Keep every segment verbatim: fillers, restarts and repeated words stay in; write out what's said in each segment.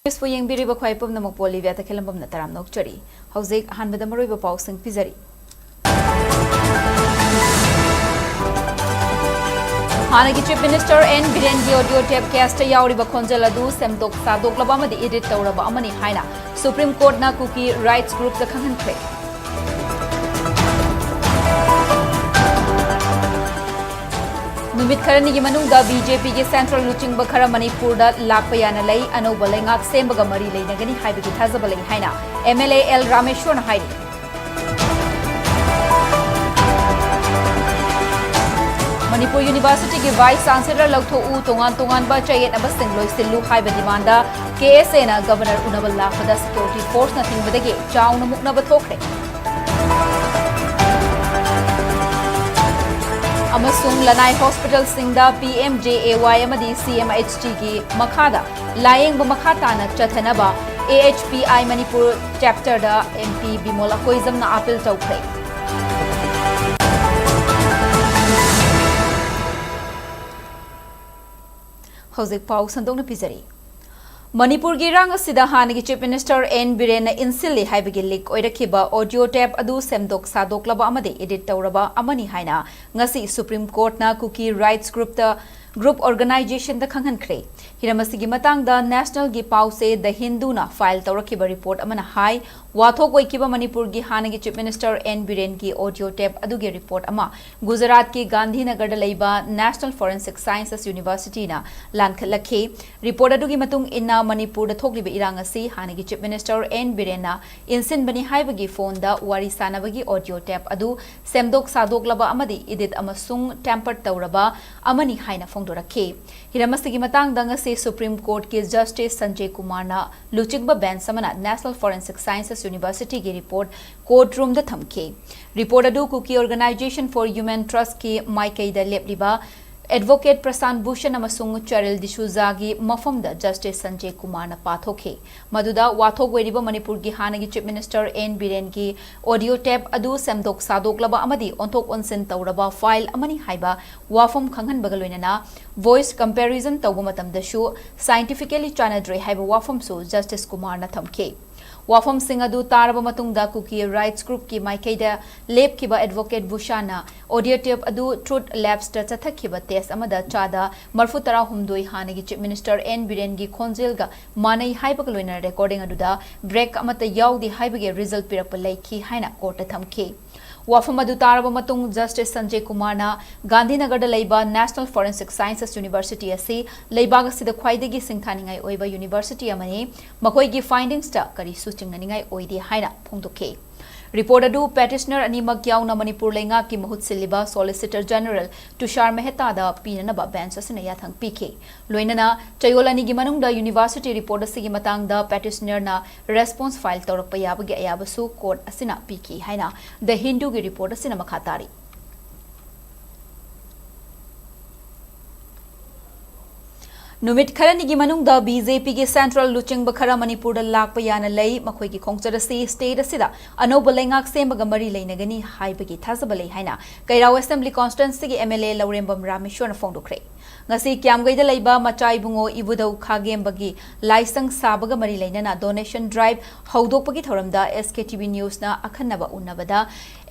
ꯅ꯭ꯌꯨꯁꯄꯨ ꯌꯦꯡꯕꯤꯔꯤꯕ ꯈ꯭ꯋꯥꯏ ꯄꯨꯝꯅꯃꯛꯄꯨ ꯂꯤꯕꯤꯌꯥ ꯇꯈꯦꯜꯂꯝꯕꯝꯅ ꯇꯔꯥꯝꯅ ꯑꯣꯛꯆꯔꯤ꯫ ꯍꯧꯖꯤꯛ ꯑꯍꯥꯟꯕꯗ ꯃꯔꯨꯑꯣꯏꯕ ꯄꯥꯎꯁꯤꯡ ꯄꯤꯖꯔꯤ꯫ ꯍꯥꯟꯅꯒꯤ Chief Minister N ꯕꯤꯔꯦꯟꯒꯤ audio tape caseꯇ ꯌꯥꯎꯔꯤꯕ ꯈꯣꯟꯖꯦꯜ ꯑꯗꯨ ꯁꯦꯝꯗꯣꯛ ꯁꯥꯗꯣꯛꯂꯕ ꯑꯃꯗꯤ edit ꯇꯧꯔꯕ ꯑꯃꯅꯤ ꯍꯥꯏꯅ Supreme Courtꯅ Kuki Rights Groupꯇ ꯈꯪꯍꯟꯈ꯭ꯔꯦ꯫ ꯅꯨꯃꯤꯠ ꯈꯔꯅꯤꯒꯤ ꯃꯅꯨꯡꯗ BJPꯒꯤ central ꯂꯨꯆꯤꯡꯕ ꯈꯔ ꯃꯅꯤꯄꯨꯔꯗ ꯂꯥꯛꯄ ꯌꯥꯅ ꯂꯩ꯫ ꯑꯅꯧꯕ ꯂꯩꯉꯥꯛ ꯁꯦꯝꯕꯒ ꯃꯔꯤ ꯂꯩꯅꯒꯅꯤ ꯍꯥꯏꯕꯒꯤ ꯊꯥꯖꯕ ꯂꯩ ꯍꯥꯏꯅ MLA ꯑꯦꯜ ꯔꯥꯃꯦꯁ꯭ꯋꯔꯅ ꯍꯥꯏꯔꯤ꯫ ꯃꯅꯤꯄꯨꯔ Universityꯒꯤ Vice Chancellor ꯂꯧꯊꯣꯛꯎ, ꯇꯣꯉꯥꯟ ꯇꯣꯉꯥꯟꯕ ꯆꯌꯦꯠꯅꯕꯁꯤꯡ ꯂꯣꯏꯁꯤꯜꯂꯨ ꯍꯥꯏꯕ demandꯗ KSAꯅ Governor ꯎꯅꯕ ꯂꯥꯛꯄꯗ security forceꯅ ꯊꯤꯡꯕꯗꯒꯤ ꯆꯥꯎꯅ ꯃꯨꯛꯅꯕ ꯊꯣꯛꯈ꯭ꯔꯦ꯫ ꯑꯃꯁꯨꯡ ꯂꯅꯥꯏ hospitalꯁꯤꯡꯗ PMJAY ꯑꯃꯗꯤ CMHTꯒꯤ ꯃꯈꯥꯗ ꯂꯥꯌꯦꯡꯕ ꯃꯈꯥ ꯇꯥꯅ ꯆꯠꯊꯅꯕ AHPI Manipur chapterꯗ MP Bimol ꯑꯀꯣꯏꯖꯝꯅ appeal ꯇꯧꯈ꯭ꯔꯦ꯫ ꯍꯧꯖꯤꯛ ꯄꯥꯎ ꯁꯟꯗꯣꯛꯅ ꯄꯤꯖꯔꯤ꯫ ꯃꯅꯤꯄꯨꯔꯒꯤ ꯏꯔꯥꯡ ꯑꯁꯤꯗ ꯍꯥꯟꯅꯒꯤ Chief Minister N ꯕꯤꯔꯦꯟꯅ ꯏꯟꯁꯤꯜꯂꯤ ꯍꯥꯏꯕꯒꯤ leak ꯑꯣꯏꯔꯛꯈꯤꯕ audio tape ꯑꯗꯨ ꯁꯦꯝꯗꯣꯛ ꯁꯥꯗꯣꯛꯂꯕ ꯑꯃꯗꯤ edit ꯇꯧꯔꯕ ꯑꯃꯅꯤ ꯍꯥꯏꯅ ꯉꯁꯤ Supreme Courtꯅ Kuki Rights Groupꯇ, group organizationꯗ ꯈꯪꯍꯟꯈ꯭ꯔꯦ꯫ ꯍꯤꯔꯝ ꯑꯁꯤꯒꯤ ꯃꯇꯥꯡꯗ Nationalꯒꯤ ꯄꯥꯎꯆꯦ The Hinduꯅ file ꯇꯧꯔꯛꯈꯤꯕ report ꯑꯃꯅ ꯍꯥꯏ, ꯋꯥꯊꯣꯛ ꯑꯣꯏꯈꯤꯕ ꯃꯅꯤꯄꯨꯔꯒꯤ ꯍꯥꯟꯅꯒꯤ Chief Minister N ꯕꯤꯔꯦꯟꯒꯤ audio tape ꯑꯗꯨꯒꯤ report ꯑꯃ ꯒꯨꯖꯔꯥꯠꯀꯤ ꯒꯥꯟꯙꯤꯅꯒꯔꯗ ꯂꯩꯕ National Forensic Sciences Universityꯅ ꯂꯥꯟꯈꯠꯂꯛꯈꯤ꯫ Report ꯑꯗꯨꯒꯤ ꯃꯇꯨꯡ ꯏꯟꯅ, ꯃꯅꯤꯄꯨꯔꯗ ꯊꯣꯛꯂꯤꯕ ꯏꯔꯥꯡ ꯑꯁꯤ ꯍꯥꯟꯅꯒꯤ Chief Minister N ꯕꯤꯔꯦꯟꯅ ꯏꯟꯁꯤꯟꯕꯅꯤ ꯍꯥꯏꯕꯒꯤ phoneꯗ ꯋꯥꯔꯤ ꯁꯥꯟꯅꯕꯒꯤ audio tape ꯑꯗꯨ ꯁꯦꯝꯗꯣꯛ ꯁꯥꯗꯣꯛꯂꯕ ꯑꯃꯗꯤ edit ꯑꯃꯁꯨꯡ tamper ꯇꯧꯔꯕ ꯑꯃꯅꯤ ꯍꯥꯏꯅ ꯐꯣꯡꯗꯣꯔꯛꯈꯤ꯫ ꯍꯤꯔꯝ ꯑꯁꯤꯒꯤ ꯃꯇꯥꯡꯗ ꯉꯁꯤ Supreme Courtꯀꯤ Justice ꯁꯟꯖꯦ ꯀꯨꯃꯥꯔꯅ ꯂꯨꯆꯤꯡꯕ bench ꯑꯃꯅ National Forensic Sciences Universityꯒꯤ report court roomꯗ ꯊꯝꯈꯤ꯫ Report ꯑꯗꯨ Kuki Organisation for Human Trustꯀꯤ ꯃꯥꯏꯀꯩꯗ ꯂꯦꯞꯂꯤꯕ ꯑꯦꯗꯚꯣꯀꯦꯠ ꯄ꯭ꯔꯁꯥꯟ ꯚꯨꯁꯟ ꯑꯃꯁꯨꯡ ꯆꯦꯔꯤꯜ ꯗꯤꯁꯨꯖꯥꯒꯤ ꯃꯐꯝꯗ ꯖꯁꯇꯤꯁ ꯁꯟꯖꯦ ꯀꯨꯃꯥꯔꯅ ꯄꯥꯊꯣꯛꯈꯤ꯫ ꯃꯗꯨꯗ ꯋꯥꯊꯣꯛ ꯑꯣꯏꯔꯤꯕ ꯃꯅꯤꯄꯨꯔꯒꯤ ꯍꯥꯟꯅꯒꯤ ꯆꯤꯐ ꯃꯤꯅꯤꯁꯇꯔ ꯑꯦꯟ ꯕꯤꯔꯦꯟꯒꯤ ꯑꯣꯗꯤꯑꯣ ꯇꯦꯞ ꯑꯗꯨ ꯁꯦꯝꯗꯣꯛ ꯁꯥꯗꯣꯛꯂꯕ ꯑꯃꯗꯤ ꯑꯣꯟꯊꯣꯛ ꯑꯣꯟꯁꯤꯟ ꯇꯧꯔꯕ ꯐꯥꯏꯜ ꯑꯃꯅꯤ ꯍꯥꯏꯕ ꯋꯥꯐꯝ ꯈꯪꯍꯟꯕꯒ ꯂꯣꯏꯅꯅ ꯚꯣꯏꯁ ꯀꯝꯄꯦꯔꯤꯖꯟ ꯇꯧꯕ ꯃꯇꯝꯗꯁꯨ ꯁꯥꯏꯟꯇꯤꯐꯤꯀꯦꯂꯤ ꯆꯥꯟꯅꯗ꯭ꯔꯦ ꯍꯥꯏꯕ ꯋꯥꯐꯝꯁꯨ ꯖꯁꯇꯤꯁ ꯀꯨꯃꯥꯔꯅ ꯊꯝꯈꯤ꯫ ꯋꯥꯐꯝꯁꯤꯡ ꯑꯗꯨ ꯇꯥꯔꯕ ꯃꯇꯨꯡꯗ ꯀꯨꯀꯤ ꯔꯥꯏꯠꯁ ꯒ꯭ꯔꯨꯞꯀꯤ ꯃꯥꯏꯀꯩꯗ ꯂꯦꯞꯈꯤꯕ ꯑꯦꯗꯚꯣꯀꯦꯠ ꯚꯨꯁꯥꯟꯅ ꯑꯣꯗꯤꯑꯣ ꯇꯦꯞ ꯑꯗꯨ ꯇ꯭ꯔꯨꯠ ꯂꯦꯞꯁꯇ ꯆꯠꯊꯈꯤꯕ ꯇꯦꯁ ꯑꯃꯗ ꯆꯥꯗ ꯃꯔꯐꯨ ꯇꯔꯥꯍꯨꯝꯗꯣꯏ ꯍꯥꯟꯅꯒꯤ ꯆꯤꯐ ꯃꯤꯅꯤꯁꯇꯔ ꯑꯦꯟ ꯕꯤꯔꯦꯟꯒꯤ ꯈꯣꯟꯖꯦꯜꯒ ꯃꯥꯟꯅꯩ ꯍꯥꯏꯕꯒ ꯂꯣꯏꯅꯅ ꯔꯦꯀꯣꯔꯗꯤꯡ ꯑꯗꯨꯗ ꯕ꯭ꯔꯦꯛ ꯑꯃꯠꯇ ꯌꯥꯎꯗꯦ ꯍꯥꯏꯕꯒꯤ ꯔꯤꯖꯜꯠ ꯄꯤꯔꯛꯄ ꯂꯩꯈꯤ ꯍꯥꯏꯅ ꯀꯣꯔꯠꯇ ꯊꯝꯈꯤ꯫ ꯋꯥꯐꯝ ꯑꯗꯨ ꯇꯥꯔꯕ ꯃꯇꯨꯡ ꯖꯁꯇꯤꯁ ꯁꯟꯖꯦ ꯀꯨꯃꯥꯔꯅ ꯒꯥꯟꯙꯤꯅꯒꯔꯗ ꯂꯩꯕ ꯅꯦꯁꯅꯦꯜ ꯐꯣꯔꯦꯟꯁꯤꯛ ꯁꯥꯏꯟꯁꯦꯁ ꯌꯨꯅꯤꯚꯔꯁꯤꯇꯤ ꯑꯁꯤ ꯂꯩꯕꯥꯛ ꯑꯁꯤꯗ ꯈ꯭ꯋꯥꯏꯗꯒꯤ ꯁꯤꯡꯊꯥꯅꯤꯡꯉꯥꯏ ꯑꯣꯏꯕ ꯌꯨꯅꯤꯚꯔꯁꯤꯇꯤ ꯑꯃꯅꯤ, ꯃꯈꯣꯏꯒꯤ ꯐꯥꯏꯟꯗꯤꯡꯁꯇ ꯀꯔꯤꯁꯨ ꯆꯤꯡꯅꯅꯤꯡꯉꯥꯏ ꯑꯣꯏꯗꯦ ꯍꯥꯏꯅ ꯐꯣꯡꯗꯣꯛꯈꯤ꯫ ꯔꯤꯄꯣꯔꯠ ꯑꯗꯨ ꯄꯦꯇꯤꯁꯅꯔ ꯑꯅꯤꯃꯛ ꯌꯥꯎꯅ ꯃꯅꯤꯄꯨꯔ ꯂꯩꯉꯥꯛꯀꯤ ꯃꯍꯨꯠ ꯁꯤꯜꯂꯤꯕ ꯁꯣꯂꯤꯁꯤꯇꯔ ꯖꯦꯅꯔꯦꯜ ꯇꯨꯁꯥꯔ ꯃꯦꯍꯇꯥꯗ ꯄꯤꯅꯅꯕ ꯕꯦꯟꯆ ꯑꯁꯤꯅ ꯌꯥꯊꯪ ꯄꯤꯈꯤ꯫ ꯂꯣꯏꯅꯅ ꯆꯌꯣꯜ ꯑꯅꯤꯒꯤ ꯃꯅꯨꯡꯗ ꯌꯨꯅꯤꯚꯔꯁꯤꯇꯤ ꯔꯤꯄꯣꯔꯠ ꯑꯁꯤꯒꯤ ꯃꯇꯥꯡꯗ ꯄꯦꯇꯤꯁꯅꯔꯅ ꯔꯦꯁꯄꯣꯟꯁ ꯐꯥꯏꯜ ꯇꯧꯔꯛꯄ ꯌꯥꯕꯒꯤ ꯑꯌꯥꯕꯁꯨ ꯀꯣꯔꯠ ꯑꯁꯤꯅ ꯄꯤꯈꯤ ꯍꯥꯏꯅ ꯗ ꯍꯤꯟꯗꯨꯒꯤ ꯔꯤꯄꯣꯔꯠ ꯑꯁꯤꯅ ꯃꯈꯥ ꯇꯥꯔꯤ꯫ ꯅꯨꯃꯤꯠ ꯈꯔꯅꯤꯒꯤ ꯃꯅꯨꯡꯗ ꯕꯤ ꯖꯦ ꯄꯤꯒꯤ ꯁꯦꯟꯇ꯭ꯔꯦꯜ ꯂꯨꯆꯤꯡꯕ ꯈꯔ ꯃꯅꯤꯄꯨꯔꯗ ꯂꯥꯛꯄ ꯌꯥꯅ ꯂꯩ꯫ ꯃꯈꯣꯏꯒꯤ ꯈꯣꯡꯆꯠ ꯑꯁꯤ ꯁ꯭ꯇꯦꯠ ꯑꯁꯤꯗ ꯑꯅꯧꯕ ꯂꯩꯉꯥꯛ ꯁꯦꯝꯕꯒ ꯃꯔꯤ ꯂꯩꯅꯒꯅꯤ ꯍꯥꯏꯕꯒꯤ ꯊꯥꯖꯕ ꯂꯩ ꯍꯥꯏꯅ ꯀꯩꯔꯥꯎ ꯑꯦꯁꯦꯝꯕ꯭ꯂꯤ ꯀꯣꯟꯁꯇꯤꯇ꯭ꯋꯦꯟꯁꯤꯒꯤ ꯑꯦꯝ ꯑꯦꯜ ꯑꯦ ꯂꯧꯔꯦꯝꯕꯝ ꯔꯥꯃꯦꯁ꯭ꯋꯔꯅ ꯐꯣꯡꯗꯣꯛꯈ꯭ꯔꯦ꯫ ꯉꯁꯤ ꯀ꯭ꯌꯥꯝꯒꯩꯗ ꯂꯩꯕ ꯃꯆꯥ ꯏꯕꯨꯡꯉꯣ ꯏꯕꯨꯙꯧ ꯈꯥꯒꯦꯝꯕꯒꯤ ꯂꯥꯏꯁꯪ ꯁꯥꯕꯒ ꯃꯔꯤ ꯂꯩꯅꯅ ꯗꯣꯅꯦꯁꯟ ꯗ꯭ꯔꯥꯏꯚ ꯍꯧꯗꯣꯛꯄꯒꯤ ꯊꯧꯔꯝꯗ ꯑꯦꯁ ꯀꯦ ꯇꯤ ꯚꯤ ꯅ꯭ꯌꯨꯁꯅ ꯑꯈꯟꯅꯕ ꯎꯅꯕꯗ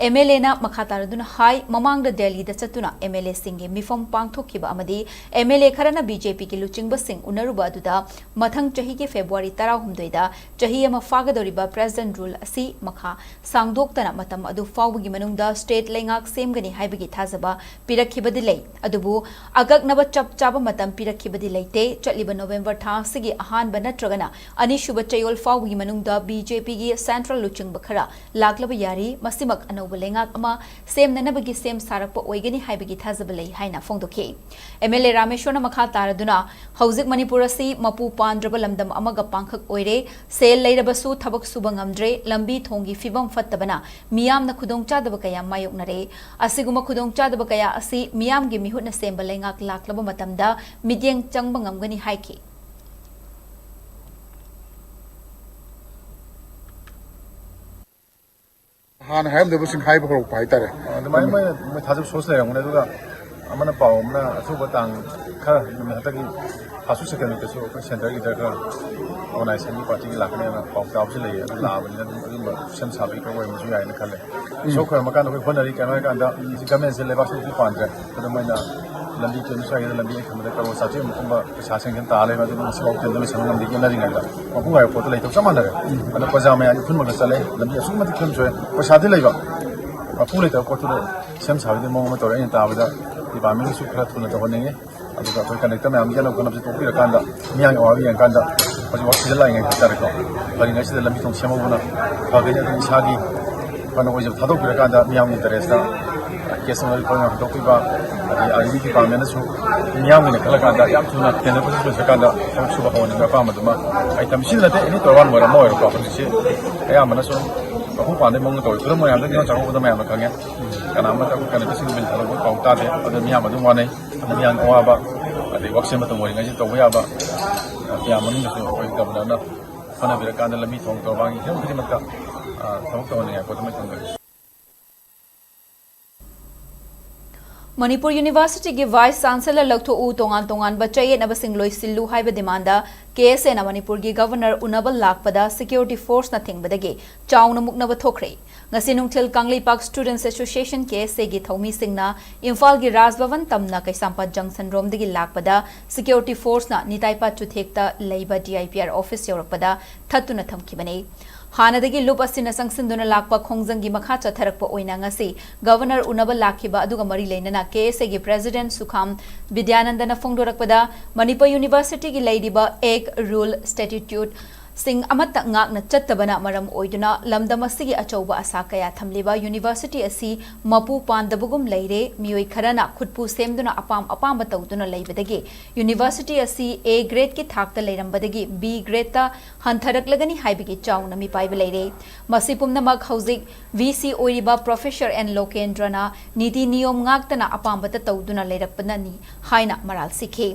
ꯑꯦꯝ ꯑꯦꯜ ꯑꯦꯅ ꯃꯈꯥ ꯇꯥꯔꯗꯨꯅ ꯍꯥꯏ, ꯃꯃꯥꯡꯗ ꯗꯦꯜꯂꯤꯗ ꯆꯠꯇꯨꯅ ꯑꯦꯝ ꯑꯦꯜ ꯑꯦꯁꯤꯡꯒꯤ ꯃꯤꯐꯝ ꯄꯥꯡꯊꯣꯛꯈꯤꯕ ꯑꯃꯗꯤ ꯑꯦꯝ ꯑꯦꯜ ꯑꯦ ꯈꯔꯅ ꯕꯤ ꯖꯦ ꯄꯤꯒꯤ ꯂꯨꯆꯤꯡꯕꯁꯤꯡ ꯎꯅꯔꯨꯕ ꯑꯗꯨꯗ ꯃꯊꯪ ꯆꯍꯤꯒꯤ ꯐꯦꯕ꯭ꯔꯨꯋꯥꯔꯤ ꯇꯔꯥꯍꯨꯝꯗꯣꯏꯗ ꯆꯍꯤ ꯑꯃ ꯐꯥꯒꯗꯧꯔꯤꯕ ꯄ꯭ꯔꯦꯁꯤꯗꯦꯟꯠ ꯔꯨꯜ ꯑꯁꯤ ꯃꯈꯥ ꯁꯥꯡꯗꯣꯛꯇꯅ ꯃꯇꯝ ꯑꯗꯨ ꯐꯥꯎꯕꯒꯤ ꯃꯅꯨꯡꯗ ꯁ꯭ꯇꯦꯠ ꯂꯩꯉꯥꯛ ꯁꯦꯝꯒꯅꯤ ꯍꯥꯏꯕꯒꯤ ꯊꯥꯖꯕ ꯄꯤꯔꯛꯈꯤꯕꯗꯤ ꯂꯩ꯫ ꯑꯗꯨꯕꯨ ꯑꯀꯛꯅꯕ ꯆꯞ ꯆꯥꯕ ꯃꯇꯝ ꯄꯤꯔꯛꯈꯤꯕꯗꯤ ꯂꯩꯇꯦ꯫ ꯆꯠꯂꯤꯕ ꯅꯣꯕꯦꯝꯕꯔ ꯊꯥ ꯑꯁꯤꯒꯤ ꯑꯍꯥꯟꯕ ꯅꯠꯇ꯭ꯔꯒꯅ ꯑꯅꯤꯁꯨꯕ ꯆꯌꯣꯜ ꯐꯥꯎꯕꯒꯤ ꯃꯅꯨꯡꯗ ꯕꯤ ꯖꯦ ꯄꯤꯒꯤ ꯁꯦꯟꯇ꯭ꯔꯦꯜ ꯂꯨꯆꯤꯡꯕ ꯈꯔ ꯂꯥꯛꯂꯕ ꯌꯥꯔꯤ꯫ ꯃꯁꯤꯃꯛ ꯑꯅꯧꯕ ꯂꯩꯉꯥꯛ ꯑꯃ ꯁꯦꯝꯅꯅꯕꯒꯤ ꯁꯦꯝ ꯁꯥꯔꯛꯄ ꯑꯣꯏꯒꯅꯤ ꯍꯥꯏꯕꯒꯤ ꯊꯥꯖꯕ ꯂꯩ ꯍꯥꯏꯅ ꯐꯣꯡꯗꯣꯛꯈꯤ꯫ ꯑꯦꯝ ꯑꯦꯜ ꯑꯦ ꯔꯥꯃꯦꯁ꯭ꯋꯔꯅ ꯃꯈꯥ ꯇꯥꯔꯗꯨꯅ, ꯍꯧꯖꯤꯛ ꯃꯅꯤꯄꯨꯔ ꯑꯁꯤ ꯃꯄꯨ ꯄꯥꯟꯗ꯭ꯔꯕ ꯂꯝꯗꯝ ꯑꯃꯒ ꯄꯥꯡꯈꯛ ꯑꯣꯏꯔꯦ꯫ ꯁꯦꯜ ꯂꯩꯔꯕꯁꯨ ꯊꯕꯛ ꯁꯨꯕ ꯉꯝꯗ꯭ꯔꯦ꯫ ꯂꯝꯕꯤ ꯊꯣꯡꯒꯤ ꯐꯤꯕꯝ ꯐꯠꯇꯕꯅ ꯃꯤꯌꯥꯝꯅ ꯈꯨꯗꯣꯡꯆꯥꯗꯕ ꯀꯌꯥ ꯃꯥꯌꯣꯛꯅꯔꯦ꯫ ꯑꯁꯤꯒꯨꯝꯕ ꯈꯨꯗꯣꯡꯆꯥꯗꯕ ꯀꯌꯥ ꯑꯁꯤ ꯃꯤꯌꯥꯝꯒꯤ ꯃꯤꯍꯨꯠꯅ ꯁꯦꯝꯕ ꯂꯩꯉꯥꯛ ꯂꯥꯛꯂꯕ ꯃꯇꯝꯗ ꯃꯤꯠꯌꯦꯡ ꯆꯪꯕ ꯉꯝꯒꯅꯤ ꯍꯥꯏꯈꯤ꯫ ꯍꯥꯟꯅ ꯍꯥꯏꯔꯝꯗꯕꯁꯤꯡ ꯍꯥꯏꯕ ꯍꯧꯔꯛꯄ ꯍꯥꯏꯇꯥꯔꯦ꯫ ꯑꯗꯨꯃꯥꯏꯅ ꯃꯣꯏꯅ, ꯃꯣꯏ ꯊꯥꯖꯕ ꯁꯣꯁ ꯂꯩꯔꯝꯒꯅꯤ꯫ ꯑꯗꯨꯒ ꯑꯃꯅ ꯄꯥꯎ ꯑꯃꯅ ꯑꯊꯨꯕ ꯇꯥꯡ ꯈꯔ, ꯅꯨꯃꯤꯠ ꯍꯟꯗꯛꯀꯤ ꯐꯥꯔꯁ ꯋꯤꯛ ꯁꯦꯀꯦꯟ ꯋꯤꯛꯇꯁꯨ ꯑꯩꯈꯣꯏ ꯁꯦꯟꯇꯔꯒꯤꯗ ꯈꯔ ꯑꯣꯔꯒꯅꯥꯏꯖꯦꯁꯟꯒꯤ ꯄꯥꯔꯇꯤꯒꯤ ꯂꯥꯛꯀꯅꯤ ꯍꯥꯏꯅ ꯄꯥꯎ ꯇꯥꯕꯁꯨ ꯂꯩꯌꯦ꯫ ꯑꯗꯨ ꯂꯥꯛꯑꯕꯅꯤꯅ ꯑꯗꯨꯝ ꯑꯗꯨꯝꯕ ꯁꯦꯝ ꯁꯥꯕꯒꯤ ꯈꯔ ꯑꯣꯏꯔꯝꯕꯁꯨ ꯌꯥꯏꯅ ꯈꯜꯂꯦ꯫ ꯁꯣꯛꯈ꯭ꯔ ꯃꯀꯥꯟꯗ ꯑꯩꯈꯣꯏ ꯍꯣꯠꯅꯔꯤ꯫ ꯀꯩꯅꯣ ꯍꯥꯏꯔꯀꯥꯟꯗ ꯁꯤ ꯒꯃꯦꯟꯁꯦ ꯂꯩꯕꯥꯛꯁꯤꯗꯤ ꯄꯥꯟꯗ꯭ꯔꯦ꯫ ꯈꯨꯗꯝ ꯑꯣꯏꯅ ꯂꯝꯕꯤ ꯇꯦꯟꯗ ꯁ꯭ꯋꯥꯏꯗ ꯂꯝꯕꯤ ꯑꯩ ꯈꯟꯕꯗ ꯀꯔꯣꯔ ꯆꯥꯇ꯭ꯔꯦꯠ ꯃꯨꯛ ꯀꯨꯝꯕ ꯄꯩꯁꯥ ꯁꯦꯡꯁꯟ ꯇꯥ ꯂꯩꯕ꯫ ꯑꯗꯨ ꯉꯁꯤꯐꯥꯎ ꯇꯦꯟꯗ ꯂꯣꯏꯁꯟꯕ ꯉꯝꯗꯦ꯫ ꯌꯦꯠꯅꯔꯤꯉꯩꯗ ꯃꯄꯨꯡ ꯉꯥꯏꯕ ꯄꯣꯠꯇꯣ ꯂꯩꯇꯕ ꯆꯞ ꯃꯥꯟꯅꯔꯦ꯫ ꯑꯗꯣ ꯄ꯭ꯔꯖꯥ ꯃꯌꯥꯝꯒꯤ ꯎꯐꯨꯟꯃꯛꯇ ꯆꯠꯂꯦ꯫ ꯂꯝꯕꯤ ꯑꯁꯨꯛꯀꯤ ꯃꯇꯤꯛ ꯐꯤꯕꯝ ꯁꯣꯛꯑꯦ꯫ ꯄꯩꯁꯥꯗꯤ ꯂꯩꯕ, ꯃꯄꯨ ꯂꯩꯇꯕ ꯄꯣꯠꯇꯨꯗ ꯁꯦꯝ ꯁꯥꯕꯒꯤ ꯃꯑꯣꯡ ꯑꯃ ꯇꯧꯔꯦ꯫ ꯑꯩꯅ ꯇꯥꯕꯗ ꯗꯤꯄꯥꯔꯠꯃꯦꯟꯒꯤꯁꯨ ꯈꯔ ꯊꯨꯅ ꯇꯧꯍꯟꯅꯤꯡꯉꯤ꯫ ꯑꯗꯨꯒ ꯑꯩꯈꯣꯏ ꯀꯟꯗꯛꯇꯔ ꯃꯌꯥꯝꯒꯤ ꯑꯅꯧ ꯈꯣꯠꯅꯕꯁꯦ ꯇꯣꯛꯄꯤꯔꯀꯥꯟꯗ, ꯃꯤꯌꯥꯝꯒꯤ ꯑꯋꯥꯕ ꯌꯦꯡꯉꯀꯥꯟꯗ, ꯍꯧꯖꯤꯛ ꯋꯥꯛ ꯁꯤꯖꯟ ꯂꯥꯛꯏꯉꯩ ꯍꯥꯏꯇꯥꯔꯦꯀꯣ, ꯐꯔꯤꯉꯩꯁꯤꯗ ꯂꯝꯕꯤ ꯊꯣꯡ ꯁꯦꯝꯍꯧꯕꯅ ꯐꯒꯅꯤ꯫ ꯑꯗꯨꯅ ꯏꯁꯥꯒꯤ ꯐꯅ ꯑꯣꯏꯖꯕ ꯊꯥꯗꯣꯛꯄꯤꯔꯀꯥꯟꯗ ꯃꯤꯌꯥꯝꯒꯤ ꯏꯟꯇꯔꯦꯁꯇ ꯀꯦꯁ ꯑꯃ ꯔꯤꯐꯟ ꯍꯟꯗꯣꯛꯄꯤꯕ, ꯑꯗꯩ ꯑꯥꯔꯃꯤ ꯗꯤꯄꯥꯔꯠꯃꯦꯟꯅꯁꯨ ꯃꯤꯌꯥꯝꯒꯤꯅ ꯈꯜꯂꯀꯥꯟꯗ ꯌꯥꯝ ꯊꯨꯅ ꯇꯦꯟꯗꯔ ꯄ꯭ꯔꯣꯁꯦꯁ ꯂꯣꯏꯁꯤꯜꯂꯀꯥꯟꯗ ꯊꯕꯛ ꯁꯨꯕ ꯍꯧꯍꯟꯅꯤꯡꯕ ꯑꯄꯥꯝꯕꯗꯨꯃ ꯑꯩ ꯇꯝꯁꯤꯟ ꯅꯠꯇꯦ, ꯑꯦꯅꯤ ꯇꯣꯔꯕꯥꯟ ꯑꯣꯏꯔꯣ ꯑꯃ ꯑꯣꯏꯔꯣꯀꯣ꯫ ꯍꯧꯖꯤꯛꯁꯤ ꯑꯌꯥꯝꯕꯅ ꯁꯨꯝ ꯃꯄꯨꯡ ꯐꯥꯅ ꯃꯑꯣꯡꯗ ꯇꯧꯔꯤ꯫ ꯈꯨꯗꯝ ꯑꯣꯏꯅ ꯍꯟꯗꯛ ꯅꯤꯉꯣꯜ ꯆꯥꯛꯀꯧꯕꯗ ꯃꯌꯥꯝꯅ ꯈꯪꯉꯦ, ꯀꯅꯥꯃꯠꯇ ꯑꯩꯈꯣꯏ ꯀꯟꯗꯛꯇꯔꯁꯤꯡꯒꯤ ꯕꯤꯜ ꯊꯥꯗꯣꯛꯄꯒꯤ ꯄꯥꯎ ꯇꯥꯗꯦ꯫ ꯑꯗꯨ ꯃꯤꯌꯥꯝ ꯑꯗꯨꯝ ꯋꯥꯅꯩ꯫ ꯑꯗꯨ ꯃꯤꯌꯥꯝꯒꯤ ꯑꯋꯥꯕ, ꯑꯗꯩ ꯋꯥꯛꯁꯦꯟ ꯃꯇꯝ ꯑꯣꯏꯔꯤꯉꯩꯁꯤꯗ ꯇꯧꯕ ꯌꯥꯕ, ꯃꯌꯥꯝ ꯃꯅꯨꯡꯗꯁꯨ ꯑꯩꯈꯣꯏ ꯒꯕꯔꯅꯔꯅ ꯍꯣꯠꯅꯕꯤꯔꯀꯥꯟꯗ ꯂꯝꯕꯤ ꯊꯣꯡ ꯇꯣꯔꯕꯥꯟꯒꯤ ꯍꯤꯔꯝ ꯈꯨꯗꯤꯡꯃꯛꯇ, ꯑ, ꯊꯕꯛ ꯇꯧꯍꯟꯅꯤꯡꯉꯥꯏ ꯄꯣꯠꯇꯨꯃ ꯊꯝꯖꯒꯦ꯫ ꯃꯅꯤꯄꯨꯔ ꯌꯨꯅꯤꯚꯔꯁꯤꯇꯤꯒꯤ ꯚꯥꯏꯁ ꯆꯥꯟꯁꯦꯂꯔ ꯂꯧꯊꯣꯛꯎ, ꯇꯣꯉꯥꯟ ꯇꯣꯉꯥꯟꯕ ꯆꯌꯦꯠꯅꯕꯁꯤꯡ ꯂꯣꯏꯁꯤꯜꯂꯨ ꯍꯥꯏꯕ ꯗꯤꯃꯥꯟꯗ ꯀꯦ ꯑꯦꯁ ꯑꯦꯅ ꯃꯅꯤꯄꯨꯔꯒꯤ ꯒꯕꯔꯅꯔ ꯎꯅꯕ ꯂꯥꯛꯄꯗ ꯁꯦꯀ꯭ꯌꯨꯔꯤꯇꯤ ꯐꯣꯔꯁꯅ ꯊꯤꯡꯕꯗꯒꯤ ꯆꯥꯎꯅ ꯃꯨꯛꯅꯕ ꯊꯣꯛꯈ꯭ꯔꯦ꯫ ꯉꯁꯤ ꯅꯨꯡꯊꯤꯜ ꯀꯪꯂꯩꯄꯥꯛ ꯁ꯭ꯇꯨꯗꯦꯟꯠꯁ ꯑꯦꯁꯣꯁꯤꯌꯦꯁꯟ, ꯀꯦ ꯑꯦꯁ ꯑꯦꯒꯤ ꯊꯧꯃꯤꯁꯤꯡꯅ ꯏꯝꯐꯥꯜꯒꯤ ꯔꯥꯖ ꯚꯕꯟ ꯇꯝꯅ ꯀꯩꯁꯥꯝꯄꯥꯠ ꯖꯪꯁꯟ ꯔꯣꯝꯗꯒꯤ ꯂꯥꯛꯄꯗ ꯁꯦꯀ꯭ꯌꯨꯔꯤꯇꯤ ꯐꯣꯔꯁꯅ ꯅꯤꯇꯥꯏꯄꯥꯠ ꯆꯨꯊꯦꯛꯇ ꯂꯩꯕ D I P R office ꯌꯧꯔꯛꯄꯗ ꯊꯠꯇꯨꯅ ꯊꯝꯈꯤꯕꯅꯤ꯫ ꯍꯥꯟꯅꯗꯒꯤ ꯂꯨꯞ ꯑꯁꯤꯅ ꯆꯪꯁꯤꯟꯗꯨꯅ ꯂꯥꯛꯄ ꯈꯣꯡꯖꯪꯒꯤ ꯃꯈꯥ ꯆꯠꯊꯔꯛꯄ ꯑꯣꯏꯅ ꯉꯁꯤ ꯒꯕꯔꯅꯔ ꯎꯅꯕ ꯂꯥꯛꯈꯤꯕ ꯑꯗꯨꯒ ꯃꯔꯤ ꯂꯩꯅꯅ ꯀꯦ ꯑꯦꯁ ꯑꯦꯒꯤ ꯄ꯭ꯔꯦꯁꯤꯗꯦꯟꯠ ꯁꯨꯈꯥꯝ ꯕꯤꯗ꯭ꯌꯥꯅꯟꯗꯅ ꯐꯣꯡꯗꯣꯔꯛꯄꯗ, ꯃꯅꯤꯄꯨꯔ ꯌꯨꯅꯤꯚꯔꯁꯤꯇꯤꯒꯤ ꯂꯩꯔꯤꯕ ꯑꯦꯛ, ꯔꯨꯜ, ꯁ꯭ꯇꯦꯇꯤꯇ꯭ꯌꯨꯠ ꯁꯤꯡ ꯑꯃꯠꯇ ꯉꯥꯛꯅ ꯆꯠꯇꯕꯅ ꯃꯔꯝ ꯑꯣꯏꯗꯨꯅ ꯂꯝꯗꯝ ꯑꯁꯤꯒꯤ ꯑꯆꯧꯕ ꯑꯁꯥ ꯀꯌꯥ ꯊꯝꯂꯤꯕ ꯌꯨꯅꯤꯚꯔꯁꯤꯇꯤ ꯑꯁꯤ ꯃꯄꯨ ꯄꯥꯟꯗꯕꯒꯨꯝ ꯂꯩꯔꯦ꯫ ꯃꯤꯑꯣꯏ ꯈꯔꯅ ꯈꯨꯠꯄꯨ ꯁꯦꯝꯗꯨꯅ ꯑꯄꯥꯝ ꯑꯄꯥꯝꯕ ꯇꯧꯗꯨꯅ ꯂꯩꯕꯗꯒꯤ ꯌꯨꯅꯤꯚꯔꯁꯤꯇꯤ ꯑꯁꯤ ꯑꯦ ꯒ꯭ꯔꯦꯗꯀꯤ ꯊꯥꯛꯇ ꯂꯩꯔꯝꯕꯗꯒꯤ ꯕꯤ ꯒ꯭ꯔꯦꯗꯇ ꯍꯟꯊꯔꯛꯂꯒꯅꯤ ꯍꯥꯏꯕꯒꯤ ꯆꯥꯎꯅ ꯃꯤꯄꯥꯏꯕ ꯂꯩꯔꯦ꯫ ꯃꯁꯤ ꯄꯨꯝꯅꯃꯛ ꯍꯧꯖꯤꯛ ꯚꯤ ꯁꯤ ꯑꯣꯏꯔꯤꯕ ꯄ꯭ꯔꯣꯐꯦꯁꯔ ꯑꯦꯟ ꯂꯣꯀꯦꯟꯗ꯭ꯔꯅ ꯅꯤꯇꯤ ꯅꯤꯌꯣꯝ ꯉꯥꯛꯇꯅ ꯑꯄꯥꯝꯕꯇ ꯇꯧꯗꯨꯅ ꯂꯩꯔꯛꯄꯅꯅꯤ ꯍꯥꯏꯅ ꯃꯔꯥꯜ ꯁꯤꯈꯤ꯫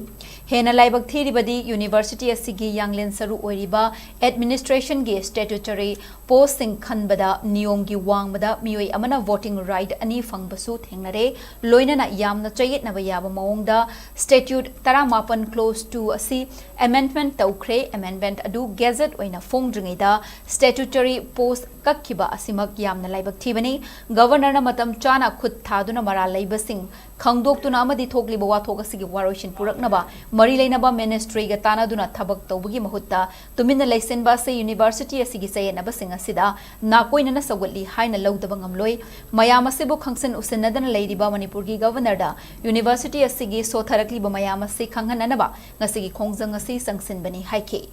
ꯍꯦꯟꯅ ꯂꯥꯏꯕꯛ ꯊꯤꯔꯤꯕꯗꯤ ꯌꯨꯅꯤꯚꯔꯁꯤꯇꯤ ꯑꯁꯤꯒꯤ ꯌꯥꯡꯂꯦꯟ ꯁꯔꯨ ꯑꯣꯏꯔꯤꯕ ꯑꯦꯗꯃꯤꯅꯤꯁꯇ꯭ꯔꯦꯁꯟꯒꯤ ꯁ꯭ꯇꯦꯇꯨꯇꯔꯤ ꯄꯣꯁꯁꯤꯡ ꯈꯟꯕꯗ ꯅꯤꯌꯣꯝꯒꯤ ꯋꯥꯡꯃꯗ ꯃꯤꯑꯣꯏ ꯑꯃꯅ ꯚꯣꯇꯤꯡ ꯔꯥꯏꯠ ꯑꯅꯤ ꯐꯪꯕꯁꯨ ꯊꯦꯡꯅꯔꯦ꯫ ꯂꯣꯏꯅꯅ ꯌꯥꯝꯅ ꯆꯌꯦꯠꯅꯕ ꯌꯥꯕ ꯃꯑꯣꯡꯗ ꯁ꯭ꯇꯦꯇ꯭ꯌꯨꯠ ꯇꯔꯥꯃꯥꯄꯟ ꯀ꯭ꯂꯣꯖ ꯇꯨ ꯑꯁꯤ ꯑꯦꯃꯦꯟꯗꯃꯦꯟꯠ ꯇꯧꯈ꯭ꯔꯦ꯫ ꯑꯦꯃꯦꯟꯗꯃꯦꯟꯠ ꯑꯗꯨ ꯒꯦꯖꯦꯠ ꯑꯣꯏꯅ ꯐꯣꯡꯗ꯭ꯔꯤꯉꯩꯗ ꯁ꯭ꯇꯦꯇꯨꯇꯔꯤ ꯄꯣꯁ ꯀꯛꯈꯤꯕ ꯑꯁꯤꯃꯛ ꯌꯥꯝꯅ ꯂꯥꯏꯕꯛ ꯊꯤꯕꯅꯤ꯫ ꯒꯕꯔꯅꯔꯅ ꯃꯇꯝ ꯆꯥꯅ ꯈꯨꯠ ꯊꯥꯗꯨꯅ ꯃꯔꯥꯜ ꯂꯩꯕꯁꯤꯡ ꯈꯪꯗꯣꯛꯇꯨꯅ ꯑꯃꯗꯤ ꯊꯣꯛꯂꯤꯕ ꯋꯥꯊꯣꯛ ꯑꯁꯤꯒꯤ ꯋꯥꯔꯣꯏꯁꯤꯟ ꯄꯨꯔꯛꯅꯕ ꯃꯔꯤ ꯂꯩꯅꯕ ꯃꯤꯅꯤꯁꯇ꯭ꯔꯤꯒ ꯇꯥꯟꯅꯗꯨꯅ ꯊꯕꯛ ꯇꯧꯕꯒꯤ ꯃꯍꯨꯠꯇ ꯇꯨꯃꯤꯟꯅ ꯂꯩꯁꯤꯟꯕ ꯑꯁꯤ ꯌꯨꯅꯤꯚꯔꯁꯤꯇꯤ ꯑꯁꯤꯒꯤ ꯆꯌꯦꯠꯅꯕꯁꯤꯡ ꯑꯁꯤꯗ ꯅꯥꯀꯣꯏꯅꯅ ꯁꯧꯒꯠꯂꯤ ꯍꯥꯏꯅ ꯂꯧꯗꯕ ꯉꯝꯂꯣꯏ꯫ ꯃꯌꯥꯝ ꯑꯁꯤꯕꯨ ꯈꯪꯁꯤꯟ ꯎꯁꯤꯟꯅꯗꯅ ꯂꯩꯔꯤꯕ ꯃꯅꯤꯄꯨꯔꯒꯤ ꯒꯕꯔꯅꯔꯗ ꯌꯨꯅꯤꯚꯔꯁꯤꯇꯤ ꯑꯁꯤꯒꯤ ꯁꯣꯊꯔꯛꯂꯤꯕ ꯃꯌꯥꯝ ꯑꯁꯤ ꯈꯪꯍꯟꯅꯅꯕ ꯉꯁꯤꯒꯤ ꯈꯣꯡꯖꯪ ꯑꯁꯤ ꯆꯪꯁꯤꯟꯕꯅꯤ ꯍꯥꯏꯈꯤ꯫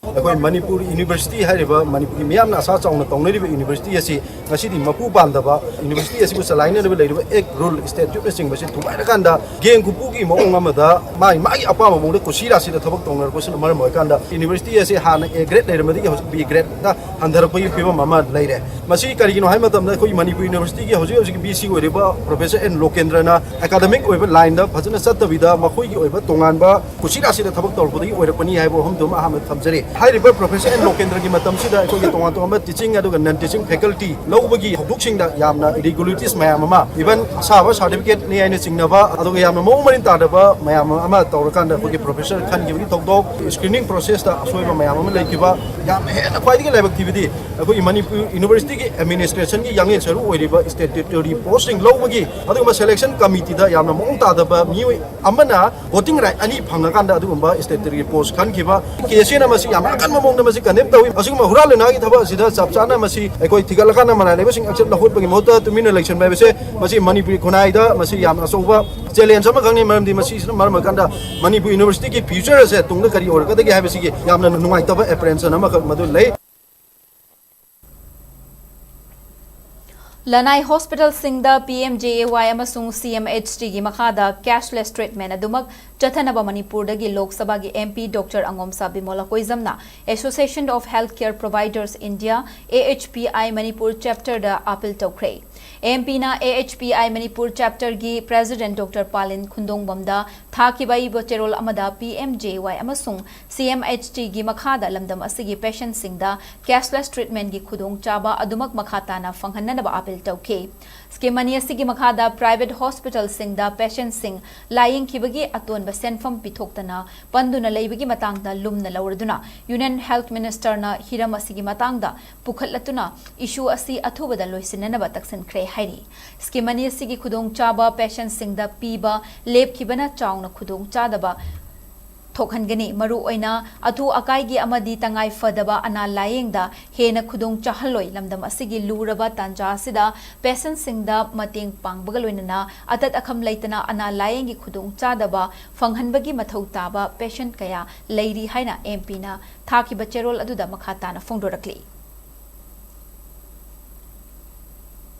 ꯑꯩꯈꯣꯏ ꯃꯅꯤꯄꯨꯔ ꯌꯨꯅꯤꯚꯔꯁꯤꯇꯤ ꯍꯥꯏꯔꯤꯕ ꯃꯅꯤꯄꯨꯔꯒꯤ ꯃꯤꯌꯥꯝꯅ ꯑꯁꯥ ꯆꯥꯎꯅ ꯇꯧꯅꯔꯤꯕ ꯌꯨꯅꯤꯚꯔꯁꯤꯇꯤ ꯑꯁꯤ ꯉꯁꯤꯗꯤ ꯃꯄꯨ ꯄꯥꯟꯗꯕ, ꯌꯨꯅꯤꯚꯔꯁꯤꯇꯤ ꯑꯁꯤꯕꯨ ꯆꯂꯥꯏꯅꯔꯤꯕ ꯂꯩꯔꯤꯕ ꯑꯦꯛ, ꯔꯨꯜ, ꯁ꯭ꯇꯦꯇ꯭ꯌꯨꯠꯅꯆꯤꯡꯕꯁꯤ ꯊꯨꯒꯥꯏꯔꯀꯥꯟꯗ ꯒꯦꯡ ꯈꯨꯄꯨꯒꯤ ꯃꯑꯣꯡ ꯑꯃꯗ ꯃꯥꯒꯤ ꯃꯥꯒꯤ ꯑꯄꯥꯝꯕ ꯃꯑꯣꯡꯗ ꯀꯨꯁꯤ ꯔꯥꯁꯤꯗ ꯊꯕꯛ ꯇꯧꯅꯔꯛꯄꯁꯤꯅ ꯃꯔꯝ ꯑꯣꯏꯔꯀꯥꯟꯗ ꯌꯨꯅꯤꯚꯔꯁꯤꯇꯤ ꯑꯁꯤ ꯍꯥꯟꯅ ꯑꯦ ꯒ꯭ꯔꯦꯗ ꯂꯩꯔꯝꯕꯗꯒꯤ ꯍꯧꯖꯤꯛ ꯕꯤ ꯒ꯭ꯔꯦꯗꯇ ꯍꯟꯊꯔꯛꯄꯒꯤ ꯐꯤꯕꯝ ꯑꯃ ꯂꯩꯔꯦ꯫ ꯃꯁꯤ ꯀꯔꯤꯒꯤꯅꯣ ꯍꯥꯏꯕ ꯃꯇꯝꯗ ꯑꯩꯈꯣꯏꯒꯤ ꯃꯅꯤꯄꯨꯔ ꯌꯨꯅꯤꯚꯔꯁꯤꯇꯤꯒꯤ ꯍꯧꯖꯤꯛ ꯍꯧꯖꯤꯛꯀꯤ ꯚꯤ ꯁꯤ ꯑꯣꯏꯔꯤꯕ ꯄ꯭ꯔꯣꯐꯦꯁꯔ ꯑꯦꯟ ꯂꯣꯀꯦꯟꯗ꯭ꯔꯅ ꯑꯦꯀꯥꯗꯃꯤꯛ ꯑꯣꯏꯕ ꯂꯥꯏꯟꯗ ꯐꯖꯅ ꯆꯠꯇꯕꯤꯗ ꯃꯈꯣꯏꯒꯤ ꯑꯣꯏꯕ ꯇꯣꯉꯥꯟꯕ ꯀꯨꯁꯤ ꯔꯥꯁꯤꯗ ꯊꯕꯛ ꯇꯧꯔꯛꯄꯗꯒꯤ ꯑꯣꯏꯔꯛꯄꯅꯤ ꯍꯥꯏꯕ ꯋꯥꯐꯝꯗꯨꯃ ꯑꯍꯥꯟꯕ ꯊꯝꯖꯔꯤ꯫ ꯍꯥꯏꯔꯤꯕ ꯄ꯭ꯔꯣꯐꯦꯁꯔ ꯑꯦꯟ ꯂꯣꯀꯦꯟꯗ꯭ꯔꯒꯤ ꯃꯇꯝꯁꯤꯗ ꯑꯩꯈꯣꯏꯒꯤ ꯇꯣꯉꯥꯟ ꯇꯣꯉꯥꯟꯕ ꯇꯤꯆꯤꯡ ꯑꯗꯨꯒ ꯅꯟ ꯇꯤꯆꯤꯡ ꯐꯦꯀꯜꯇꯤ ꯂꯧꯕꯒꯤ ꯍꯧꯗꯣꯛꯁꯤꯡꯗ ꯌꯥꯝꯅ ꯏꯔꯤꯒꯨꯂꯔꯤꯇꯤꯁ ꯃꯌꯥꯝ ꯑꯃ, ꯏꯚꯟ ꯑꯁꯥꯕ ꯁꯥꯔꯇꯤꯐꯤꯀꯦꯠꯅꯤ ꯍꯥꯏꯅ ꯆꯤꯡꯅꯕ, ꯑꯗꯨꯒ ꯌꯥꯝꯅ ꯃꯑꯣꯡ ꯃꯔꯤꯟ ꯇꯥꯗꯕ ꯃꯌꯥꯝ ꯑꯃ ꯇꯧꯔꯀꯥꯟꯗ ꯑꯩꯈꯣꯏꯒꯤ ꯄ꯭ꯔꯣꯐꯦꯁꯔ ꯈꯟꯈꯤꯕꯒꯤ ꯊꯧꯗꯣꯛ, ꯁ꯭ꯀ꯭ꯔꯤꯅꯤꯡ ꯄ꯭ꯔꯣꯁꯦꯁꯇ ꯑꯁꯣꯏꯕ ꯃꯌꯥꯝ ꯑꯃ ꯂꯩꯈꯤꯕ, ꯌꯥꯝꯅ ꯍꯦꯟꯅ ꯈ꯭ꯋꯥꯏꯗꯒꯤ ꯂꯥꯏꯕꯛ ꯊꯤꯕꯗꯤ ꯑꯩꯈꯣꯏꯒꯤ ꯃꯅꯤꯄꯨꯔ ꯌꯨꯅꯤꯚꯔꯁꯤꯇꯤꯒꯤ ꯌꯥꯡꯂꯦꯟ ꯁꯔꯨ ꯑꯣꯏꯔꯤꯕ ꯁ꯭ꯇꯦꯇꯨꯇꯣꯔꯤ ꯄꯣꯁꯁꯤꯡ ꯂꯧꯕꯒꯤ, ꯑꯗꯨꯒꯨꯝꯕ ꯁꯦꯂꯦꯛꯁꯟ ꯀꯃꯤꯇꯤꯗ ꯌꯥꯝꯅ ꯃꯑꯣꯡ ꯇꯥꯗꯕ ꯃꯤꯑꯣꯏ ꯑꯃꯅ ꯚꯣꯇꯤꯡ ꯔꯥꯏꯠ ꯑꯅꯤ ꯐꯪꯉꯀꯥꯟꯗ ꯑꯗꯨꯒꯨꯝꯕ ꯁ꯭ꯇꯦꯇꯨꯇꯣꯔꯤ ꯄꯣꯁ ꯈꯟꯈꯤꯕ, ꯀꯦ ꯑꯦꯁ ꯑꯦꯅ ꯃꯁꯤ ꯌꯥꯝꯅ ꯑꯀꯟꯕ ꯃꯑꯣꯡꯗ ꯃꯁꯤ ꯀꯟꯗꯦꯝ ꯇꯧꯏ꯫ ꯑꯁꯤꯒꯨꯝꯕ ꯍꯨꯔꯥꯟ ꯂꯩꯅꯥꯒꯤ ꯊꯕꯛ ꯑꯁꯤꯗ ꯆꯞ ꯆꯥꯅ ꯃꯁꯤ ꯑꯩꯈꯣꯏ ꯊꯤꯒꯠꯂꯀꯥꯟꯗ ꯃꯔꯥꯜ ꯂꯩꯕꯁꯤꯡ ꯑꯦꯛꯁꯟ ꯂꯧꯈꯠꯄꯒꯤ ꯃꯍꯨꯠꯇ ꯇꯨꯃꯤꯟꯅ ꯂꯩꯁꯤꯟꯕ ꯍꯥꯏꯕꯁꯦ ꯃꯁꯤ ꯃꯅꯤꯄꯨꯔꯤ ꯈꯨꯟꯅꯥꯏꯗ ꯃꯁꯤ ꯌꯥꯝꯅ ꯑꯆꯧꯕ ꯆꯦꯂꯦꯟꯖ ꯑꯃꯈꯛꯅꯤ꯫ ꯃꯔꯝꯗꯤ ꯃꯁꯤꯁꯤꯅ ꯃꯔꯝ ꯑꯣꯏꯔꯀꯥꯟꯗ ꯃꯅꯤꯄꯨꯔ ꯌꯨꯅꯤꯚꯔꯁꯤꯇꯤꯒꯤ ꯐ꯭ꯌꯨꯆꯔ ꯑꯁꯦ ꯇꯨꯡꯗ ꯀꯔꯤ ꯑꯣꯏꯔꯛꯀꯗꯒꯦ ꯍꯥꯏꯕꯁꯤꯒꯤ ꯌꯥꯝꯅ ꯅꯨꯡꯉꯥꯏꯇꯕ ꯑꯦꯄ꯭ꯔꯦꯟꯁꯟ ꯑꯃꯈꯛ ꯃꯗꯨ ꯂꯩ꯫ ꯂꯅꯥꯏ ꯍꯣꯁꯄꯤꯇꯥꯜꯁꯤꯡꯗ ꯄꯤ ꯑꯦꯝ ꯖꯦ ꯑꯦ ꯋꯥꯏ ꯑꯃꯁꯨꯡ ꯁꯤ ꯑꯦꯝ ꯑꯩꯆ ꯇꯤꯒꯤ ꯃꯈꯥꯗ ꯀꯦꯁꯂꯦꯁ ꯇ꯭ꯔꯤꯠꯃꯦꯟ ꯑꯗꯨꯃꯛ ꯆꯠꯊꯅꯕ ꯃꯅꯤꯄꯨꯔꯗꯒꯤ ꯂꯣꯛ ꯁꯚꯥꯒꯤ M P doctor Angomcha Bimola ꯀꯣꯏꯖꯝꯅ Association of Healthcare Providers India, A H P I, Manipur ꯆꯦꯞꯇꯔꯗ ꯑꯥꯄꯤꯜ ꯇꯧꯈ꯭ꯔꯦ꯫ ꯑꯦꯝ ꯄꯤꯅ A H P I Manipur ꯆꯦꯞꯇꯔꯒꯤ ꯄ꯭ꯔꯦꯁꯤꯗꯦꯟꯠ ꯗꯣꯛꯇꯔ ꯄꯥꯂꯤꯟ ꯈꯨꯟꯗꯣꯡꯕꯝꯗ ꯊꯥꯈꯤꯕ ꯏꯕ ꯆꯦꯔꯣꯜ ꯑꯃꯗ ꯄꯤ ꯑꯦꯝ ꯖꯦ ꯋꯥꯏ ꯑꯃꯁꯨꯡ ꯁꯤ ꯑꯦꯝ ꯑꯩꯆ ꯇꯤꯒꯤ ꯃꯈꯥꯗ ꯂꯝꯗꯝ ꯑꯁꯤꯒꯤ ꯄꯦꯁꯦꯟꯠꯁꯤꯡꯗ ꯀꯦꯁꯂꯦꯁ ꯇ꯭ꯔꯤꯠꯃꯦꯟꯒꯤ ꯈꯨꯗꯣꯡꯆꯥꯕ ꯑꯗꯨꯃꯛ ꯃꯈꯥ ꯇꯥꯅ ꯐꯪꯍꯟꯅꯅꯕ ꯑꯥꯄꯤꯜ ꯇꯧꯈꯤ꯫ ꯁ꯭ꯀꯤꯝ ꯑꯅꯤ ꯑꯁꯤꯒꯤ ꯃꯈꯥꯗ ꯄ꯭ꯔꯥꯏꯚꯦꯠ ꯍꯣꯁꯄꯤꯇꯥꯜꯁꯤꯡꯗ ꯄꯦꯁꯦꯟꯠꯁꯤꯡ ꯂꯥꯌꯦꯡꯈꯤꯕꯒꯤ ꯑꯇꯣꯟꯕ ꯁꯦꯟꯐꯝ ꯄꯤꯊꯣꯛꯇꯅ ꯄꯟꯗꯨꯅ ꯂꯩꯕꯒꯤ ꯃꯇꯥꯡꯗ ꯂꯨꯝꯅ ꯂꯧꯔꯗꯨꯅ ꯌꯨꯅꯤꯌꯟ ꯍꯦꯜꯊ ꯃꯤꯅꯤꯁꯇꯔꯅ ꯍꯤꯔꯝ ꯑꯁꯤꯒꯤ ꯃꯇꯥꯡꯗ ꯄꯨꯈꯠꯂꯛꯇꯨꯅ ꯏꯁꯨ ꯑꯁꯤ ꯑꯊꯨꯕꯗ ꯂꯣꯏꯁꯤꯟꯅꯅꯕ ꯇꯛꯁꯤꯟꯈ꯭ꯔꯦ ꯍꯥꯏꯔꯤ꯫ ꯁ꯭ꯀꯤꯝ ꯑꯅꯤ ꯑꯁꯤꯒꯤ ꯈꯨꯗꯣꯡꯆꯥꯕ ꯄꯦꯁꯦꯟꯠꯁꯤꯡꯗ ꯄꯤꯕ ꯂꯦꯞꯈꯤꯕꯅ ꯆꯥꯎꯅ ꯈꯨꯗꯣꯡꯆꯥꯗꯕ ꯊꯣꯛꯍꯟꯒꯅꯤ꯫ ꯃꯔꯨꯑꯣꯏꯅ ꯑꯊꯨ ꯑꯀꯥꯏꯒꯤ ꯑꯃꯗꯤ ꯇꯉꯥꯏ ꯐꯗꯕ ꯑꯅꯥ ꯂꯥꯌꯦꯡꯗ ꯍꯦꯟꯅ ꯈꯨꯗꯣꯡ ꯆꯥꯍꯜꯂꯣꯏ꯫ ꯂꯝꯗꯝ ꯑꯁꯤꯒꯤ ꯂꯨꯔꯕ ꯇꯥꯟꯖꯥ ꯑꯁꯤꯗ ꯄꯦꯁꯦꯟꯠꯁꯤꯡꯗ ꯃꯇꯦꯡ ꯄꯥꯡꯕꯒ ꯂꯣꯏꯅꯅ ꯑꯇꯠ ꯑꯈꯝ ꯂꯩꯇꯅ ꯑꯅꯥ ꯂꯥꯌꯦꯡꯒꯤ ꯈꯨꯗꯣꯡꯆꯥꯗꯕ ꯐꯪꯍꯟꯕꯒꯤ ꯃꯊꯧ ꯇꯥꯕ ꯄꯦꯁꯦꯟꯠ ꯀꯌꯥ ꯂꯩꯔꯤ ꯍꯥꯏꯅ ꯑꯦꯝ ꯄꯤꯅ ꯊꯥꯈꯤꯕ ꯆꯦꯔꯣꯜ ꯑꯗꯨꯗ ꯃꯈꯥ ꯇꯥꯅ ꯐꯣꯡꯗꯣꯔꯛꯂꯤ꯫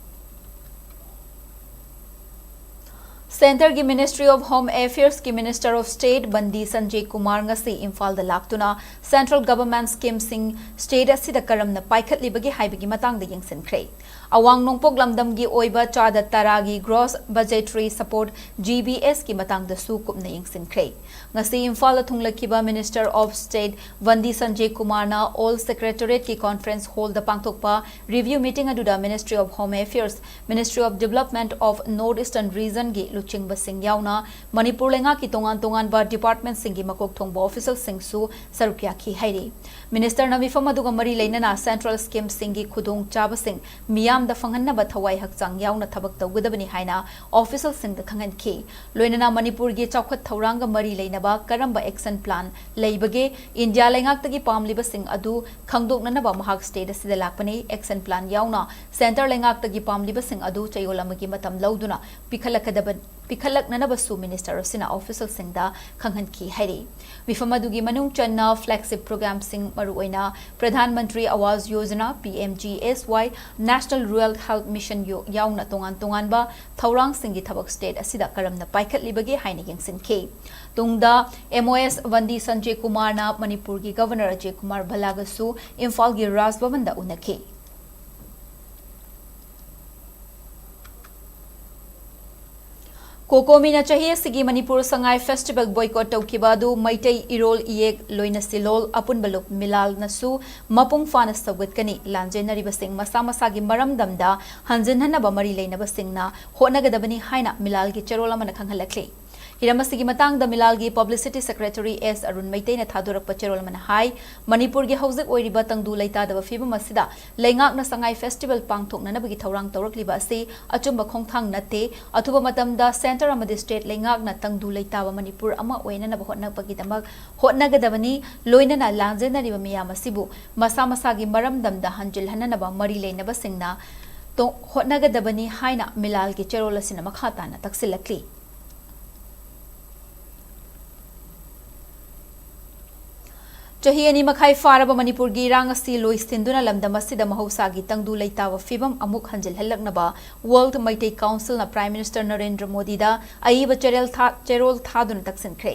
ꯁꯦꯟꯇꯔꯒꯤ Ministry of Home Affairsꯀꯤ Minister of State ꯕꯟꯗꯤ ꯁꯟꯖꯦ ꯀꯨꯃꯥꯔ ꯉꯁꯤ ꯏꯝꯐꯥꯜꯗ ꯂꯥꯛꯇꯨꯅ ꯁꯦꯟꯇ꯭ꯔꯦꯜ ꯒꯚꯔꯟꯃꯦꯟꯠ ꯁ꯭ꯀꯤꯝꯁꯤꯡ ꯁ꯭ꯇꯦꯠ ꯑꯁꯤꯗ ꯀꯔꯝꯅ ꯄꯥꯏꯈꯠꯂꯤꯕꯒꯦ ꯍꯥꯏꯕꯒꯤ ꯃꯇꯥꯡꯗ ꯌꯦꯡꯁꯤꯟꯈ꯭ꯔꯦ꯫ ꯑꯋꯥꯡ ꯅꯣꯡꯄꯣꯛ ꯂꯝꯗꯝꯒꯤ ꯑꯣꯏꯕ ꯆꯥꯗ ꯇꯔꯥꯒꯤ Gross Budgetary Support, G B S ꯀꯤ ꯃꯇꯥꯡꯗꯁꯨ ꯀꯨꯞꯅ ꯌꯦꯡꯁꯤꯟꯈ꯭ꯔꯦ꯫ ꯉꯁꯤ ꯏꯝꯐꯥꯜꯗ ꯊꯨꯡꯂꯈꯤꯕ Minister of State ꯕꯟꯗꯤ ꯁꯟꯖꯦ ꯀꯨꯃꯥꯔꯅ Old Secretariat ꯀꯤ conference hall ꯗ ꯄꯥꯡꯊꯣꯛꯄ review meeting ꯑꯗꯨꯗ Ministry of Home Affairs, Ministry of Development of North Eastern Region ꯒꯤ ꯂꯨꯆꯤꯡꯕꯁꯤꯡ ꯌꯥꯎꯅ ꯃꯅꯤꯄꯨꯔ ꯂꯩꯉꯥꯛꯀꯤ ꯇꯣꯉꯥꯟ ꯇꯣꯉꯥꯟꯕ department ꯁꯤꯡꯒꯤ ꯃꯀꯣꯛ ꯊꯣꯡꯕ official ꯁꯤꯡꯁꯨ ꯁꯔꯨꯛ ꯌꯥꯈꯤ ꯍꯥꯏꯔꯤ꯫ Minister ꯅ ꯃꯤꯐꯝ ꯑꯗꯨꯒ ꯃꯔꯤ ꯂꯩꯅꯅ central scheme ꯁꯤꯡꯒꯤ ꯈꯨꯗꯣꯡꯆꯥꯕꯁꯤꯡ ꯃꯤꯌꯥꯝꯗ ꯐꯪꯍꯟꯅꯕ ꯊꯋꯥꯏ ꯍꯛꯆꯥꯡ ꯌꯥꯎꯅ ꯊꯕꯛ ꯇꯧꯒꯗꯕꯅꯤ ꯍꯥꯏꯅ official ꯁꯤꯡꯗ ꯈꯪꯍꯟꯈꯤ꯫ ꯂꯣꯏꯅꯅ ꯃꯅꯤꯄꯨꯔꯒꯤ ꯆꯥꯎꯈꯠ ꯊꯧꯔꯥꯡꯒ ꯃꯔꯤ ꯂꯩꯅꯕ ꯀꯔꯝꯕ action plan ꯂꯩꯕꯒꯦ, ꯏꯟꯗꯤꯌꯥ ꯂꯩꯉꯥꯛꯇꯒꯤ ꯄꯥꯝꯂꯤꯕꯁꯤꯡ ꯑꯗꯨ ꯈꯪꯗꯣꯛꯅꯅꯕ ꯃꯍꯥꯛ state ꯑꯁꯤꯗ ꯂꯥꯛꯄꯅꯤ꯫ Action plan ꯌꯥꯎꯅ centre ꯂꯩꯉꯥꯛꯇꯒꯤ ꯄꯥꯝꯂꯤꯕꯁꯤꯡ ꯑꯗꯨ ꯆꯌꯣꯜ ꯑꯃꯒꯤ ꯃꯇꯝ ꯂꯧꯗꯨꯅ ꯄꯤꯈꯠꯂꯛꯀꯗꯕ, ꯄꯤꯈꯠꯂꯛꯅꯅꯕꯁꯨ minister ꯑꯁꯤꯅ official ꯁꯤꯡꯗ ꯈꯪꯍꯟꯈꯤ ꯍꯥꯏꯔꯤ꯫ ꯃꯤꯐꯝ ꯑꯗꯨꯒꯤ ꯃꯅꯨꯡ ꯆꯟꯅ flagship program ꯁꯤꯡ, ꯃꯔꯨꯑꯣꯏꯅ Pradhan Mantri Awas Yojana, P M G S Y, National Rural Health Mission ꯌꯣ-, ꯌꯥꯎꯅ ꯇꯣꯉꯥꯟ ꯇꯣꯉꯥꯟꯕ ꯊꯧꯔꯥꯡꯁꯤꯡꯒꯤ ꯊꯕꯛ state ꯑꯁꯤꯗ ꯀꯔꯝꯅ ꯄꯥꯏꯈꯠꯂꯤꯕꯒꯦ ꯍꯥꯏꯅ ꯌꯦꯡꯁꯤꯟꯈꯤ꯫ ꯇꯨꯡꯗ M O S ꯕꯟꯗꯤ ꯁꯟꯖꯦ ꯀꯨꯃꯥꯔꯅ ꯃꯅꯤꯄꯨꯔꯒꯤ Governor ꯑꯖꯌ ꯀꯨꯃꯥꯔ ꯚꯜꯂꯥꯒꯁꯨ ꯏꯝꯐꯥꯜꯒꯤ ꯔꯥꯖ ꯚꯕꯟꯗ ꯎꯅꯈꯤ꯫ ꯀꯣꯀꯣꯃꯤꯅ ꯆꯍꯤ ꯑꯁꯤꯒꯤ ꯃꯅꯤꯄꯨꯔ ꯁꯉꯥꯏ festival boycott ꯇꯧꯈꯤꯕ ꯑꯗꯨ ꯃꯩꯇꯩ ꯏꯔꯣꯜ ꯏꯌꯦꯛ ꯂꯣꯏꯅ ꯁꯤꯂꯣꯜ ꯑꯄꯨꯟꯕ ꯂꯨꯞ ꯃꯤꯂꯥꯜꯅꯁꯨ ꯃꯄꯨꯡ ꯐꯥꯅ ꯁꯧꯒꯠꯀꯅꯤ꯫ ꯂꯥꯟꯖꯦꯟꯅꯔꯤꯕꯁꯤꯡ ꯃꯁꯥ ꯃꯁꯥꯒꯤ ꯃꯔꯝꯗꯝꯗ ꯍꯟꯖꯤꯟꯍꯟꯅꯕ ꯃꯔꯤ ꯂꯩꯅꯕꯁꯤꯡꯅ ꯍꯣꯠꯅꯒꯗꯕꯅꯤ ꯍꯥꯏꯅ ꯃꯤꯂꯥꯜꯒꯤ ꯆꯦꯔꯣꯜ ꯑꯃꯅ ꯈꯪꯍꯜꯂꯛꯂꯤ꯫ ꯍꯤꯔꯝ ꯑꯁꯤꯒꯤ ꯃꯇꯥꯡꯗ ꯃꯤꯂꯥꯜꯒꯤ publicity secretary S ꯑꯔꯨꯟ ꯃꯩꯇꯩꯅ ꯊꯥꯗꯣꯔꯛꯄ ꯆꯦꯔꯣꯜ ꯑꯃꯅ ꯍꯥꯏ, ꯃꯅꯤꯄꯨꯔꯒꯤ ꯍꯧꯖꯤꯛ ꯑꯣꯏꯔꯤꯕ ꯇꯪꯗꯨ ꯂꯩꯇꯥꯗꯕ ꯐꯤꯕꯝ ꯑꯁꯤꯗ ꯂꯩꯉꯥꯛꯅ ꯁꯉꯥꯏ festival ꯄꯥꯡꯊꯣꯛꯅꯅꯕꯒꯤ ꯊꯧꯔꯥꯡ ꯇꯧꯔꯛꯂꯤꯕ ꯑꯁꯤ ꯑꯆꯨꯝꯕ ꯈꯣꯡꯊꯥꯡ ꯅꯠꯇꯦ꯫ ꯑꯊꯨꯕ ꯃꯇꯝꯗ centre ꯑꯃꯗꯤ state ꯂꯩꯉꯥꯛꯅ ꯇꯪꯗꯨ ꯂꯩꯇꯥꯕ ꯃꯅꯤꯄꯨꯔ ꯑꯃ ꯑꯣꯏꯅꯅꯕ ꯍꯣꯠꯅꯕꯒꯤꯗꯃꯛ ꯍꯣꯠꯅꯒꯗꯕꯅꯤ꯫ ꯂꯣꯏꯅꯅ ꯂꯥꯟꯖꯦꯟꯅꯔꯤꯕ ꯃꯤꯌꯥꯝ ꯑꯁꯤꯕꯨ ꯃꯁꯥ ꯃꯁꯥꯒꯤ ꯃꯔꯝꯗꯝꯗ ꯍꯟꯖꯤꯜꯍꯟꯅꯅꯕ ꯃꯔꯤ ꯂꯩꯅꯕꯁꯤꯡꯅ ꯇꯣ-, ꯍꯣꯠꯅꯒꯗꯕꯅꯤ ꯍꯥꯏꯅ ꯃꯤꯂꯥꯜꯒꯤ ꯆꯦꯔꯣꯜ ꯑꯁꯤꯅ ꯃꯈꯥ ꯇꯥꯅ ꯇꯛꯁꯤꯜꯂꯛꯂꯤ꯫ ꯆꯍꯤ ꯑꯅꯤ ꯃꯈꯥꯏ ꯐꯥꯔꯕ ꯃꯅꯤꯄꯨꯔꯒꯤ ꯏꯔꯥꯡ ꯑꯁꯤ ꯂꯣꯏꯁꯤꯟꯗꯨꯅ ꯂꯝꯗꯝ ꯑꯁꯤꯗ ꯃꯍꯧꯁꯥꯒꯤ ꯇꯪꯗꯨ ꯂꯩꯇꯥꯕ ꯐꯤꯕꯝ ꯑꯃꯨꯛ ꯍꯟꯖꯤꯜꯍꯜꯂꯛꯅꯕ World Meitei Councilꯅ Prime Minister Narendra ꯃꯣꯗꯤꯗ ꯑꯏꯕ ꯆꯦꯔꯦꯜ ꯊꯥ-, ꯆꯦꯔꯣꯜ ꯊꯥꯗꯨꯅ ꯇꯛꯁꯤꯟꯈ꯭ꯔꯦ꯫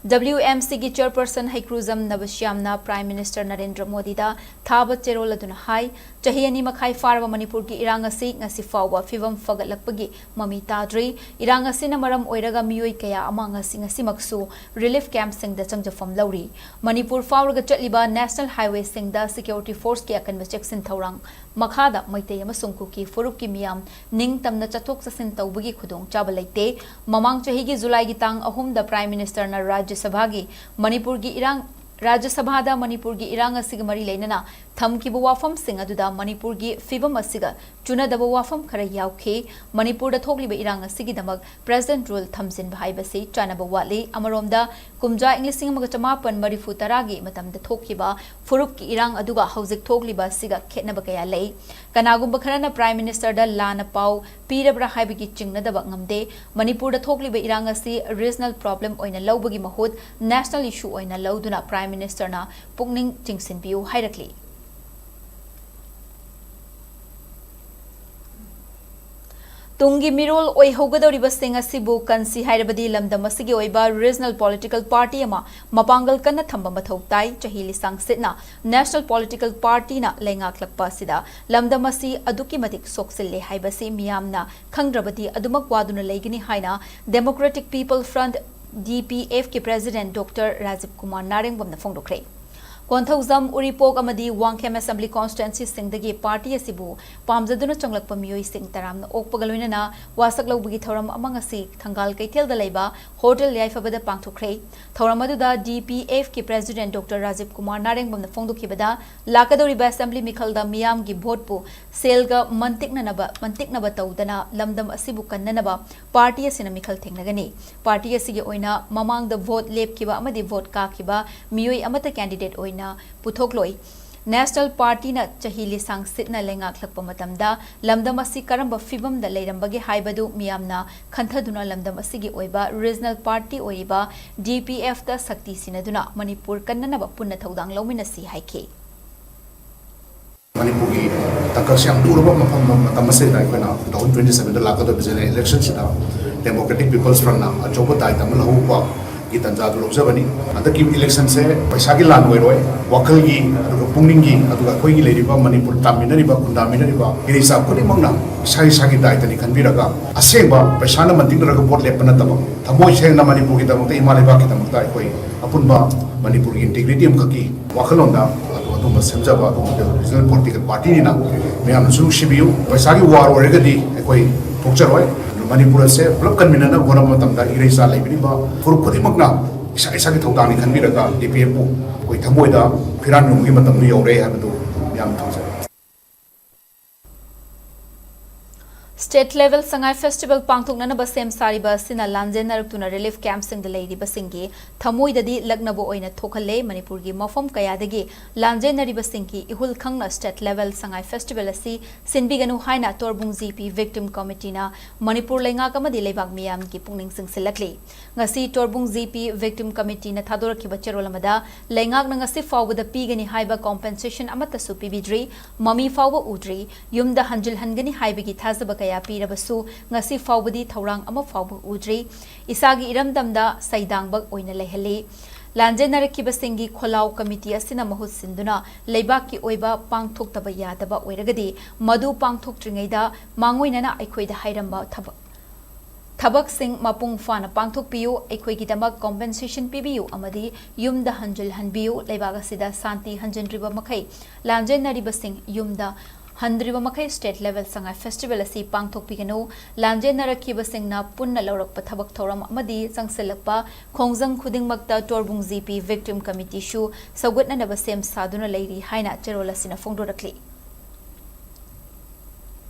WMCꯒꯤ chairperson ꯍꯩꯀ꯭ꯔꯨꯖꯝ ꯅꯕꯁ꯭ꯌꯥꯝꯅ Prime Minister ꯅꯔꯦꯟꯗ꯭ꯔ ꯃꯣꯗꯤꯗ ꯊꯥꯕ ꯆꯦꯔꯣꯜ ꯑꯗꯨꯅ ꯍꯥꯏ, ꯆꯍꯤ ꯑꯅꯤ ꯃꯈꯥꯏ ꯐꯥꯔꯕ ꯃꯅꯤꯄꯨꯔꯒꯤ ꯏꯔꯥꯡ ꯑꯁꯤ ꯉꯁꯤ ꯐꯥꯎꯕ ꯐꯤꯕꯝ ꯐꯒꯠꯂꯛꯄꯒꯤ ꯃꯃꯤ ꯇꯥꯗ꯭ꯔꯤ꯫ ꯏꯔꯥꯡ ꯑꯁꯤꯅ ꯃꯔꯝ ꯑꯣꯏꯔꯒ ꯃꯤꯑꯣꯏ ꯀꯌꯥ ꯑꯃ ꯉꯁꯤ, ꯉꯁꯤꯃꯛꯁꯨ relief campꯁꯤꯡꯗ ꯆꯪꯖꯐꯝ ꯂꯧꯔꯤ꯫ ꯃꯅꯤꯄꯨꯔ ꯐꯥꯎꯔꯒ ꯆꯠꯂꯤꯕ national highwayꯁꯤꯡꯗ security forceꯀꯤ ꯑꯀꯟꯕ ꯆꯦꯛꯁꯤꯟ ꯊꯧꯔꯥꯡ ꯃꯈꯥꯗ ꯃꯩꯇꯩ ꯑꯃꯁꯨꯡ ꯀꯨꯀꯤ ꯐꯨꯔꯨꯞꯀꯤ ꯃꯤꯌꯥꯝ ꯅꯤꯡꯇꯝꯅ ꯆꯠꯊꯣꯛ ꯆꯠꯁꯤꯟ ꯇꯧꯕꯒꯤ ꯈꯨꯗꯣꯡꯆꯥꯕ ꯂꯩꯇꯦ꯫ ꯃꯃꯥꯡ ꯆꯍꯤꯒꯤ ꯖꯨꯂꯥꯏꯒꯤ ꯇꯥꯡ ꯑꯍꯨꯝꯗ Prime Ministerꯅ ꯔꯥꯖ꯭ꯌ ꯁꯚꯥꯒꯤ ꯃꯅꯤꯄꯨꯔꯒꯤ ꯏꯔꯥꯡ, ꯔꯥꯖ꯭ꯌ ꯁꯚꯥꯗ ꯃꯅꯤꯄꯨꯔꯒꯤ ꯏꯔꯥꯡ ꯑꯁꯤꯒ ꯃꯔꯤ ꯂꯩꯅꯅ ꯊꯝꯈꯤꯕ ꯋꯥꯐꯝꯁꯤꯡ ꯑꯗꯨꯗ ꯃꯅꯤꯄꯨꯔꯒꯤ ꯐꯤꯕꯝ ꯑꯁꯤꯒ ꯆꯨꯅꯗꯕ ꯋꯥꯐꯝ ꯈꯔ ꯌꯥꯎꯈꯤ꯫ ꯃꯅꯤꯄꯨꯔꯗ ꯊꯣꯛꯂꯤꯕ ꯏꯔꯥꯡ ꯑꯁꯤꯒꯤꯗꯃꯛ President Rule ꯊꯝꯖꯤꯟꯕ ꯍꯥꯏꯕꯁꯤ ꯆꯥꯅꯕ ꯋꯥꯠꯂꯤ꯫ ꯑꯃꯔꯣꯝꯗ, ꯀꯨꯝꯖꯥ ꯏꯪ ꯂꯤꯁꯤꯡ ꯑꯃꯒ ꯆꯃꯥꯄꯟ ꯃꯔꯤꯐꯨ ꯇꯔꯥꯒꯤ ꯃꯇꯝꯗ ꯊꯣꯛꯈꯤꯕ ꯐꯨꯔꯨꯞꯀꯤ ꯏꯔꯥꯡ ꯑꯗꯨꯒ ꯍꯧꯖꯤꯛ ꯊꯣꯛꯂꯤꯕ ꯑꯁꯤꯒ ꯈꯦꯠꯅꯕ ꯀꯌꯥ ꯂꯩ꯫ ꯀꯅꯥꯒꯨꯝꯕ ꯈꯔꯅ Prime Ministerꯗ ꯂꯥꯟꯅ ꯄꯥꯎ ꯄꯤꯔꯕ꯭ꯔꯥ ꯍꯥꯏꯕꯒꯤ ꯆꯤꯡꯅꯗꯕ ꯉꯝꯗꯦ꯫ ꯃꯅꯤꯄꯨꯔꯗ ꯊꯣꯛꯂꯤꯕ ꯏꯔꯥꯡ ꯑꯁꯤ regional problem ꯑꯣꯏꯅ ꯂꯧꯕꯒꯤ ꯃꯍꯨꯠ national issue ꯑꯣꯏꯅ ꯂꯧꯗꯨꯅ Prime Ministerꯅ ꯄꯨꯛꯅꯤꯡ ꯆꯤꯡꯁꯤꯟꯕꯤꯌꯨ ꯍꯥꯏꯔꯛꯂꯤ꯫ ꯇꯨꯡꯒꯤ ꯃꯤꯔꯣꯜ ꯑꯣꯏꯍꯧꯒꯗꯧꯔꯤꯕꯁꯤꯡ ꯑꯁꯤꯕꯨ ꯀꯟꯁꯤ ꯍꯥꯏꯔꯕꯗꯤ ꯂꯝꯗꯝ ꯑꯁꯤꯒꯤ ꯑꯣꯏꯕ regional political party ꯑꯃ ꯃꯄꯥꯡꯒꯜ ꯀꯟꯅ ꯊꯝꯕ ꯃꯊꯧ ꯇꯥꯏ꯫ ꯆꯍꯤ ꯂꯤꯁꯥꯡ ꯁꯤꯠꯅ national political partyꯅ ꯂꯩꯉꯥꯛꯂꯛꯄ ꯑꯁꯤꯗ ꯂꯝꯗꯝ ꯑꯁꯤ ꯑꯗꯨꯛꯀꯤ ꯃꯇꯤꯛ ꯁꯣꯛꯆꯤꯜꯂꯦ ꯍꯥꯏꯕꯁꯤ ꯃꯤꯌꯥꯝꯅ ꯈꯪꯗ꯭ꯔꯕꯗꯤ ꯑꯗꯨꯃꯛ ꯋꯥꯗꯨꯅ ꯂꯩꯒꯅꯤ ꯍꯥꯏꯅ Democratic People Front, DPFꯀꯤ President Doctor Rajiv Kumar ꯅꯥꯔꯦꯡꯕꯝꯅ ꯐꯣꯡꯗꯣꯛꯈ꯭ꯔꯦ꯫ Konthoujam, ꯎꯔꯤꯄꯣꯛ ꯑꯃꯗꯤ ꯋꯥꯡꯈꯦꯝ Assembly Constituencyꯁꯤꯡꯗꯒꯤ party ꯑꯁꯤꯕꯨ ꯄꯥꯝꯖꯗꯨꯅ ꯆꯪꯂꯛꯄ ꯃꯤꯑꯣꯏꯁꯤꯡ ꯇꯔꯥꯝꯅ ꯑꯣꯛꯄꯒ ꯂꯣꯏꯅꯅ ꯋꯥꯁꯛ ꯂꯧꯕꯒꯤ ꯊꯧꯔꯝ ꯑꯃ ꯉꯁꯤ ꯊꯪꯒꯥꯜ ꯀꯩꯊꯦꯜꯗ ꯂꯩꯕ Hotel ꯌꯥꯏꯐꯕꯗ ꯄꯥꯡꯊꯣꯛꯈ꯭ꯔꯦ꯫ ꯊꯧꯔꯝ ꯑꯗꯨꯗ DPFꯀꯤ President Doctor ꯔꯥꯖꯤꯕ ꯀꯨꯃꯥꯔ ꯅꯥꯔꯦꯡꯕꯝꯅ ꯐꯣꯡꯗꯣꯛꯈꯤꯕꯗ, ꯂꯥꯛꯀꯗꯧꯔꯤꯕ Assembly ꯃꯤꯈꯜꯗ ꯃꯤꯌꯥꯝꯒꯤ voteꯄꯨ ꯁꯦꯜꯒ ꯃꯟꯇꯤꯛꯅꯅꯕ, ꯃꯟꯇꯤꯛꯅꯕ ꯇꯧꯗꯅ ꯂꯝꯗꯝ ꯑꯁꯤꯕꯨ ꯀꯟꯅꯅꯕ party ꯑꯁꯤꯅ ꯃꯤꯈꯜ ꯊꯦꯡꯅꯒꯅꯤ꯫ Party ꯑꯁꯤꯒꯤ ꯑꯣꯏꯅ ꯃꯃꯥꯡꯗ vote ꯂꯦꯞꯈꯤꯕ ꯑꯃꯗꯤ vote ꯀꯥꯈꯤꯕ ꯃꯤꯑꯣꯏ ꯑꯃꯠꯇ candidate ꯑꯣꯏꯅ ꯄꯨꯊꯣꯛꯂꯣꯏ꯫ National partyꯅ ꯆꯍꯤ ꯂꯤꯁꯥꯡ ꯁꯤꯠꯅ ꯂꯩꯉꯥꯛꯂꯛꯄ ꯃꯇꯝꯗ ꯂꯝꯗꯝ ꯑꯁꯤ ꯀꯔꯝꯕ ꯐꯤꯚꯝꯗ ꯂꯩꯔꯝꯕꯒꯦ ꯍꯥꯏꯕꯗꯨ ꯃꯤꯌꯥꯝꯅ ꯈꯟꯊꯗꯨꯅ ꯂꯝꯗꯝ ꯑꯁꯤꯒꯤ ꯑꯣꯏꯕ regional party ꯑꯣꯏꯔꯤꯕ DPFꯇ ꯁꯛꯇꯤ ꯁꯤꯟꯅꯗꯨꯅ ꯃꯅꯤꯄꯨꯔ ꯀꯟꯅꯅꯕ ꯄꯨꯟꯅ ꯊꯧꯗꯥꯡ ꯂꯧꯃꯤꯟꯅꯁꯤ ꯍꯥꯏꯈꯤ꯫ ꯃꯅꯤꯄꯨꯔꯒꯤ ꯇꯥꯡꯀꯛꯁꯦ ꯌꯥꯝ ꯂꯨꯔꯕ ꯃꯐꯝ, ꯃꯇꯝ ꯑꯁꯤꯗ ꯑꯩꯈꯣꯏꯅ two thousand twenty sevenꯗ ꯂꯥꯛꯀꯗꯧꯔꯤꯕ general electionꯁꯤꯗ Democratic People's Frontꯅ ꯑꯆꯧꯕ ꯗꯥꯏꯇ ꯑꯃ ꯂꯧꯍꯧꯕ, ꯒꯤ ꯇꯥꯟꯖꯥꯗꯨ ꯂꯧꯖꯕꯅꯤ꯫ ꯍꯟꯗꯛꯀꯤ ꯏꯂꯦꯛꯁꯟꯁꯦ ꯄꯩꯁꯥꯒꯤ ꯂꯥꯟ ꯑꯣꯏꯔꯣꯏ, ꯋꯥꯈꯜꯒꯤ, ꯑꯗꯨꯒ ꯄꯨꯛꯅꯤꯡꯒꯤ, ꯑꯗꯨꯒ ꯑꯩꯈꯣꯏꯒꯤ ꯂꯩꯔꯤꯕ ꯃꯅꯤꯄꯨꯔ ꯇꯥꯃꯤꯟꯅꯔꯤꯕ, ꯈꯨꯟꯗꯥꯃꯤꯟꯅꯔꯤꯕ ꯏꯔꯩꯆꯥ ꯈꯨꯗꯤꯡꯃꯛꯅ ꯏꯁꯥ ꯏꯁꯥꯒꯤ ꯗꯥꯏꯇꯅꯤ ꯈꯟꯕꯤꯔꯒ, ꯑꯁꯦꯡꯕ ꯄꯩꯁꯥꯅ ꯃꯟꯇꯤꯛꯅꯔꯒ ꯚꯣꯠ ꯂꯦꯞꯄ ꯅꯠꯇꯕ, ꯊꯃꯣꯏ ꯁꯦꯡꯅ ꯃꯅꯤꯄꯨꯔꯒꯤꯗꯃꯛꯇ, ꯏꯃꯥ ꯂꯩꯕꯥꯛꯀꯤꯗꯃꯛꯇ ꯑꯩꯈꯣꯏ ꯑꯄꯨꯟꯕ ꯃꯅꯤꯄꯨꯔꯒꯤ ꯏꯟꯇꯤꯒ꯭ꯔꯤꯇꯤ ꯑꯃꯈꯛꯀꯤ ꯋꯥꯈꯜꯂꯣꯟꯗ ꯑꯗꯨ, ꯑꯗꯨꯝꯕ ꯁꯦꯝꯖꯕ ꯑꯗꯨꯒꯨꯝꯕ ꯔꯤꯖꯅꯦꯜ ꯄꯣꯂꯤꯇꯤꯀꯦꯜ ꯄꯥꯔꯇꯤꯅꯤꯅ ꯃꯌꯥꯝꯅꯁꯨ ꯅꯨꯡꯁꯤꯕꯤꯌꯨ꯫ ꯄꯩꯁꯥꯒꯤ ꯋꯥꯔ ꯑꯣꯏꯔꯒꯗꯤ ꯑꯩꯈꯣꯏ ꯊꯣꯛꯆꯔꯣꯏ꯫ ꯃꯅꯤꯄꯨꯔ ꯑꯁꯦ ꯄꯨꯂꯞ ꯀꯟꯃꯤꯟꯅꯅꯕ ꯍꯣꯠꯅꯕ ꯃꯇꯝꯗ ꯏꯔꯩꯆꯥ ꯂꯩꯕꯤꯔꯤꯕ ꯐꯨꯔꯨꯞ ꯈꯨꯗꯤꯡꯃꯛꯅ ꯏꯁꯥ ꯏꯁꯥꯒꯤ ꯊꯧꯗꯥꯡꯅꯤ ꯈꯟꯕꯤꯔꯒ ꯗꯤ ꯄꯤ ꯑꯦꯐꯄꯨ ꯑꯩꯈꯣꯏ ꯊꯃꯣꯏꯗ ꯐꯤꯔꯥꯟ ꯌꯨꯝꯒꯤ ꯃꯇꯝꯗꯨ ꯌꯧꯔꯦ ꯍꯥꯏꯕꯗꯨ ꯌꯥꯝꯅ ꯊꯝꯖꯔꯤ꯫ State Level Sangai Festival ꯄꯥꯡꯊꯣꯛꯅꯅꯕ ꯁꯦꯝ ꯁꯥꯔꯤꯕ ꯑꯁꯤꯅ ꯂꯥꯟꯖꯦꯟꯅꯔꯛꯇꯨꯅ ꯔꯤꯂꯤꯐ ꯀꯦꯝꯞꯁꯤꯡꯗ ꯂꯩꯔꯤꯕꯁꯤꯡꯒꯤ ꯊꯃꯣꯏꯗꯗꯤ ꯂꯛꯅꯕ ꯑꯣꯏꯅ ꯊꯣꯛꯍꯜꯂꯦ꯫ ꯃꯅꯤꯄꯨꯔꯒꯤ ꯃꯐꯝ ꯀꯌꯥꯗꯒꯤ ꯂꯥꯟꯖꯦꯟꯅꯔꯤꯕꯁꯤꯡꯒꯤ ꯏꯍꯨꯜ ꯈꯪꯅ State Level Sangai Festival ꯑꯁꯤ ꯁꯤꯟꯕꯤꯒꯅꯨ ꯍꯥꯏꯅ ꯇꯣꯔꯕꯨꯡ ꯖꯤ ꯄꯤ ꯚꯤꯛꯇꯤꯝ ꯀꯃꯤꯇꯤꯅ ꯃꯅꯤꯄꯨꯔ ꯂꯩꯉꯥꯛ ꯑꯃꯗꯤ ꯂꯩꯕꯥꯛ ꯃꯤꯌꯥꯝꯒꯤ ꯄꯨꯛꯅꯤꯡ ꯆꯤꯡꯁꯤꯜꯂꯛꯂꯤ꯫ ꯉꯁꯤ ꯇꯣꯔꯕꯨꯡ ꯖꯤ ꯄꯤ ꯚꯤꯛꯇꯤꯝ ꯀꯃꯤꯇꯤꯅ ꯊꯥꯗꯣꯔꯛꯈꯤꯕ ꯆꯦꯔꯣꯜ ꯑꯃꯗ ꯂꯩꯉꯥꯛꯅ ꯉꯁꯤ ꯐꯥꯎꯕꯗ ꯄꯤꯒꯅꯤ ꯍꯥꯏꯕ ꯀꯣꯝꯄꯦꯟꯁꯦꯁꯟ ꯑꯃꯠꯇꯁꯨ ꯄꯤꯕꯤꯗ꯭ꯔꯤ, ꯃꯃꯤ ꯐꯥꯎꯕ ꯎꯗ꯭ꯔꯤ, ꯌꯨꯝꯗ ꯍꯟꯖꯤꯜꯍꯟꯒꯅꯤ ꯍꯥꯏꯕꯒꯤ ꯊꯥꯖꯕ ꯀꯌꯥ ꯄꯤꯔꯕꯁꯨ ꯉꯁꯤ ꯐꯥꯎꯕꯗꯤ ꯊꯧꯔꯥꯡ ꯑꯃ ꯐꯥꯎꯕ ꯎꯗ꯭ꯔꯤ꯫ ꯏꯁꯥꯒꯤ ꯏꯔꯝꯗꯝꯗ ꯁꯩꯗꯥꯡꯕ ꯑꯣꯏꯅ ꯂꯩꯍꯜꯂꯤ꯫ ꯂꯥꯟꯖꯦꯟꯅꯔꯛꯈꯤꯕꯁꯤꯡꯒꯤ ꯈꯣꯜꯂꯥꯎ ꯀꯃꯤꯇꯤ ꯑꯁꯤꯅ ꯃꯍꯨꯠ ꯁꯤꯟꯗꯨꯅ ꯂꯩꯕꯥꯛꯀꯤ ꯑꯣꯏꯕ ꯄꯥꯡꯊꯣꯛꯇꯕ ꯌꯥꯗꯕ ꯑꯣꯏꯔꯒꯗꯤ ꯃꯗꯨ ꯄꯥꯡꯊꯣꯛꯇ꯭ꯔꯤꯉꯩꯗ ꯃꯥꯡꯑꯣꯏꯅꯅ ꯑꯩꯈꯣꯏꯗ ꯍꯥꯏꯔꯝꯕ ꯊꯕꯛ ꯊꯕꯛꯁꯤꯡ ꯃꯄꯨꯡ ꯐꯥꯅ ꯄꯥꯡꯊꯣꯛꯄꯤꯌꯨ, ꯑꯩꯈꯣꯏꯒꯤꯗꯃꯛ ꯀꯣꯝꯄꯦꯟꯁꯦꯁꯟ ꯄꯤꯕꯤꯌꯨ ꯑꯃꯗꯤ ꯌꯨꯝꯗ ꯍꯟꯖꯤꯜꯍꯟꯕꯤꯌꯨ꯫ ꯂꯩꯕꯥꯛ ꯑꯁꯤꯗ ꯁꯥꯟꯇꯤ ꯍꯟꯖꯤꯟꯗ꯭ꯔꯤꯕ ꯃꯈꯩ, ꯂꯥꯟꯖꯦꯟꯅꯔꯤꯕꯁꯤꯡ ꯌꯨꯝꯗ ꯍꯟꯗ꯭ꯔꯤꯕ ꯃꯈꯩ State Level Sangai Festival ꯑꯁꯤ ꯄꯥꯡꯊꯣꯛꯄꯤꯒꯅꯨ꯫ ꯂꯥꯟꯖꯦꯟꯅꯔꯛꯈꯤꯕꯁꯤꯡꯅ ꯄꯨꯟꯅ ꯂꯧꯔꯛꯄ ꯊꯕꯛ ꯊꯧꯔꯝ ꯑꯃꯗꯤ ꯆꯪꯁꯤꯜꯂꯛꯄ ꯈꯣꯡꯖꯪ ꯈꯨꯗꯤꯡꯃꯛꯇ ꯇꯣꯔꯕꯨꯡ ꯖꯤ ꯄꯤ ꯚꯤꯛꯇꯤꯝ ꯀꯃꯤꯇꯤꯁꯨ ꯁꯧꯒꯠꯅꯅꯕ ꯁꯦꯝ ꯁꯥꯗꯨꯅ ꯂꯩꯔꯤ ꯍꯥꯏꯅ ꯆꯦꯔꯣꯜ ꯑꯁꯤꯅ ꯐꯣꯡꯗꯣꯔꯛꯂꯤ꯫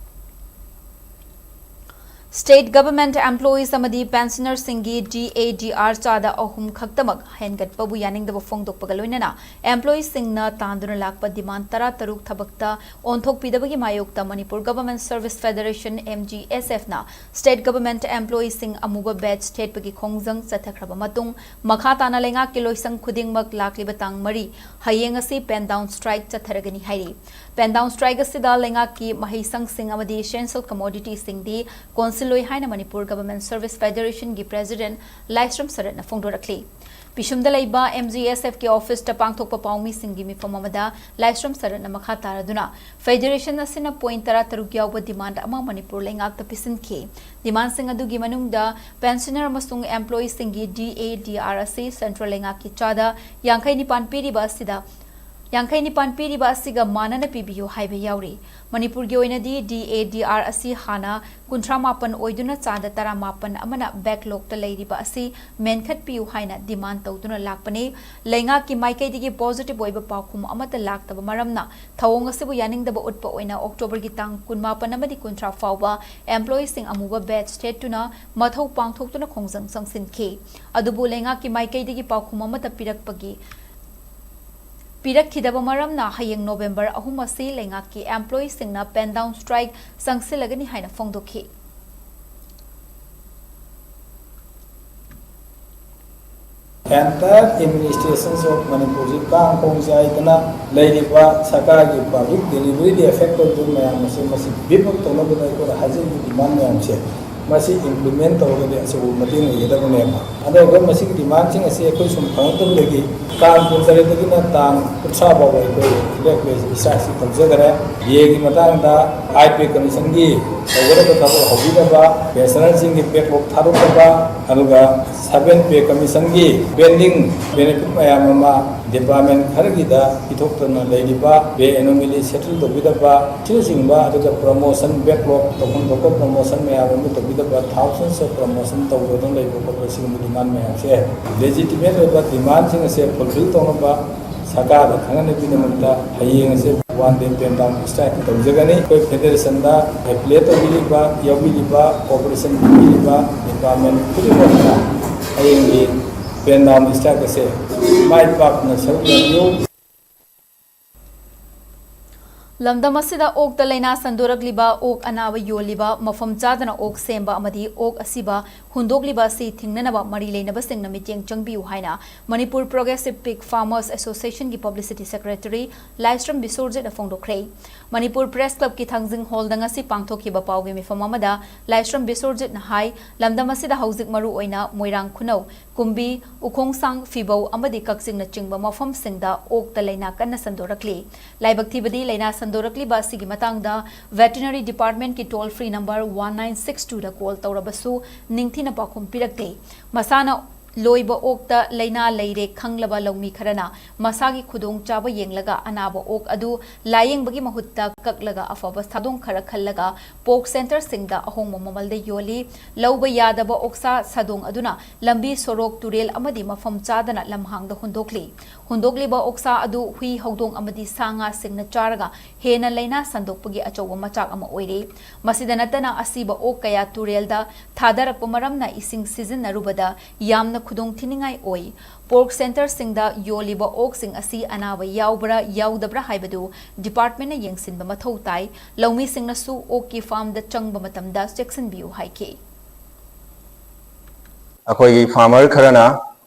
State Government Employees ꯑꯃꯗꯤ ꯄꯦꯟꯁꯅꯔꯁꯤꯡꯒꯤ ꯗꯤ ꯑꯦ ꯗꯤ ꯑꯥꯔ ꯆꯥꯗ ꯑꯍꯨꯝ ꯈꯛꯇꯃꯛ ꯍꯦꯟꯒꯠꯄꯕꯨ ꯌꯥꯅꯤꯡꯗꯕ ꯐꯣꯡꯗꯣꯛꯄꯒ ꯂꯣꯏꯅꯅ employeeꯁꯤꯡꯅ ꯇꯥꯟꯗꯨꯅ ꯂꯥꯛꯄ demand ꯇꯔꯥ ꯇꯔꯨꯛ ꯊꯕꯛꯇ ꯑꯣꯟꯊꯣꯛꯄꯤꯗꯕꯒꯤ ꯃꯥꯌꯣꯛꯇ Manipur Government Service Federation, M G S F, ꯅ State Government Employeeꯁꯤꯡ ꯑꯃꯨꯕ badge ꯊꯦꯠꯄꯒꯤ ꯈꯣꯡꯖꯪ ꯆꯠꯊꯈ꯭ꯔꯕ ꯃꯇꯨꯡ, ꯃꯈꯥ ꯇꯥꯅ ꯂꯩꯉꯥꯛꯀꯤ ꯂꯣꯏꯁꯪ ꯈꯨꯗꯤꯡꯃꯛ ꯂꯥꯛꯂꯤꯕ ꯇꯥꯡ ꯃꯔꯤ, ꯍꯌꯦꯡ ꯑꯁꯤ pen down strike ꯆꯠꯊꯔꯒꯅꯤ ꯍꯥꯏꯔꯤ꯫ Pen down strike ꯑꯁꯤꯗ ꯂꯩꯉꯥꯛꯀꯤ ꯃꯍꯩꯁꯪꯁꯤꯡ ꯑꯃꯗꯤ essential commoditiesꯁꯤꯡꯗꯤ ꯀꯣꯟꯁꯤ ꯂꯣꯏ ꯍꯥꯏꯅ ꯃꯅꯤꯄꯨꯔ ꯒꯚꯔꯟꯃꯦꯟꯠ ꯁꯔꯚꯤꯁ ꯐꯦꯗꯔꯦꯁꯟꯒꯤ ꯄ꯭ꯔꯦꯁꯤꯗꯦꯟꯠ ꯂꯥꯏꯁ꯭ꯔꯝ ꯁꯔꯠꯅ ꯐꯣꯡꯗꯣꯔꯛꯂꯤ꯫ ꯄꯤꯁꯨꯝꯗ ꯂꯩꯕ M G S F ꯀꯤ ꯑꯣꯐꯤꯁꯇ ꯄꯥꯡꯊꯣꯛꯄ ꯄꯥꯎꯃꯤꯁꯤꯡꯒꯤ ꯃꯤꯐꯝ ꯑꯃꯗ ꯂꯥꯏꯁ꯭ꯔꯝ ꯁꯔꯠꯅ ꯃꯈꯥ ꯇꯥꯔꯗꯨꯅ, ꯐꯦꯗꯔꯦꯁꯟ ꯑꯁꯤꯅ ꯄꯣꯏꯟꯠ ꯇꯔꯥꯇꯔꯨꯛ ꯌꯥꯎꯕ ꯗꯤꯃꯥꯟꯗ ꯑꯃ ꯃꯅꯤꯄꯨꯔ ꯂꯩꯉꯥꯛꯇ ꯄꯤꯁꯤꯟꯈꯤ꯫ ꯗꯤꯃꯥꯟꯁꯤꯡ ꯑꯗꯨꯒꯤ ꯃꯅꯨꯡꯗ ꯄꯦꯟꯁꯅꯔ ꯑꯃꯁꯨꯡ ꯑꯦꯝꯄ꯭ꯂꯣꯌꯤꯁꯤꯡꯒꯤ D A D R ꯑꯁꯤ ꯁꯦꯟꯇ꯭ꯔꯦꯜ ꯂꯩꯉꯥꯛꯀꯤ ꯆꯥꯗ ꯌꯥꯡꯈꯩ ꯅꯤꯄꯥꯟ ꯄꯤꯔꯤꯕ ꯑꯁꯤꯗ ꯌꯥꯡꯈꯩ ꯅꯤꯄꯥꯟ ꯄꯤꯔꯤꯕ ꯑꯁꯤꯒ ꯃꯥꯟꯅꯅ ꯄꯤꯕꯤꯌꯨ ꯍꯥꯏꯕ ꯌꯥꯎꯔꯤ꯫ ꯃꯅꯤꯄꯨꯔꯒꯤ ꯑꯣꯏꯅꯗꯤ D A D R ꯑꯁꯤ ꯍꯥꯟꯅ ꯀꯨꯟꯊ꯭ꯔꯥ ꯃꯥꯄꯟ ꯑꯣꯏꯗꯨꯅ ꯆꯥꯗ ꯇꯔꯥꯃꯥꯄꯟ ꯑꯃꯅ ꯕꯦꯛꯂꯣꯛꯇ ꯂꯩꯔꯤꯕ ꯑꯁꯤ ꯃꯦꯟꯈꯠꯄꯤꯌꯨ ꯍꯥꯏꯅ ꯗꯤꯃꯥꯟ ꯇꯧꯗꯨꯅ ꯂꯥꯛꯄꯅꯤ꯫ ꯂꯩꯉꯥꯛꯀꯤ ꯃꯥꯏꯀꯩꯗꯒꯤ ꯄꯣꯖꯤꯇꯤꯚ ꯑꯣꯏꯕ ꯄꯥꯎꯈꯨꯝ ꯑꯃꯠꯇ ꯂꯥꯛꯇꯕ ꯃꯔꯝꯅ ꯊꯧꯑꯣꯡ ꯑꯁꯤꯕꯨ ꯌꯥꯅꯤꯡꯗꯕ ꯎꯠꯄ ꯑꯣꯏꯅ ꯑꯣꯛꯇꯣꯕꯔꯒꯤ ꯇꯥꯡ ꯀꯨꯟꯃꯥꯄꯟ ꯑꯃꯗꯤ ꯀꯨꯟꯊ꯭ꯔꯥ ꯐꯥꯎꯕ ꯑꯦꯝꯄ꯭ꯂꯣꯌꯤꯁꯤꯡ ꯑꯃꯨꯕ ꯕꯦꯖ ꯊꯦꯠꯇꯨꯅ ꯃꯊꯧ ꯄꯥꯡꯊꯣꯛꯇꯨꯅ ꯈꯣꯡꯖꯪ ꯆꯪꯁꯤꯟꯈꯤ꯫ ꯑꯗꯨꯕꯨ ꯂꯩꯉꯥꯛꯀꯤ ꯃꯥꯏꯀꯩꯗꯒꯤ ꯄꯥꯎꯈꯨꯝ ꯑꯃꯠꯇ ꯄꯤꯔꯛꯄꯒꯤ ꯄꯤꯔꯛꯈꯤꯗꯕ ꯃꯔꯝꯅ ꯍꯌꯦꯡ ꯅꯣꯕꯦꯝꯕꯔ ꯑꯍꯨꯝ ꯑꯁꯤ ꯂꯩꯉꯥꯛꯀꯤ ꯑꯦꯝꯄ꯭ꯂꯣꯌꯤꯁꯤꯡꯅ ꯄꯦꯟ ꯗꯥꯎꯟ ꯁ꯭ꯇ꯭ꯔꯥꯏꯛ ꯆꯪꯁꯤꯜꯂꯒꯅꯤ ꯍꯥꯏꯅ ꯐꯣꯡꯗꯣꯛꯈꯤ꯫ Entire administrations of ꯃꯅꯤꯄꯨꯔꯁꯤ ꯀꯥꯡ ꯈꯣꯡ ꯆꯥꯏꯗꯅ ꯂꯩꯔꯤꯕ ꯁꯔꯀꯥꯔꯒꯤ ꯄꯕ꯭ꯂꯤꯛ ꯗꯦꯂꯤꯚꯔꯤꯗ ꯑꯦꯐꯦꯛ ꯇꯧꯗꯨꯅ ꯃꯌꯥꯝ ꯑꯁꯦ ꯃꯁꯤ ꯕꯤꯞ ꯑꯞ ꯇꯧꯅꯕꯗ ꯑꯩꯈꯣꯏꯅ ꯍꯥꯏꯖꯔꯤꯕ ꯗꯤꯃꯥꯟ ꯃꯌꯥꯝꯁꯦ ꯃꯁꯤ ꯏꯝꯄ꯭ꯂꯤꯃꯦꯟ ꯇꯧꯔꯒꯗꯤ ꯑꯆꯧꯕ ꯃꯇꯦꯡ ꯑꯣꯏꯒꯗꯕꯅꯦꯕ꯫ ꯑꯗꯣ ꯑꯩꯈꯣꯏ ꯃꯁꯤꯒꯤ ꯗꯤꯃꯥꯟꯁꯤꯡ ꯑꯁꯤ ꯑꯩꯈꯣꯏ ꯁꯨꯝ ꯐꯪꯉꯛꯇꯕꯗꯒꯤ ꯇꯥꯡ ꯀꯨꯟꯇꯔꯦꯠꯇꯒꯤꯅ ꯇꯥꯡ ꯀꯨꯟꯊ꯭ꯔꯥ ꯐꯥꯎꯕ ꯑꯩꯈꯣꯏ ꯕ꯭ꯂꯦꯛ ꯂꯤꯁ ꯏꯁꯇ꯭ꯔꯥꯏꯛꯁꯤ ꯇꯧꯖꯈ꯭ꯔꯦ꯫ ꯄꯦꯒꯤ ꯃꯇꯥꯡꯗ ꯍꯥꯏ ꯄꯦ ꯀꯃꯤꯁꯟꯒꯤ ꯇꯧꯒꯗꯕ ꯊꯕꯛ ꯍꯧꯕꯤꯗꯕ, ꯄꯦꯟꯁꯅꯔꯁꯤꯡꯒꯤ ꯕꯦꯛꯂꯣꯛ ꯊꯥꯗꯣꯛꯇꯕ, ꯑꯗꯨꯒ ꯁꯚꯦꯟ ꯄꯦ ꯀꯃꯤꯁꯟꯒꯤ ꯄꯦꯟꯗꯤꯡ ꯕꯦꯅꯤꯐꯤꯠ ꯃꯌꯥꯝ ꯑꯃ ꯗꯤꯄꯥꯔꯠꯃꯦꯟ ꯈꯔꯒꯤꯗ ꯄꯤꯊꯣꯛꯇꯅ ꯂꯩꯔꯤꯕ, ꯄꯦ ꯑꯦꯅꯣꯃꯦꯂꯤ ꯁꯦꯇꯜ ꯇꯧꯕꯤꯗꯕ, ꯑꯁꯤꯅꯆꯤꯡꯕ, ꯑꯗꯨꯒ ꯄ꯭ꯔꯃꯣꯁꯟ ꯕꯦꯛꯂꯣꯛ ꯇꯧꯐꯝ ꯊꯣꯛꯄ ꯄ꯭ꯔꯃꯣꯁꯟ ꯃꯌꯥꯝ ꯑꯃ ꯇꯧꯕꯤꯗꯕ, ꯊꯥꯎꯖꯟꯁ ꯑꯣꯐ ꯄ꯭ꯔꯃꯣꯁꯟ ꯇꯧꯗꯅ ꯂꯩꯕ ꯈꯣꯠꯄ, ꯁꯤꯒꯨꯝꯕ ꯗꯤꯃꯥꯟ ꯃꯌꯥꯝꯁꯦ ꯂꯦꯖꯤꯇꯤꯃꯦꯠ ꯑꯣꯏꯕ ꯗꯤꯃꯥꯟꯁꯤꯡ ꯑꯁꯦ ꯐꯨꯜꯐꯤꯜ ꯇꯧꯅꯕ ꯁꯔꯀꯥꯔꯗ ꯈꯪꯍꯟꯅꯕꯒꯤꯗꯃꯛꯇ ꯍꯌꯦꯡ ꯑꯁꯦ one day pen down strike ꯇꯧꯖꯒꯅꯤ꯫ ꯑꯩꯈꯣꯏ ꯐꯦꯗꯔꯦꯁꯟꯗ ꯑꯦꯐꯤꯂꯤꯌꯦꯠ ꯇꯧꯕꯤꯔꯤꯕ, ꯌꯥꯎꯕꯤꯔꯤꯕ, ꯀꯣꯑꯣꯄꯔꯦꯁꯟ ꯄꯤꯕꯤꯔꯤꯕ ꯗꯤꯄꯥꯔꯠꯃꯦꯟ ꯈꯨꯗꯤꯡꯃꯛꯅ ꯍꯌꯦꯡꯒꯤ ꯄꯦꯟ ꯗꯥꯎꯟ ꯁ꯭ꯇ꯭ꯔꯥꯏꯛ ꯑꯁꯦ ꯃꯥꯏ ꯄꯥꯛꯅ ꯁꯔꯨꯛ ꯌꯥꯕꯤꯌꯨ꯫ ꯂꯝꯗꯝ ꯑꯁꯤꯗ ꯑꯣꯛꯇ ꯂꯥꯏꯅꯥ ꯁꯟꯗꯣꯔꯛꯂꯤꯕ, ꯑꯣꯛ ꯑꯅꯥꯕ ꯌꯣꯜꯂꯤꯕ, ꯃꯐꯝ ꯆꯥꯗꯅ ꯑꯣꯛ ꯁꯦꯝꯕ ꯑꯃꯗꯤ ꯑꯣꯛ ꯑꯁꯤꯕ ꯍꯨꯟꯗꯣꯛꯂꯤꯕ ꯑꯁꯤ ꯊꯤꯡꯅꯅꯕ ꯃꯔꯤ ꯂꯩꯅꯕꯁꯤꯡꯅ ꯃꯤꯠꯌꯦꯡ ꯆꯪꯕꯤꯌꯨ ꯍꯥꯏꯅ ꯃꯅꯤꯄꯨꯔ ꯄ꯭ꯔꯣꯒ꯭ꯔꯦꯁꯤꯚ ꯄꯤꯒ ꯐꯥꯔꯃꯔꯁ ꯑꯦꯁꯣꯁꯤꯌꯦꯁꯟꯒꯤ ꯄꯕ꯭ꯂꯤꯁꯤꯇꯤ ꯁꯦꯀ꯭ꯔꯦꯇꯔꯤ ꯂꯥꯏꯁ꯭ꯔꯝ ꯕꯤꯁꯣꯔꯖꯤꯠꯅ ꯐꯣꯡꯗꯣꯛꯈ꯭ꯔꯦ꯫ ꯃꯅꯤꯄꯨꯔ ꯄ꯭ꯔꯦꯁ ꯀ꯭ꯂꯕꯀꯤ ꯊꯥꯡꯖꯤꯡ ꯍꯣꯜꯗ ꯉꯁꯤ ꯄꯥꯡꯊꯣꯛꯈꯤꯕ ꯄꯥꯎꯒꯤ ꯃꯤꯐꯝ ꯑꯃꯗ ꯂꯥꯏꯁ꯭ꯔꯝ ꯕꯤꯁ꯭ꯋꯔꯖꯤꯠꯅ ꯍꯥꯏ, ꯂꯝꯗꯝ ꯑꯁꯤꯗ ꯍꯧꯖꯤꯛ ꯃꯔꯨ ꯑꯣꯏꯅ ꯃꯣꯏꯔꯥꯡ ꯈꯨꯅꯧ, ꯀꯨꯝꯕꯤ, ꯎꯈꯣꯡꯁꯥꯡ, ꯐꯤꯕꯧ ꯑꯃꯗꯤ ꯀꯛꯆꯤꯡꯅꯆꯤꯡꯕ ꯃꯐꯝꯁꯤꯡꯗ ꯑꯣꯛꯇ ꯂꯥꯏꯅꯥ ꯀꯟꯅ ꯁꯟꯗꯣꯔꯛꯂꯤ꯫ ꯂꯥꯏꯕꯛ ꯊꯤꯕꯗꯤ, ꯂꯥꯏꯅꯥ ꯁꯟꯗꯣꯔꯛꯂꯤꯕ ꯑꯁꯤꯒꯤ ꯃꯇꯥꯡꯗ ꯚꯦꯇꯤꯅꯔꯤ ꯗꯤꯄꯥꯔꯠꯃꯦꯟꯠꯀꯤ toll free number one nine six ꯇꯨꯗ ꯀꯣꯜ ꯇꯧꯔꯕꯁꯨ ꯅꯤꯡꯊꯤꯅ ꯄꯥꯎꯈꯨꯝ ꯄꯤꯔꯛꯇꯦ꯫ ꯃꯁꯥꯅ ꯂꯣꯏꯕ ꯑꯣꯛꯇ ꯂꯥꯏꯅꯥ ꯂꯩꯔꯦ ꯈꯪꯂꯕ ꯂꯧꯃꯤ ꯈꯔꯅ ꯃꯁꯥꯒꯤ ꯈꯨꯗꯣꯡꯆꯥꯕ ꯌꯦꯡꯂꯒ ꯑꯅꯥꯕ ꯑꯣꯛ ꯑꯗꯨ ꯂꯥꯌꯦꯡꯕꯒꯤ ꯃꯍꯨꯠꯇ ꯀꯛꯂꯒ ꯑꯐꯕ ꯁꯥꯗꯣꯡ ꯈꯔ ꯈꯜꯂꯒ ꯄꯣꯔꯛ ꯁꯦꯟꯇꯔꯁꯤꯡꯗ ꯑꯍꯣꯡꯕ ꯃꯃꯜꯗ ꯌꯣꯜꯂꯤ꯫ ꯂꯧꯕ ꯌꯥꯗꯕ ꯑꯣꯛꯁꯥ ꯁꯥꯗꯣꯡ ꯑꯗꯨꯅ ꯂꯝꯕꯤ ꯁꯣꯔꯣꯛ, ꯇꯨꯔꯦꯜ ꯑꯃꯗꯤ ꯃꯐꯝ ꯆꯥꯗꯅ ꯂꯝꯍꯥꯡꯗ ꯍꯨꯟꯗꯣꯛꯂꯤ꯫ ꯍꯨꯟꯗꯣꯛꯂꯤꯕ ꯑꯣꯛꯁꯥ ꯑꯗꯨ ꯍꯨꯏ, ꯍꯧꯗꯣꯡ ꯑꯃꯗꯤ ꯁꯥ ꯉꯥꯁꯤꯡꯅ ꯆꯥꯔꯒ ꯍꯦꯟꯅ ꯂꯥꯏꯅꯥ ꯁꯟꯗꯣꯛꯄꯒꯤ ꯑꯆꯧꯕ ꯃꯆꯥꯛ ꯑꯃ ꯑꯣꯏꯔꯦ꯫ ꯃꯁꯤꯗ ꯅꯠꯇꯅ ꯑꯁꯤꯕ ꯑꯣꯛ ꯀꯌꯥ ꯇꯨꯔꯦꯜꯗ ꯊꯥꯗꯔꯛꯄ ꯃꯔꯝꯅ ꯏꯁꯤꯡ ꯁꯤꯖꯤꯟꯅꯔꯨꯕꯗ ꯌꯥꯝꯅ ꯈꯨꯗꯣꯡ ꯊꯤꯅꯤꯡꯉꯥꯏ ꯑꯣꯏ꯫ ꯄꯣꯔꯛ ꯁꯦꯟꯇꯔꯁꯤꯡꯗ ꯌꯣꯜꯂꯤꯕ ꯑꯣꯛꯁꯤꯡ ꯑꯁꯤ ꯑꯅꯥꯕ ꯌꯥꯎꯕ꯭ꯔꯥ ꯌꯥꯎꯗꯕ꯭ꯔꯥ ꯍꯥꯏꯕꯗꯨ ꯗꯤꯄꯥꯔꯠꯃꯦꯟꯠꯅ ꯌꯦꯡꯁꯤꯟꯕ ꯃꯊꯧ ꯇꯥꯏ꯫ ꯂꯧꯃꯤꯁꯤꯡꯅꯁꯨ ꯑꯣꯛꯀꯤ ꯐꯥꯔꯝꯗ ꯆꯪꯕ ꯃꯇꯝꯗ ꯆꯦꯛꯁꯤꯟꯕꯤꯌꯨ ꯍꯥꯏꯈꯤ꯫ ꯑꯩꯈꯣꯏꯒꯤ ꯐꯥꯔꯃꯔ ꯈꯔꯅ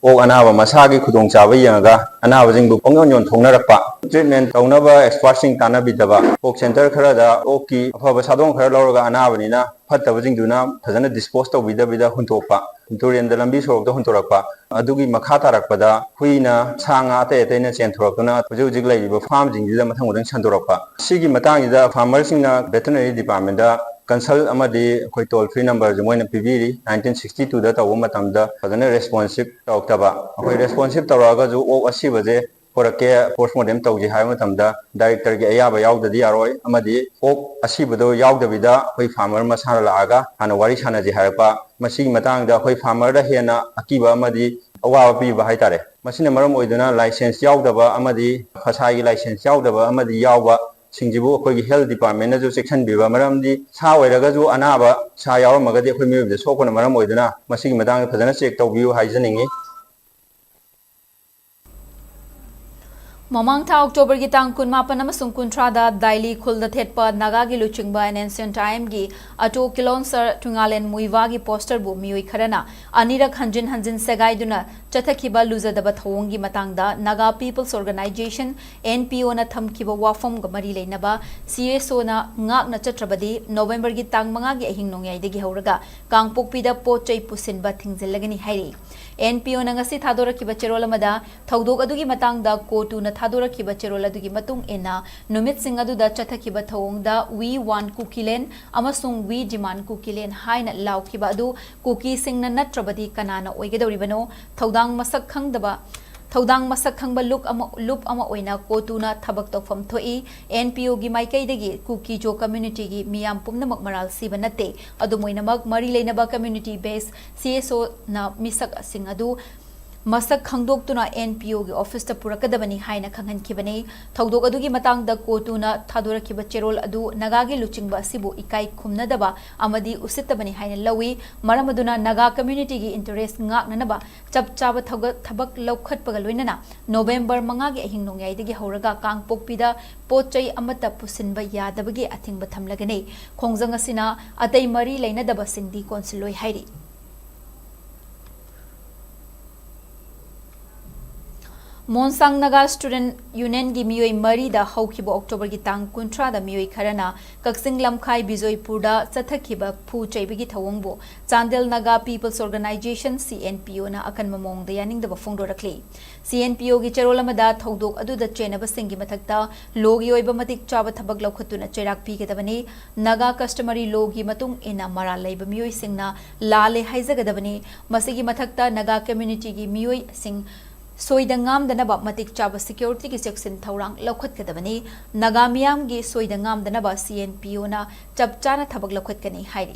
ꯑꯣꯛ ꯑꯅꯥꯕ ꯃꯁꯥꯒꯤ ꯈꯨꯗꯣꯡꯆꯥꯕ ꯌꯦꯡꯉꯒ ꯑꯅꯥꯕꯁꯤꯡꯕꯨ ꯄꯪꯌꯣꯟ ꯌꯣꯟꯊꯣꯛꯅꯔꯛꯄ, ꯇ꯭ꯔꯤꯠꯃꯦꯟ ꯇꯧꯅꯕ ꯑꯦꯛꯁꯄꯥꯔꯠꯁꯤꯡ ꯇꯥꯟꯅꯕꯤꯗꯕ, ꯄꯣꯔꯛ ꯁꯦꯟꯇꯔ ꯈꯔꯗ ꯑꯣꯛꯀꯤ ꯑꯐꯕ ꯁꯥꯗꯣꯡ ꯈꯔ ꯂꯧꯔꯒ ꯑꯅꯥꯕꯅꯤꯅ ꯐꯠꯇꯕꯁꯤꯡꯗꯨꯅ ꯐꯖꯅ ꯗꯤꯁꯄꯣꯖ ꯇꯧꯕꯤꯗꯕꯤꯗ ꯍꯨꯟꯗꯣꯛꯄ, ꯇꯨꯔꯦꯟꯗ ꯂꯝꯕꯤ ꯁꯣꯔꯣꯛꯇ ꯍꯨꯟꯗꯣꯔꯛꯄ, ꯑꯗꯨꯒꯤ ꯃꯈꯥ ꯇꯥꯔꯛꯄꯗ ꯍꯨꯏꯅ ꯁꯥ ꯉꯥ ꯑꯇꯩ ꯑꯇꯩꯅ ꯆꯦꯟꯊꯣꯔꯛꯇꯨꯅ ꯍꯧꯖꯤꯛ ꯍꯧꯖꯤꯛ ꯂꯩꯔꯤꯕ ꯐꯥꯔꯝꯁꯤꯡꯁꯤꯗ ꯃꯊꯪ ꯃꯊꯪ ꯁꯟꯗꯣꯔꯛꯄ꯫ ꯁꯤꯒꯤ ꯃꯇꯥꯡꯁꯤꯗ ꯐꯥꯔꯃꯔꯁꯤꯡꯅ ꯚꯦꯇꯤꯅꯔꯤ ꯗꯤꯄꯥꯔꯠꯃꯦꯟꯗ ꯀꯟꯁꯜ ꯑꯃꯗꯤ ꯑꯩꯈꯣꯏ ꯇꯣꯜ ꯐ꯭ꯔꯤ ꯅꯝꯕꯔꯁꯨ ꯃꯣꯏꯅ ꯄꯤꯕꯤꯔꯤ꯫ ꯅꯥꯏꯟꯇꯤꯟ ꯁꯤꯛꯁꯇꯤ ꯇꯨꯗ ꯇꯧꯕ ꯃꯇꯝꯗ ꯐꯖꯅ ꯔꯦꯁꯄꯣꯟꯁꯤꯞ ꯇꯧꯔꯛꯇꯕ, ꯑꯩꯈꯣꯏ ꯔꯦꯁꯄꯣꯟꯁꯤꯞ ꯇꯧꯔꯛꯑꯒꯁꯨ ꯑꯣꯛ ꯑꯁꯤꯕꯁꯦ ꯄꯨꯔꯛꯀꯦ, ꯄꯣꯁꯃꯣꯔꯇꯦꯝ ꯇꯧꯁꯦ ꯍꯥꯏꯕ ꯃꯇꯝꯗ ꯗꯥꯏꯔꯦꯛꯇꯔꯒꯤ ꯑꯌꯥꯕ ꯌꯥꯎꯗꯗꯤ ꯌꯥꯔꯣꯏ, ꯑꯃꯗꯤ ꯑꯣꯛ ꯑꯁꯤꯕꯗꯣ ꯌꯥꯎꯗꯕꯤꯗ ꯑꯩꯈꯣꯏ ꯐꯥꯔꯃꯔ ꯃꯁꯥꯅ ꯂꯥꯛꯑꯒ ꯍꯥꯟꯅ ꯋꯥꯔꯤ ꯁꯥꯟꯅꯁꯦ ꯍꯥꯏꯔꯛꯄ꯫ ꯃꯁꯤꯒꯤ ꯃꯇꯥꯡꯗ ꯑꯩꯈꯣꯏ ꯐꯥꯔꯃꯔꯗ ꯍꯦꯟꯅ ꯑꯀꯤꯕ ꯑꯃꯗꯤ ꯑꯋꯥꯕ ꯄꯤꯕ ꯍꯥꯏꯇꯥꯔꯦ꯫ ꯃꯁꯤꯅ ꯃꯔꯝ ꯑꯣꯏꯗꯨꯅ ꯂꯥꯏꯁꯦꯟꯁ ꯌꯥꯎꯗꯕ ꯑꯃꯗꯤ ꯐꯁꯥꯏꯒꯤ ꯂꯥꯏꯁꯦꯟꯁ ꯌꯥꯎꯗꯕ ꯑꯃꯗꯤ ꯌꯥꯎꯕ ꯁꯤꯡꯁꯤꯕꯨ ꯑꯩꯈꯣꯏꯒꯤ ꯍꯦꯜꯊ ꯗꯤꯄꯥꯔꯠꯃꯦꯟꯅꯁꯨ ꯆꯦꯛꯁꯤꯟꯕꯤꯕ, ꯃꯔꯝꯗꯤ ꯁꯥ ꯑꯣꯏꯔꯒꯁꯨ ꯑꯅꯥꯕ ꯁꯥ ꯌꯥꯎꯔꯝꯃꯒꯗꯤ ꯑꯩꯈꯣꯏ ꯃꯤꯑꯣꯏꯕꯗ ꯁꯣꯛꯄꯅ ꯃꯔꯝ ꯑꯣꯏꯗꯨꯅ ꯃꯁꯤꯒꯤ ꯃꯇꯥꯡꯗ ꯐꯖꯅ ꯆꯦꯛ ꯇꯧꯕꯤꯌꯨ ꯍꯥꯏꯖꯅꯤꯡꯏ꯫ ꯃꯃꯥꯡ ꯊꯥ ꯑꯣꯛꯇꯣꯕꯔꯒꯤ ꯇꯥꯡ ꯀꯨꯟꯃꯥꯄꯟ ꯑꯃꯁꯨꯡ ꯀꯨꯟꯊ꯭ꯔꯥꯗ ꯗꯥꯏꯂꯤ ꯈꯨꯜꯗ ꯊꯦꯠꯄ ꯅꯥꯒꯥꯒꯤ ꯂꯨꯆꯤꯡꯕ ꯑꯦꯟ ꯑꯦꯟꯁꯤꯌꯟ ꯇꯥꯏꯝꯒꯤ ꯑꯇꯣ ꯀꯤꯂꯣꯟꯁꯔ ꯊꯨꯉꯥꯂꯦꯟ ꯃꯨꯏꯋꯥꯒꯤ ꯄꯣꯁꯇꯔꯕꯨ ꯃꯤꯑꯣꯏ ꯈꯔꯅ ꯑꯅꯤꯔꯛ ꯍꯟꯖꯤꯟ ꯍꯟꯖꯤꯟ ꯁꯦꯒꯥꯏꯗꯨꯅ ꯆꯠꯊꯈꯤꯕ ꯂꯨꯖꯗꯕ ꯊꯧꯑꯣꯡꯒꯤ ꯃꯇꯥꯡꯗ Naga people's organization, N P ꯑꯣꯅ ꯊꯝꯈꯤꯕ ꯋꯥꯐꯝꯒ ꯃꯔꯤ ꯂꯩꯅꯕ ꯁꯤ ꯑꯦꯁ ꯑꯣꯅ ꯉꯥꯛꯅ ꯆꯠꯇ꯭ꯔꯕꯗꯤ ꯅꯣꯕꯦꯝꯕꯔꯒꯤ ꯇꯥꯡ ꯃꯉꯥꯒꯤ ꯑꯍꯤꯡ ꯅꯣꯡꯌꯥꯏꯗꯒꯤ ꯍꯧꯔꯒ ꯀꯥꯡꯄꯣꯛꯄꯤꯗ ꯄꯣꯠ ꯆꯩ ꯄꯨꯁꯤꯟꯕ ꯊꯤꯡꯖꯤꯜꯂꯒꯅꯤ ꯍꯥꯏꯔꯤ꯫ ꯑꯦꯟ ꯄꯤ ꯑꯣꯅ ꯉꯁꯤ ꯊꯥꯗꯣꯔꯛꯈꯤꯕ ꯆꯦꯔꯣꯜ ꯑꯃꯗ ꯊꯧꯗꯣꯛ ꯑꯗꯨꯒꯤ ꯃꯇꯥꯡꯗ ꯀꯣꯇꯨꯅ ꯊꯥꯗꯣꯔꯛꯈꯤꯕ ꯆꯦꯔꯣꯜ ꯑꯗꯨꯒꯤ ꯃꯇꯨꯡ ꯏꯟꯅ ꯅꯨꯃꯤꯠꯁꯤꯡ ꯑꯗꯨꯗ ꯆꯠꯊꯈꯤꯕ ꯊꯧꯑꯣꯡꯗ "We want Kukiland" ꯑꯃꯁꯨꯡ "We demand Kukiland" ꯍꯥꯏꯅ ꯂꯥꯎꯈꯤꯕ ꯑꯗꯨ ꯀꯨꯀꯤꯁꯤꯡꯅ ꯅꯠꯇ꯭ꯔꯕꯗꯤ ꯀꯅꯥꯅ ꯑꯣꯏꯒꯗꯧꯔꯤꯕꯅꯣ? ꯊꯧꯗꯥꯡ ꯃꯁꯛ ꯈꯪꯗꯕ, ꯊꯧꯗꯥꯡ ꯃꯁꯛ ꯈꯪꯕ ꯂꯨꯞ ꯑꯃ, ꯂꯨꯞ ꯑꯃ ꯑꯣꯏꯅ ꯀꯣꯇꯨꯅ ꯊꯕꯛ ꯇꯧꯐꯝ ꯊꯣꯛꯏ꯫ ꯑꯦꯟ ꯄꯤ ꯑꯣꯒꯤ ꯃꯥꯏꯀꯩꯗꯒꯤ ꯀꯨꯀꯤ ꯖꯣ ꯀꯝꯃ꯭ꯌꯨꯅꯤꯇꯤꯒꯤ ꯃꯤꯌꯥꯝ ꯄꯨꯝꯅꯃꯛ ꯃꯔꯥꯜ ꯁꯤꯕ ꯅꯠꯇꯦ꯫ ꯑꯗꯨꯝ ꯑꯣꯏꯅꯃꯛ, ꯃꯔꯤ ꯂꯩꯅꯕ ꯀꯝꯃ꯭ꯌꯨꯅꯤꯇꯤ ꯕꯦꯁ ꯁꯤ ꯑꯦꯁ ꯑꯣꯅ ꯃꯤꯁꯛꯁꯤꯡ ꯑꯗꯨ ꯃꯁꯛ ꯈꯪꯗꯣꯛꯇꯨꯅ ꯑꯦꯟ ꯄꯤ ꯑꯣꯒꯤ ꯑꯣꯐꯤꯁꯇ ꯄꯨꯔꯛꯀꯗꯕꯅꯤ ꯍꯥꯏꯅ ꯈꯪꯍꯟꯈꯤꯕꯅꯤ꯫ ꯊꯧꯗꯣꯛ ꯑꯗꯨꯒꯤ ꯃꯇꯥꯡꯗ ꯀꯣꯇꯨꯅ ꯊꯥꯗꯣꯔꯛꯈꯤꯕ ꯆꯦꯔꯣꯜ ꯑꯗꯨ ꯅꯥꯒꯥꯒꯤ ꯂꯨꯆꯤꯡꯕ ꯑꯁꯤꯕꯨ ꯏꯀꯥꯏ ꯈꯨꯝꯅꯗꯕ ꯑꯃꯗꯤ ꯎꯁꯤꯠꯇꯕꯅꯤ ꯍꯥꯏꯅ ꯂꯧꯏ꯫ ꯃꯔꯝ ꯑꯗꯨꯅ ꯅꯥꯒꯥ ꯀꯝꯃ꯭ꯌꯨꯅꯤꯇꯤꯒꯤ ꯏꯟꯇꯔꯦꯁ ꯉꯥꯛꯅꯅꯕ ꯆꯞ ꯆꯥꯕ ꯊꯧꯒ-, ꯊꯕꯛ ꯂꯧꯈꯠꯄꯒ ꯂꯣꯏꯅꯅ ꯅꯣꯕꯦꯝꯕꯔ ꯃꯉꯥꯒꯤ ꯑꯍꯤꯡ ꯅꯣꯡꯌꯥꯏꯗꯒꯤ ꯍꯧꯔꯒ ꯀꯥꯡꯄꯣꯛꯄꯤꯗ ꯄꯣꯠ ꯆꯩ ꯑꯃꯠꯇ ꯄꯨꯁꯤꯟꯕ ꯌꯥꯗꯕꯒꯤ ꯑꯊꯤꯡꯕ ꯊꯝꯂꯒꯅꯤ꯫ ꯈꯣꯡꯖꯪ ꯑꯁꯤꯅ ꯑꯇꯩ ꯃꯔꯤ ꯂꯩꯅꯗꯕꯁꯤꯡꯗꯤ ꯀꯣꯟꯁꯤꯜꯂꯣꯏ ꯍꯥꯏꯔꯤ꯫ ꯃꯣꯟꯁꯥꯡ ꯅꯥꯒꯥ ꯁ꯭ꯇꯨꯗꯦꯟꯠ ꯌꯨꯅꯤꯌꯟꯒꯤ ꯃꯤꯑꯣꯏ ꯃꯔꯤꯗ ꯍꯧꯈꯤꯕ ꯑꯣꯛꯇꯣꯕꯔꯒꯤ ꯇꯥꯡ ꯀꯨꯟꯊ꯭ꯔꯥꯗ ꯃꯤꯑꯣꯏ ꯈꯔꯅ ꯀꯛꯆꯤꯡ ꯂꯝꯈꯥꯏ ꯕꯤꯖꯣꯏꯄꯨꯔꯗ ꯆꯠꯊꯈꯤꯕ ꯐꯨ ꯆꯩꯕꯒꯤ ꯊꯧꯑꯣꯡꯕꯨ Chandel Naga people's organization, C N P ꯑꯣꯅ ꯑꯀꯟꯕ ꯃꯑꯣꯡꯗ ꯌꯥꯅꯤꯡꯗꯕ ꯐꯣꯡꯗꯣꯔꯛꯂꯤ꯫ ꯁꯤ ꯑꯦꯟ ꯄꯤ ꯑꯣꯒꯤ ꯆꯦꯔꯣꯜ ꯑꯃꯗ ꯊꯧꯗꯣꯛ ꯑꯗꯨꯗ ꯆꯦꯟꯅꯕꯁꯤꯡꯒꯤ ꯃꯊꯛꯇ ꯂꯣꯒꯤ ꯑꯣꯏꯕ ꯃꯇꯤꯛ ꯆꯥꯕ ꯊꯕꯛ ꯂꯧꯈꯠꯇꯨꯅ ꯆꯩꯔꯥꯛ ꯄꯤꯒꯗꯕꯅꯤ꯫ ꯅꯥꯒꯥ ꯀꯁꯇꯃꯔꯤ ꯂꯣꯒꯤ ꯃꯇꯨꯡ ꯏꯟꯅ ꯃꯔꯥꯜ ꯂꯩꯕ ꯃꯤꯑꯣꯏꯁꯤꯡꯅ ꯂꯥꯜꯂꯦ ꯍꯥꯏꯖꯒꯗꯕꯅꯤ꯫ ꯃꯁꯤꯒꯤ ꯃꯊꯛꯇ ꯅꯥꯒꯥ ꯀꯝꯃ꯭ꯌꯨꯅꯤꯇꯤꯒꯤ ꯃꯤꯑꯣꯏꯁꯤꯡ ꯁꯣꯏꯗ ꯉꯥꯝꯗꯅꯕ ꯃꯇꯤꯛ ꯆꯥꯕ ꯁꯦꯀ꯭ꯌꯨꯔꯤꯇꯤꯒꯤ ꯆꯦꯛꯁꯤꯟ ꯊꯧꯔꯥꯡ ꯂꯧꯈꯠꯀꯗꯕꯅꯤ꯫ ꯅꯥꯒꯥ ꯃꯤꯌꯥꯝꯒꯤ ꯁꯣꯏꯗ ꯉꯥꯝꯗꯅꯕ ꯁꯤ ꯑꯦꯟ ꯄꯤ ꯑꯣꯅ ꯆꯞ ꯆꯥꯅ ꯊꯕꯛ ꯂꯧꯈꯠꯀꯅꯤ ꯍꯥꯏꯔꯤ꯫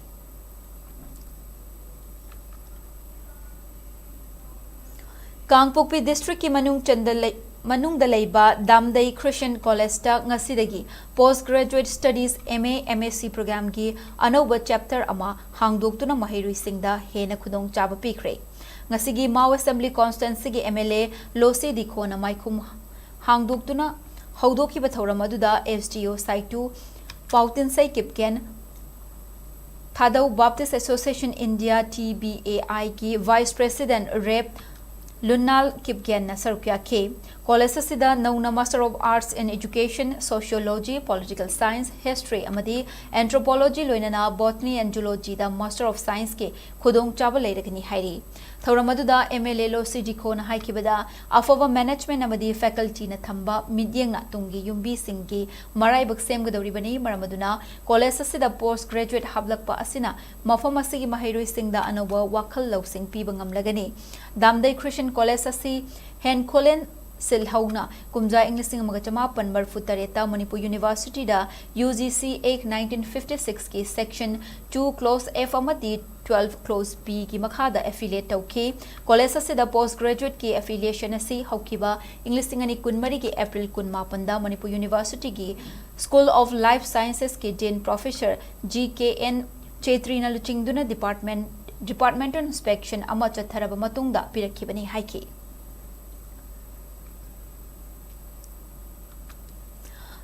ꯀꯥꯡꯄꯣꯛꯄꯤ ꯗꯤꯁꯇ꯭ꯔꯤꯛꯀꯤ ꯃꯅꯨꯡ ꯆꯟꯗ ꯂꯩ-, ꯃꯅꯨꯡꯗ ꯂꯩꯕ ꯗꯥꯝꯗꯩ ꯈ꯭ꯔꯤꯁꯇꯤꯌꯟ ꯀꯣꯂꯦꯖꯇ ꯉꯁꯤꯗꯒꯤ Post Graduate Studies, M A, M S C programꯒꯤ ꯑꯅꯧꯕ chapter ꯑꯃ ꯍꯥꯡꯗꯣꯛꯇꯨꯅ ꯃꯍꯩꯔꯣꯏꯁꯤꯡꯗ ꯍꯦꯟꯅ ꯈꯨꯗꯣꯡꯆꯥꯕ ꯄꯤꯈ꯭ꯔꯦ꯫ ꯉꯁꯤꯒꯤ ꯃꯥꯎ ꯑꯦꯁꯦꯝꯕ꯭ꯂꯤ ꯀꯣꯟꯁꯇꯤꯇ꯭ꯋꯦꯟꯁꯤꯒꯤ ꯑꯦꯝ ꯑꯦꯜ ꯑꯦ ꯂꯣꯁꯤ ꯗꯤꯈꯣꯅ ꯃꯥꯏꯈꯨꯝ ꯍꯥꯡꯗꯣꯛꯇꯨꯅ ꯍꯧꯗꯣꯛꯈꯤꯕ ꯊꯧꯔꯝ ꯑꯗꯨꯗ S D O Saitu, Paotinsei Kipgen, Thadou Baptist Association India, T B A I ꯒꯤ Vice President Rev Lunnal Kipgenꯅ ꯁꯔꯨꯛ ꯌꯥꯈꯤ꯫ ꯀꯣꯂꯦꯖ ꯑꯁꯤꯗ ꯅꯧꯅ Master of Arts in Education, Sociology, Political Science, History ꯑꯃꯗꯤ Anthropology ꯂꯣꯏꯅꯅ Botany and Zoologyꯗ Master of Scienceꯀꯤ ꯈꯨꯗꯣꯡꯆꯥꯕ ꯂꯩꯔꯒꯅꯤ ꯍꯥꯏꯔꯤ꯫ ꯊꯧꯔꯝ ꯑꯗꯨꯗ M L A Losii Dikhoꯅ ꯍꯥꯏꯈꯤꯕꯗ, ꯑꯐꯕ management ꯑꯃꯗꯤ facultyꯅ ꯊꯝꯕ ꯃꯤꯠꯌꯦꯡꯅ ꯇꯨꯡꯒꯤ ꯌꯨꯝꯕꯤꯁꯤꯡꯒꯤ ꯃꯔꯥꯏꯕꯛ ꯁꯦꯝꯒꯗꯧꯔꯤꯕꯅꯤ꯫ ꯃꯔꯝ ꯑꯗꯨꯅ ꯀꯣꯂꯦꯖ ꯑꯁꯤꯗ post graduate ꯍꯥꯞꯂꯛꯄ ꯑꯁꯤꯅ ꯃꯐꯝ ꯑꯁꯤꯒꯤ ꯃꯍꯩꯔꯣꯏꯁꯤꯡꯗ ꯑꯅꯧꯕ ꯋꯥꯈꯜ ꯂꯧꯁꯤꯡ ꯄꯤꯕ ꯉꯝꯂꯒꯅꯤ꯫ ꯗꯥꯝꯗꯩ Christian College ꯑꯁꯤ ꯍꯦꯟꯈꯣꯂꯦꯟ ꯁꯤꯜꯍꯧꯅ ꯀꯨꯝꯖꯥ ꯏꯪ ꯂꯤꯁꯤꯡ ꯑꯃꯒ ꯆꯃꯥꯄꯟ ꯃꯔꯤꯐꯨ ꯇꯔꯦꯠꯇ Manipur Universityꯗ U G C Act nineteen fifty sixꯀꯤ Section two Clause F ꯑꯃꯗꯤ twelve Clause Bꯒꯤ ꯃꯈꯥꯗ affiliate ꯇꯧꯈꯤ꯫ ꯀꯣꯂꯦꯖ ꯑꯁꯤꯗ post graduateꯀꯤ affiliation ꯑꯁꯤ ꯍꯧꯈꯤꯕ ꯏꯪ ꯂꯤꯁꯤꯡ ꯑꯅꯤ ꯀꯨꯟꯃꯔꯤꯒꯤ April ꯀꯨꯟꯃꯥꯄꯟꯗ Manipur Universityꯒꯤ School of Life Sciencesꯀꯤ Dean Professor G K N ꯆꯦꯇ꯭ꯔꯤꯅ ꯂꯨꯆꯤꯡꯗꯨꯅ department, departmental inspection ꯑꯃ ꯆꯠꯊꯔꯕ ꯃꯇꯨꯡꯗ ꯄꯤꯔꯛꯈꯤꯕꯅꯤ ꯍꯥꯏꯈꯤ꯫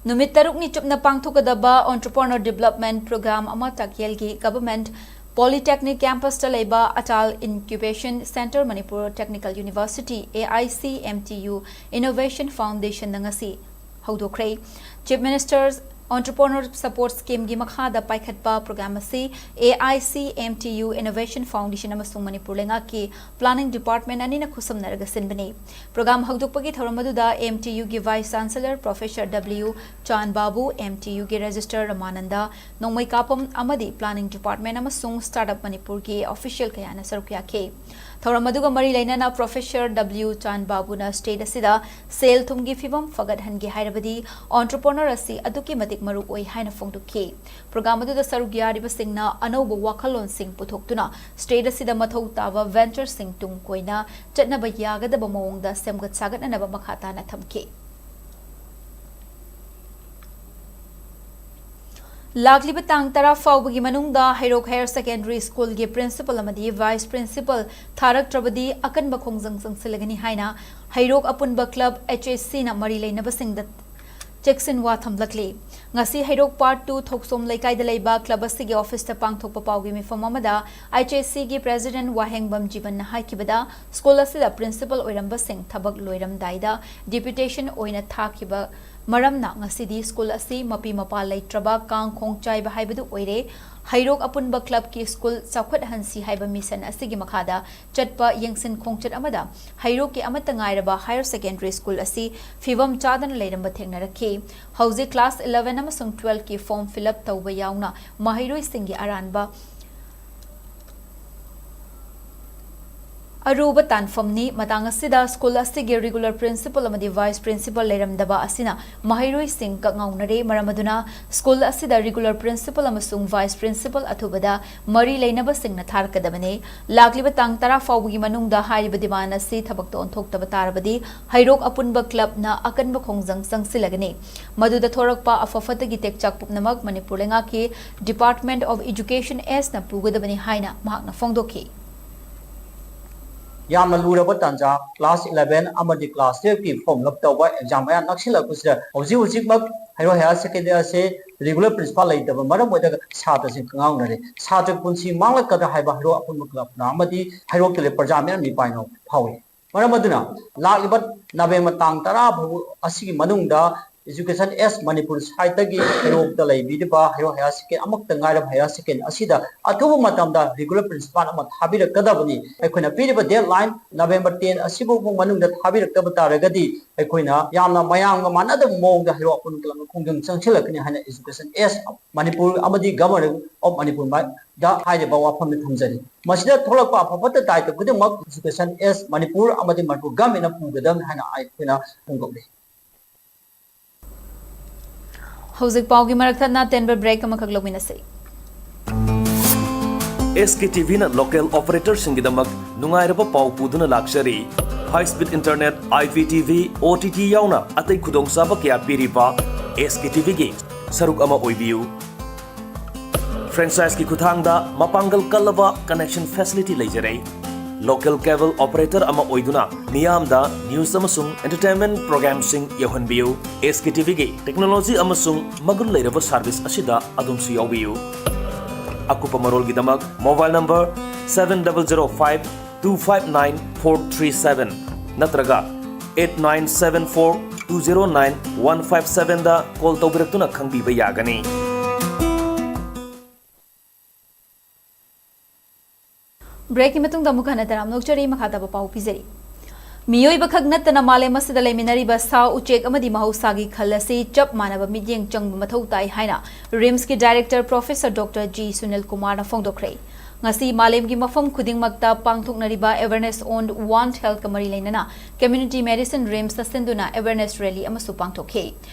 ꯅꯨꯃꯤꯠ ꯇꯔꯨꯛꯅꯤ ꯆꯨꯞꯅ ꯄꯥꯡꯊꯣꯛꯀꯗꯕ Entrepreneur Development Program ꯑꯃ ꯇꯥꯛꯌꯦꯜꯒꯤ Government Polytechnic Campusꯇ ꯂꯩꯕ Atal Incubation Centre, Manipur Technical University, A I C M T U Innovation Foundationꯅ ꯉꯁꯤ ꯍꯧꯗꯣꯛꯈ꯭ꯔꯦ꯫ Chief Minister's Entrepreneur Support Schemeꯒꯤ ꯃꯈꯥꯗ ꯄꯥꯏꯈꯠꯄ program ꯑꯁꯤ A I C M T U Innovation Foundation ꯑꯃꯁꯨꯡ ꯃꯅꯤꯄꯨꯔ ꯂꯩꯉꯥꯛꯀꯤ Planning Department ꯑꯅꯤꯅ ꯈꯨꯠꯁꯝꯅꯔꯒ ꯁꯤꯟꯕꯅꯤ꯫ Program ꯍꯧꯗꯣꯛꯄꯒꯤ ꯊꯧꯔꯝ ꯑꯗꯨꯗ M T Uꯒꯤ Vice Chancellor Professor W Chan Babu, M T Uꯒꯤ Registrar Ramananda, ꯅꯣꯡꯃꯩ ꯀꯥꯄꯝ ꯑꯃꯗꯤ Planning Department ꯑꯃꯁꯨꯡ Startup ꯃꯅꯤꯄꯨꯔꯒꯤ official ꯀꯌꯥꯅ ꯁꯔꯨꯛ ꯌꯥꯈꯤ꯫ ꯊꯧꯔꯝ ꯑꯗꯨꯒ ꯃꯔꯤ ꯂꯩꯅꯅ Professor W Chan Babuꯅ state ꯑꯁꯤꯗ ꯁꯦꯜ ꯊꯨꯝꯒꯤ ꯐꯤꯕꯝ ꯐꯒꯠꯍꯟꯒꯦ ꯍꯥꯏꯔꯕꯗꯤ entrepreneur ꯑꯁꯤ ꯑꯗꯨꯛꯀꯤ ꯃꯇꯤꯛ ꯃꯔꯨ ꯑꯣꯏ ꯍꯥꯏꯅ ꯐꯣꯡꯗꯣꯛꯈꯤ꯫ Program ꯑꯗꯨꯗ ꯁꯔꯨꯛ ꯌꯥꯔꯤꯕꯁꯤꯡꯅ ꯑꯅꯧꯕ ꯋꯥꯈꯜꯂꯣꯟꯁꯤꯡ ꯄꯨꯊꯣꯛꯇꯨꯅ state ꯑꯁꯤꯗ ꯃꯊꯧ ꯇꯥꯕ ventureꯁꯤꯡ ꯇꯨꯡ ꯀꯣꯏꯅ ꯆꯠꯅꯕ ꯌꯥꯒꯗꯕ ꯃꯑꯣꯡꯗ ꯁꯦꯝꯒꯠ ꯁꯥꯒꯠꯅꯅꯕ ꯃꯈꯥ ꯇꯥꯅ ꯊꯝꯈꯤ꯫ ꯂꯥꯛꯂꯤꯕ ꯇꯥꯡ ꯇꯔꯥ ꯐꯥꯎꯕꯒꯤ ꯃꯅꯨꯡꯗ ꯍꯩꯔꯣꯛ Higher Secondary Schoolꯒꯤ principal ꯑꯃꯗꯤ vice principal ꯊꯥꯔꯛꯇ꯭ꯔꯕꯗꯤ ꯑꯀꯟꯕ ꯈꯣꯡꯖꯪ ꯆꯪꯁꯤꯜꯂꯒꯅꯤ ꯍꯥꯏꯅ ꯍꯩꯔꯣꯛ ꯑꯄꯨꯟꯕ club H S Cꯅ ꯃꯔꯤ ꯂꯩꯅꯕꯁꯤꯡꯗ ꯆꯦꯛꯁꯤꯟꯋꯥ ꯊꯝꯂꯛꯂꯤ꯫ ꯉꯁꯤ ꯍꯩꯔꯣꯛ Part two ꯊꯣꯛꯁꯣꯝ ꯂꯩꯀꯥꯏꯗ ꯂꯩꯕ club ꯑꯁꯤꯒꯤ officeꯇ ꯄꯥꯡꯊꯣꯛꯄ ꯄꯥꯎꯒꯤ ꯃꯤꯐꯝ ꯑꯃꯗ H S Cꯒꯤ president ꯋꯥꯍꯦꯡꯕꯝ ꯖꯤꯕꯟꯅ ꯍꯥꯏꯈꯤꯕꯗ, school ꯑꯁꯤꯗ principal ꯑꯣꯏꯔꯝꯕꯁꯤꯡ ꯊꯕꯛ ꯂꯣꯏꯔꯝꯗꯥꯏꯗ deputation ꯑꯣꯏꯅ ꯊꯥꯈꯤꯕ ꯃꯔꯝꯅ ꯉꯁꯤꯗꯤ school ꯑꯁꯤ ꯃꯄꯤ ꯃꯄꯥ ꯂꯩꯇ꯭ꯔꯕ, ꯀꯥꯡ ꯈꯣꯡ ꯆꯥꯏꯕ ꯍꯥꯏꯕꯗꯨ ꯑꯣꯏꯔꯦ꯫ ꯍꯩꯔꯣꯛ ꯑꯄꯨꯟꯕ clubꯀꯤ school ꯆꯥꯎꯈꯠꯍꯟꯁꯤ ꯍꯥꯏꯕ mission ꯑꯁꯤꯒꯤ ꯃꯈꯥꯗ ꯆꯠꯄ ꯌꯦꯡꯁꯤꯟ ꯈꯣꯡꯆꯠ ꯑꯃꯗ ꯍꯩꯔꯣꯛꯀꯤ ꯑꯃꯠꯇ ꯉꯥꯏꯔꯕ Higher Secondary School ꯑꯁꯤ ꯐꯤꯚꯝ ꯆꯥꯗꯅ ꯂꯩꯔꯝꯕ ꯊꯦꯡꯅꯔꯛꯈꯤ꯫ ꯍꯧꯖꯤꯛ class eleven ꯑꯃꯁꯨꯡ twelveꯀꯤ form fill up ꯇꯧꯕ ꯌꯥꯎꯅ ꯃꯍꯩꯔꯣꯏꯁꯤꯡꯒꯤ ꯑꯔꯥꯟꯕ ꯑꯔꯨꯕ ꯇꯥꯟꯐꯝꯅꯤ꯫ ꯃꯇꯥꯡ ꯑꯁꯤꯗ school ꯑꯁꯤꯒꯤ regular principal ꯑꯃꯗꯤ vice principal ꯂꯩꯔꯝꯗꯕ ꯑꯁꯤꯅ ꯃꯍꯩꯔꯣꯏꯁꯤꯡ ꯀꯛꯉꯥꯎꯅꯔꯦ꯫ ꯃꯔꯝ ꯑꯗꯨꯅ school ꯑꯁꯤꯗ regular principal ꯑꯃꯁꯨꯡ vice principal ꯑꯊꯨꯕꯗ ꯃꯔꯤ ꯂꯩꯅꯕꯁꯤꯡꯅ ꯊꯥꯔꯛꯀꯗꯕꯅꯤ꯫ ꯂꯥꯛꯂꯤꯕ ꯇꯥꯡ ꯇꯔꯥ ꯐꯥꯎꯕꯒꯤ ꯃꯅꯨꯡꯗ ꯍꯥꯏꯔꯤꯕ demand ꯑꯁꯤ ꯊꯕꯛꯇ ꯑꯣꯟꯊꯣꯛꯇꯕ ꯇꯥꯔꯕꯗꯤ ꯍꯩꯔꯣꯛ ꯑꯄꯨꯟꯕ clubꯅ ꯑꯀꯟꯕ ꯈꯣꯡꯖꯪ ꯆꯪꯁꯤꯜꯂꯒꯅꯤ꯫ ꯃꯗꯨꯗ ꯊꯣꯔꯛꯄ ꯑꯐ ꯐꯠꯇꯒꯤ ꯇꯦꯛꯆꯥꯛ ꯄꯨꯝꯅꯃꯛ ꯃꯅꯤꯄꯨꯔ ꯂꯩꯉꯥꯛꯀꯤ Department of Educationꯅ ꯄꯨꯒꯗꯕꯅꯤ ꯍꯥꯏꯅ ꯃꯍꯥꯛꯅ ꯐꯣꯡꯗꯣꯛꯈꯤ꯫ ꯌꯥꯝꯅ ꯂꯨꯔꯕ ꯇꯥꯟꯖꯥ, class eleven ꯑꯃꯗꯤ class twelveꯀꯤ form fill up ꯇꯧꯕ exam ꯃꯌꯥ ꯅꯛꯁꯤꯜꯂꯛꯄꯁꯤꯗ ꯍꯧꯖꯤꯛ ꯍꯧꯖꯤꯛꯃꯛ ꯍꯩꯔꯣꯛ Higher Secondary ꯑꯁꯤ regular principal ꯂꯩꯇꯕ ꯃꯔꯝ ꯑꯣꯏꯔꯒ ꯁꯥꯇ꯭ꯔꯁꯤꯡ ꯀꯉꯥꯎꯅꯔꯦ꯫ ꯁꯥꯇ꯭ꯔ ꯄꯨꯟꯁꯤ ꯃꯥꯡꯂꯛꯀꯗ꯭ꯔꯥ ꯍꯥꯏꯕ ꯍꯩꯔꯣꯛ ꯑꯄꯨꯟꯕ clubꯅ ꯑꯃꯗꯤ ꯍꯩꯔꯣꯛꯇ ꯂꯩꯕ ꯄ꯭ꯔꯖꯥ ꯃꯤꯌꯥꯝ ꯃꯤꯄꯥꯏꯅ ꯐꯥꯎꯏ꯫ ꯃꯔꯝ ꯑꯗꯨꯅ ꯂꯥꯛꯂꯤꯕ November ꯇꯥꯡ ꯇꯔꯥ ꯐꯥꯎ ꯑꯁꯤꯒꯤ ꯃꯅꯨꯡꯗ Education Act Manipur siteꯇꯒꯤ ꯍꯩꯔꯣꯛꯇ ꯂꯩꯕꯤꯔꯤꯕ ꯍꯩꯔꯣꯛ Higher Secondary ꯑꯃꯈꯛꯇ ꯉꯥꯏꯔꯕ Higher Secondary ꯑꯁꯤꯗ ꯑꯊꯨꯕ ꯃꯇꯝꯗ regular principal ꯑꯃ ꯊꯥꯕꯤꯔꯛꯀꯗꯕꯅꯤ꯫ ꯑꯩꯈꯣꯏꯅ ꯄꯤꯔꯤꯕ deadline November ten ꯑꯁꯤꯐꯥꯎꯕ ꯃꯅꯨꯡꯗ ꯊꯥꯕꯤꯔꯛꯇꯕ ꯇꯥꯔꯒꯗꯤ ꯑꯩꯈꯣꯏꯅ ꯌꯥꯝꯅ ꯃꯌꯥꯝꯒ ꯃꯥꯟꯅꯗꯕ ꯃꯑꯣꯡꯗ ꯍꯩꯔꯣꯛ ꯑꯄꯨꯟꯕ club ꯈꯣꯡꯖꯪ ꯆꯪꯁꯤꯜꯂꯛꯀꯅꯤ ꯍꯥꯏꯅ Education Act Manipur ꯑꯃꯗꯤ Government of Manipur ꯗ ꯍꯥꯏꯔꯤꯕ ꯋꯥꯐꯝꯗ ꯊꯝꯖꯔꯤ꯫ ꯃꯁꯤꯗ ꯊꯣꯛꯂꯛꯄ ꯑꯐ ꯐꯠꯇ ꯗꯥꯏꯇ ꯈꯨꯗꯤꯡꯃꯛ Education Act Manipur ꯑꯃꯗꯤ Manipur governmentꯅ ꯄꯨꯒꯗꯕꯅꯤ ꯍꯥꯏꯅ ꯑꯩꯈꯣꯏꯅ ꯐꯣꯡꯗꯣꯛꯂꯤ꯫ ꯍꯧꯖꯤꯛ ꯄꯥꯎꯒꯤ ꯃꯔꯛ ꯊꯠꯅ ꯇꯦꯟꯕ break ꯑꯃꯈꯛ ꯂꯧꯃꯤꯟꯅꯁꯤ꯫ S K T Vꯅ local operatorꯁꯤꯡꯒꯤꯗꯃꯛ ꯅꯨꯡꯉꯥꯏꯔꯕ ꯄꯥꯎ ꯄꯨꯗꯨꯅ ꯂꯥꯛꯆꯔꯤ꯫ High speed internet, I P T V, O T T ꯌꯥꯎꯅ ꯑꯇꯩ ꯈꯨꯗꯣꯡꯆꯥꯕ ꯀꯌꯥ ꯄꯤꯔꯤꯕ S K T Vꯒꯤ ꯁꯔꯨꯛ ꯑꯃ ꯑꯣꯏꯕꯤꯌꯨ꯫ Franchise ꯀꯤ ꯈꯨꯊꯥꯡꯗ ꯃꯄꯥꯡꯒꯜ ꯀꯜꯂꯕ connection facility ꯂꯩꯖꯔꯦ꯫ Local cable operator ꯑꯃ ꯑꯣꯏꯗꯨꯅ ꯃꯤꯌꯥꯝꯗ news ꯑꯃꯁꯨꯡ entertainment program ꯁꯤꯡ ꯌꯧꯍꯟꯕꯤꯌꯨ꯫ S K T V ꯒꯤ technology ꯑꯃꯁꯨꯡ ꯃꯒꯨꯟ ꯂꯩꯔꯕ service ꯑꯁꯤꯗ ꯑꯗꯣꯝꯁꯨ ꯌꯥꯎꯕꯤꯌꯨ꯫ ꯑꯀꯨꯞꯄ ꯃꯔꯣꯜꯒꯤꯗꯃꯛ mobile number seven double zero five two five nine four three seven ꯅꯠꯇ꯭ꯔꯒ eight nine seven four two zero nine one five seven ꯗ call ꯇꯧꯕꯤꯔꯛꯇꯨꯅ ꯈꯪꯕꯤꯕ ꯌꯥꯒꯅꯤ꯫ Break ꯀꯤ ꯃꯇꯨꯡꯗ ꯑꯃꯨꯛ ꯍꯟꯅ ꯇꯔꯥꯝꯅ ꯑꯣꯛꯆꯔꯤ꯫ ꯃꯈꯥ ꯇꯥꯕ ꯄꯥꯎ ꯄꯤꯖꯔꯤ꯫ ꯃꯤꯑꯣꯏꯕ ꯈꯛ ꯅꯠꯇꯅ ꯃꯥꯂꯦꯝ ꯑꯁꯤꯗ ꯂꯩꯃꯤꯟꯅꯔꯤꯕ ꯁꯥ ꯎꯆꯦꯛ ꯑꯃꯗꯤ ꯃꯍꯧꯁꯥꯒꯤ ꯈꯜ ꯑꯁꯤ ꯆꯞ ꯃꯥꯟꯅꯕ ꯃꯤꯠꯌꯦꯡ ꯆꯪꯕ ꯃꯊꯧ ꯇꯥꯏ ꯍꯥꯏꯅ RIMS ꯀꯤ director professor Doctor G Sunil ꯀꯨꯃꯥꯔꯅ ꯐꯣꯡꯗꯣꯛꯈ꯭ꯔꯦ꯫ ꯉꯁꯤ ꯃꯥꯂꯦꯝꯒꯤ ꯃꯐꯝ ꯈꯨꯗꯤꯡꯃꯛꯇ ꯄꯥꯡꯊꯣꯛꯅꯔꯤꯕ awareness on One Health ꯀ ꯃꯔꯤ ꯂꯩꯅꯅ community medicine RIMS ꯇ ꯁꯤꯟꯗꯨꯅ awareness rally ꯑꯃꯁꯨ ꯄꯥꯡꯊꯣꯛꯈꯤ꯫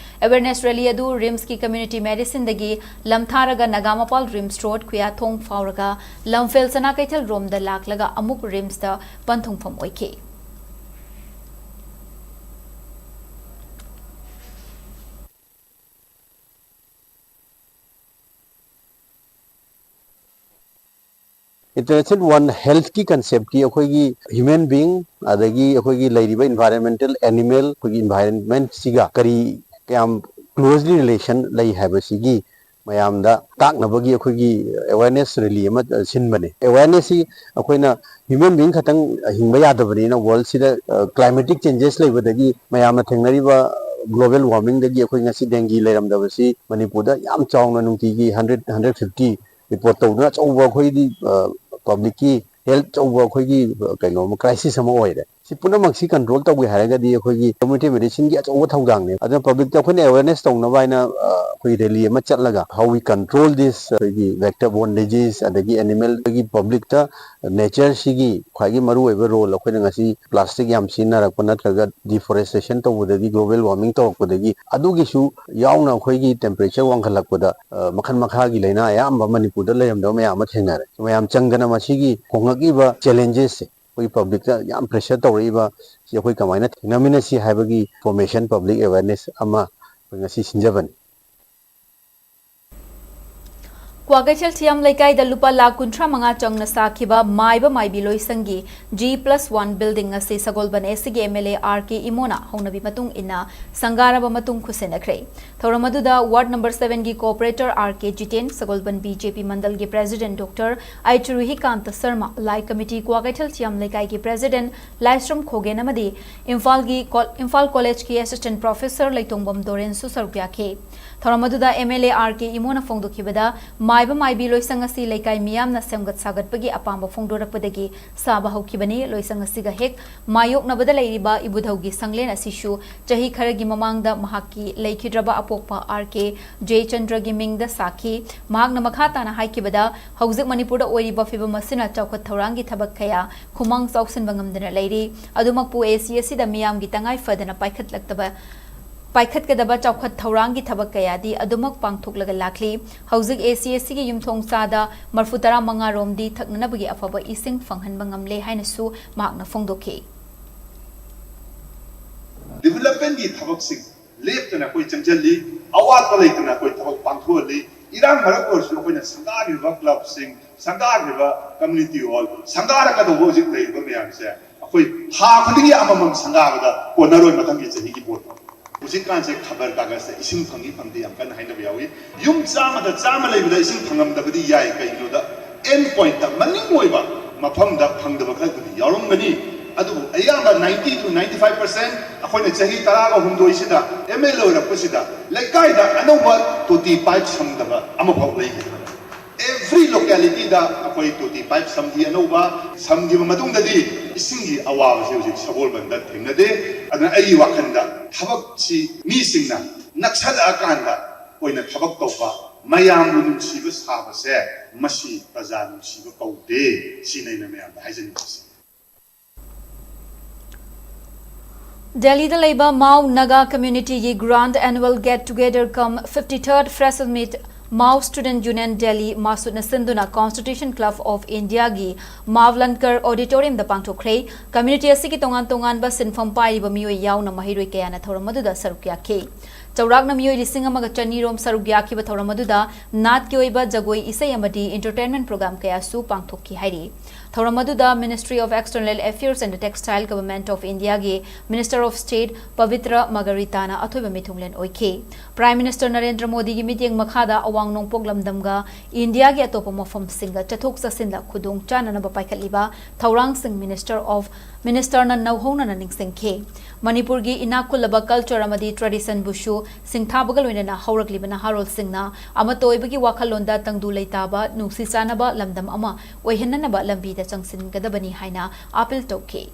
Awareness rally ꯑꯗꯨ RIMS ꯀꯤ community medicine ꯗꯒꯤ ꯂꯝꯊꯥꯔꯒ ꯅꯥꯒꯥꯃꯄꯥꯜ RIMS road, ꯈꯨꯌꯥꯊꯣꯡ ꯐꯥꯎꯔꯒ ꯂꯝꯐꯦꯜ ꯁꯅꯥ ꯀꯩꯊꯦꯜ ꯔꯣꯝꯗ ꯂꯥꯛꯂꯒ ꯑꯃꯨꯛ RIMS ꯇ ꯄꯟꯊꯨꯡꯐꯝ ꯑꯣꯏꯈꯤ꯫ International One Health ꯀꯤ concept ꯇꯤ ꯑꯩꯈꯣꯏꯒꯤ human being, ꯑꯗꯒꯤ ꯑꯩꯈꯣꯏꯒꯤ ꯂꯩꯔꯤꯕ environmental, animal, ꯑꯩꯈꯣꯏꯒꯤ environment ꯁꯤꯒ ꯀꯔꯤ, ꯀꯌꯥꯝ closely relation ꯂꯩ ꯍꯥꯏꯕꯁꯤꯒꯤ ꯃꯌꯥꯝꯗ ꯇꯥꯛꯅꯕꯒꯤ ꯑꯩꯈꯣꯏꯒꯤ awareness rally ꯑꯃ, ꯑ, ꯁꯤꯟꯕꯅꯦ꯫ Awareness ꯁꯤ ꯑꯩꯈꯣꯏꯅ human being ꯈꯛꯇꯪ ꯍꯤꯡꯕ ꯌꯥꯗꯕꯅꯤꯅ, world ꯁꯤꯗ, ꯑ, climatic changes ꯂꯩꯕꯗꯒꯤ ꯃꯌꯥꯝꯅ ꯊꯦꯡꯅꯔꯤꯕ global warming ꯗꯒꯤ ꯑꯩꯈꯣꯏ ꯉꯁꯤ dengue ꯂꯩꯔꯝꯗꯕꯁꯤ ꯃꯅꯤꯄꯨꯔꯗ ꯌꯥꯝ ꯆꯥꯎꯅ ꯅꯨꯡꯇꯤꯒꯤ hundred, hundred fifty report ꯇꯧꯗꯨꯅ ꯑꯆꯧꯕ ꯑꯩꯈꯣꯏꯗꯤ, ꯑ, public ꯀꯤ health ꯑꯆꯧꯕ ꯑꯩꯈꯣꯏꯒꯤ, ꯑ, ꯀꯩꯅꯣ ꯑꯃ, crisis ꯑꯃ ꯑꯣꯏꯔꯦ꯫ ꯁꯤ ꯄꯨꯝꯅꯃꯛꯁꯤ control ꯇꯧꯒꯦ ꯍꯥꯏꯔꯒꯗꯤ ꯑꯩꯈꯣꯏꯒꯤ community medicine ꯒꯤ ꯑꯆꯧꯕ ꯊꯧꯗꯥꯡꯅꯦ꯫ ꯑꯗꯨꯅ public ꯇ ꯑꯩꯈꯣꯏꯅ awareness ꯇꯧꯅꯕ ꯍꯥꯏꯅ, ꯑ, ꯑꯩꯈꯣꯏ rally ꯑꯃ ꯆꯠꯂꯒ how we control this, ꯑꯩꯈꯣꯏꯒꯤ vector borne disease, ꯑꯗꯒꯤ animal ꯒꯤ, public ꯇ nature ꯁꯤꯒꯤ ꯈ꯭ꯋꯥꯏꯒꯤ ꯃꯔꯨꯑꯣꯏꯕ role, ꯑꯩꯈꯣꯏꯅ ꯉꯁꯤ plastic ꯌꯥꯝ ꯁꯤꯖꯤꯟꯅꯔꯛꯄ ꯅꯠꯇ꯭ꯔꯒ deforestation ꯇꯧꯕꯗꯒꯤ, global warming ꯇꯧꯔꯛꯄꯗꯒꯤ, ꯑꯗꯨꯒꯤꯁꯨ ꯌꯥꯎꯅ ꯑꯩꯈꯣꯏꯒꯤ temperature ꯋꯥꯡꯈꯠꯂꯛꯄꯗ, ꯑ, ꯃꯈꯜ ꯃꯈꯥꯒꯤ ꯂꯥꯏꯅꯥ ꯑꯌꯥꯝꯕ ꯃꯅꯤꯄꯨꯔꯗ ꯂꯩꯔꯝꯗꯕ ꯃꯌꯥꯝ ꯑꯃ ꯊꯦꯡꯅꯔꯦ꯫ ꯃꯌꯥꯝ ꯆꯪꯗꯅ ꯃꯁꯤꯒꯤ ꯍꯣꯡꯂꯛꯂꯤꯕ challenges ꯁꯦ ꯑꯩꯈꯣꯏ public ꯇ ꯌꯥꯝ pressure ꯇꯧꯔꯛꯏꯕ ꯁꯤ ꯑꯩꯈꯣꯏ ꯀꯃꯥꯏꯅ ꯊꯦꯡꯅꯃꯤꯟꯅꯁꯤ ꯍꯥꯏꯕꯒꯤ information, public awareness ꯑꯃ ꯑꯩꯈꯣꯏ ꯉꯁꯤ ꯁꯤꯟꯖꯕꯅꯤ꯫ ꯀ꯭ꯋꯥꯀꯩꯊꯦꯜ ꯊꯤꯌꯥꯝ ꯂꯩꯀꯥꯏꯗ ꯂꯨꯄꯥ ꯂꯥꯈ ꯀꯨꯟꯊ꯭ꯔꯥ ꯃꯉꯥ ꯆꯪꯅ ꯁꯥꯈꯤꯕ ꯃꯥꯏꯕ ꯃꯥꯏꯕꯤ ꯂꯣꯏꯁꯪꯒꯤ G plus one building ꯑꯁꯤ ꯁꯒꯣꯜꯕꯟ A C ꯒꯤ M L A R K ꯏꯃꯣꯅ ꯍꯧꯅꯕꯤ ꯃꯇꯨꯡ ꯏꯟꯅ ꯁꯪꯒꯥꯔꯕ ꯃꯇꯨꯡ ꯈꯨꯠꯁꯤꯟꯅꯈ꯭ꯔꯦ꯫ ꯊꯧꯔꯝ ꯑꯗꯨꯗ ward number seven ꯒꯤ corporator R K ꯖꯤꯇꯦꯟ, ꯁꯒꯣꯜꯕꯟ B J P ꯃꯟꯗꯜꯒꯤ president Doctor H Ruhikanta Sharma, ꯂꯥꯏ committee, ꯀ꯭ꯋꯥꯀꯩꯊꯦꯜ ꯊꯤꯌꯥꯝ ꯂꯩꯀꯥꯏꯒꯤ president ꯂꯥꯏꯁ꯭ꯔꯝ ꯈꯣꯒꯦꯟ ꯑꯃꯗꯤ ꯏꯝꯐꯥꯜꯒꯤ ꯀꯣ-, ꯏꯝꯐꯥꯜ ꯀꯣꯂꯦꯖꯀꯤ assistant professor ꯂꯩꯇꯣꯡꯕꯝ ꯗꯣꯔꯦꯟꯁꯨ ꯁꯔꯨꯛ ꯌꯥꯈꯤ꯫ ꯊꯧꯔꯝ ꯑꯗꯨꯗ M L A R K ꯏꯃꯣꯅ ꯐꯣꯡꯗꯣꯛꯈꯤꯕꯗ, ꯃꯥꯏꯕ ꯃꯥꯏꯕꯤ ꯂꯣꯏꯁꯪ ꯑꯁꯤ ꯂꯩꯀꯥꯏ ꯃꯤꯌꯥꯝꯅ ꯁꯦꯝꯒꯠ ꯁꯥꯒꯠꯄꯒꯤ ꯑꯄꯥꯝꯕ ꯐꯣꯡꯗꯣꯔꯛꯄꯗꯒꯤ ꯁꯥꯕ ꯍꯧꯈꯤꯕꯅꯤ꯫ ꯂꯣꯏꯁꯪ ꯑꯁꯤꯒ ꯍꯦꯛ ꯃꯥꯌꯣꯛꯅꯕꯗ ꯂꯩꯔꯤꯕ ꯏꯕꯨꯙꯧꯒꯤ ꯁꯪꯂꯦꯟ ꯑꯁꯤꯁꯨ ꯆꯍꯤ ꯈꯔꯒꯤ ꯃꯃꯥꯡꯗ ꯃꯍꯥꯛꯀꯤ ꯂꯩꯈꯤꯗ꯭ꯔꯕ ꯑꯄꯣꯛꯄ R K ꯖꯌꯆꯟꯗ꯭ꯔꯒꯤ ꯃꯤꯡꯗ ꯁꯥꯈꯤ꯫ ꯃꯍꯥꯛꯅ ꯃꯈꯥ ꯇꯥꯅ ꯍꯥꯏꯈꯤꯕꯗ, ꯍꯧꯖꯤꯛ ꯃꯅꯤꯄꯨꯔꯗ ꯑꯣꯏꯔꯤꯕ ꯐꯤꯕꯝ ꯑꯁꯤꯅ ꯆꯥꯎꯈꯠ ꯊꯧꯔꯥꯡꯒꯤ ꯊꯕꯛ ꯀꯌꯥ ꯈꯨꯃꯥꯡ ꯆꯥꯎꯁꯤꯟꯕ ꯉꯝꯗꯅ ꯂꯩꯔꯤ꯫ ꯑꯗꯨꯃꯛꯄꯨ A C ꯑꯁꯤꯗ ꯃꯤꯌꯥꯝꯒꯤ ꯇꯉꯥꯏ ꯐꯗꯅ ꯄꯥꯏꯈꯠꯂꯛꯇꯕ, ꯄꯥꯏꯈꯠꯀꯗꯕ ꯆꯥꯎꯈꯠ ꯊꯧꯔꯥꯡꯒꯤ ꯊꯕꯛ ꯀꯌꯥꯗꯤ ꯑꯗꯨꯃꯛ ꯄꯥꯡꯊꯣꯛꯂꯒ ꯂꯥꯛꯂꯤ꯫ ꯍꯧꯖꯤꯛ A C ꯑꯁꯤꯒꯤ ꯌꯨꯝꯊꯣꯡ ꯆꯥꯗ ꯃꯔꯐꯨ ꯇꯔꯥ ꯃꯉꯥ ꯔꯣꯝꯗꯤ ꯊꯛꯅꯅꯕꯒꯤ ꯑꯐꯕ ꯏꯁꯤꯡ ꯐꯪꯍꯟꯕ ꯉꯝꯂꯦ ꯍꯥꯏꯅꯁꯨ ꯃꯍꯥꯛꯅ ꯐꯣꯡꯗꯣꯛꯈꯤ꯫ Developmentꯀꯤ ꯊꯕꯛꯁꯤꯡ ꯂꯦꯞꯇꯅ ꯑꯩꯈꯣꯏ ꯆꯪꯁꯤꯜꯂꯤ, ꯑꯋꯥꯠꯄ ꯂꯩꯇꯅ ꯑꯩꯈꯣꯏ ꯊꯕꯛ ꯄꯥꯡꯊꯣꯛꯍꯜꯂꯤ꯫ ꯏꯔꯥꯡ ꯃꯔꯛ ꯑꯣꯏꯔꯁꯨ ꯑꯩꯈꯣꯏꯅ ꯁꯪꯒꯥꯈ꯭ꯔꯤꯕ clubꯁꯤꯡ, ꯁꯪꯒꯥꯈ꯭ꯔꯤꯕ community hall, ꯁꯪꯒꯥꯔꯛꯀꯗꯧꯕ ꯍꯧꯖꯤꯛ ꯂꯩꯔꯤꯕ ꯃꯌꯥꯝꯁꯦ ꯑꯩꯈꯣꯏ ꯊꯥ ꯈꯨꯗꯤꯡꯒꯤ ꯑꯃꯃꯝ ꯁꯪꯒꯥꯕꯗ ꯀꯣꯟꯅꯔꯣꯏ ꯃꯊꯪꯒꯤ ꯆꯍꯤꯒꯤ ꯚꯣꯠꯇ꯫ ꯍꯧꯖꯤꯛꯀꯥꯟꯁꯦ ꯈꯕꯔ ꯀꯥꯒꯖꯇ ꯏꯁꯤꯡ ꯐꯪꯏ ꯐꯪꯗꯦ ꯌꯥꯝ ꯀꯟꯅ ꯍꯥꯏꯅꯕ ꯌꯥꯎꯏ꯫ ꯌꯨꯝ ꯆꯥꯝꯃꯗ ꯆꯥꯝꯃ ꯂꯩꯕꯗ ꯏꯁꯤꯡ ꯐꯪꯉꯝꯗꯕꯗꯤ ꯌꯥꯏ, ꯀꯩꯒꯤꯅꯣꯗ end pointꯇ, ꯃꯅꯤꯡ ꯑꯣꯏꯕ ꯃꯐꯝꯗ ꯐꯪꯗꯕ ꯈꯔꯕꯨꯗꯤ ꯌꯥꯎꯔꯝꯒꯅꯤ꯫ ꯑꯗꯨꯕꯨ ꯑꯌꯥꯝꯕ ninety to ninety five percent ꯑꯩꯈꯣꯏꯅ ꯆꯍꯤ ꯇꯔꯥꯒꯍꯨꯝꯗꯣꯏꯁꯤꯗ M L A ꯑꯣꯏꯔꯛꯄꯁꯤꯗ ꯂꯩꯀꯥꯏꯗ ꯑꯅꯧꯕ ꯇꯣꯇꯤ pipe ꯁꯝꯗꯕ ꯑꯃꯐꯥꯎ ꯂꯩꯈꯤꯗ꯭ꯔꯕꯅꯤ꯫ Every localityꯗ ꯑꯩꯈꯣꯏ ꯇꯣꯇꯤ pipe ꯁꯝꯈꯤ ꯑꯅꯧꯕ, ꯁꯝꯈꯤꯕ ꯃꯇꯨꯡꯗꯗꯤ ꯏꯁꯤꯡꯒꯤ ꯑꯋꯥꯕꯁꯤ ꯍꯧꯖꯤꯛ ꯁꯒꯣꯜꯕꯟꯗ ꯊꯦꯡꯅꯗꯦ꯫ ꯑꯗꯨꯅ ꯑꯩꯒꯤ ꯋꯥꯈꯜꯗ ꯊꯕꯛꯁꯤ ꯃꯤꯁꯤꯡꯅ ꯅꯛꯁꯜꯂꯛꯑꯀꯥꯟꯗ ꯑꯣꯏꯅ ꯊꯕꯛ ꯇꯧꯕ, ꯃꯌꯥꯝꯕꯨ ꯅꯨꯡꯁꯤꯕ ꯁꯥꯕꯁꯦ, ꯃꯁꯤ ꯄ꯭ꯔꯖꯥ ꯅꯨꯡꯁꯤꯕ ꯀꯧꯗꯦ꯫ ꯁꯤꯅꯤ ꯑꯩꯅ ꯃꯌꯥꯝꯗ ꯍꯥꯏꯖꯅꯤꯡꯕꯁꯦ꯫ ꯗꯦꯜꯂꯤꯗ ꯂꯩꯕ Mao Naga communityꯒꯤ grand annual get together cum fifty-third freshers meet Mao Student Union Delhi, ꯃꯥꯁꯨꯠꯅ ꯁꯤꯟꯗꯨꯅ Constitution Club of India ꯒꯤ ꯃꯥꯚꯂꯟꯀꯔ Auditorium ꯗ ꯄꯥꯡꯊꯣꯛꯈ꯭ꯔꯦ꯫ Community ꯑꯁꯤꯒꯤ ꯇꯣꯉꯥꯟ ꯇꯣꯉꯥꯟꯕ ꯁꯤꯟꯐꯝ ꯄꯥꯏꯔꯤꯕ ꯃꯤꯑꯣꯏ ꯌꯥꯎꯅ ꯃꯍꯩꯔꯣꯏ ꯀꯌꯥꯅ ꯊꯧꯔꯝ ꯑꯗꯨꯗ ꯁꯔꯨꯛ ꯌꯥꯈꯤ꯫ ꯆꯥꯎꯔꯥꯛꯅ ꯃꯤꯑꯣꯏ ꯂꯤꯁꯤꯡ ꯑꯃꯒ ꯆꯅꯤ ꯔꯣꯝ ꯁꯔꯨꯛ ꯌꯥꯈꯤꯕ ꯊꯧꯔꯝ ꯑꯗꯨꯗ ꯅꯥꯠꯀꯤ ꯑꯣꯏꯕ ꯖꯒꯣꯏ ꯏꯁꯩ ꯑꯃꯗꯤ entertainment program ꯀꯌꯥꯁꯨ ꯄꯥꯡꯊꯣꯛꯈꯤ ꯍꯥꯏꯔꯤ꯫ ꯊꯧꯔꯝ ꯑꯗꯨꯗ Ministry of External Affairs and Textile, Government of India ꯒꯤ Minister of State ꯄꯕꯤꯇ꯭ꯔ ꯃꯒꯔꯤꯇꯥꯅ ꯑꯊꯣꯏꯕ ꯃꯤꯊꯨꯡꯂꯦꯟ ꯑꯣꯏꯈꯤ꯫ Prime Minister ꯅꯔꯦꯟꯗ꯭ꯔ ꯃꯣꯗꯤꯒꯤ ꯃꯤꯠꯌꯦꯡ ꯃꯈꯥꯗ ꯑꯋꯥꯡ ꯅꯣꯡꯄꯣꯛ ꯂꯝꯗꯝꯒ ꯏꯟꯗꯤꯌꯥꯒꯤ ꯑꯇꯣꯞꯄ ꯃꯐꯝꯁꯤꯡꯒ ꯆꯠꯊꯣꯛ ꯆꯠꯁꯤꯟꯗ ꯈꯨꯗꯣꯡ ꯆꯥꯅꯅꯕ ꯄꯥꯏꯈꯠꯂꯤꯕ ꯊꯧꯔꯥꯡꯁꯤꯡ Minister of, Minister ꯅ ꯅꯧꯍꯧꯅꯅ ꯅꯤꯡꯁꯤꯡꯈꯤ꯫ ꯃꯅꯤꯄꯨꯔꯒꯤ ꯏꯅꯥꯛ ꯈꯨꯜꯂꯕ culture ꯑꯃꯗꯤ tradition ꯕꯨꯁꯨ ꯁꯤꯡꯊꯥꯕꯒ ꯂꯣꯏꯅꯅ ꯍꯧꯔꯛꯂꯤꯕ ꯅꯍꯥꯔꯣꯜꯁꯤꯡꯅ ꯑꯃꯠꯇ ꯑꯣꯏꯕꯒꯤ ꯋꯥꯈꯜꯂꯣꯟꯗ ꯇꯪꯗꯨ ꯂꯩꯇꯥꯕ, ꯅꯨꯡꯁꯤ ꯆꯥꯟꯅꯕ ꯂꯝꯗꯝ ꯑꯃ ꯑꯣꯏꯍꯟꯅꯅꯕ ꯂꯝꯕꯤꯗ ꯆꯪꯁꯤꯟꯒꯗꯕꯅꯤ ꯍꯥꯏꯅ appeal ꯇꯧꯈꯤ꯫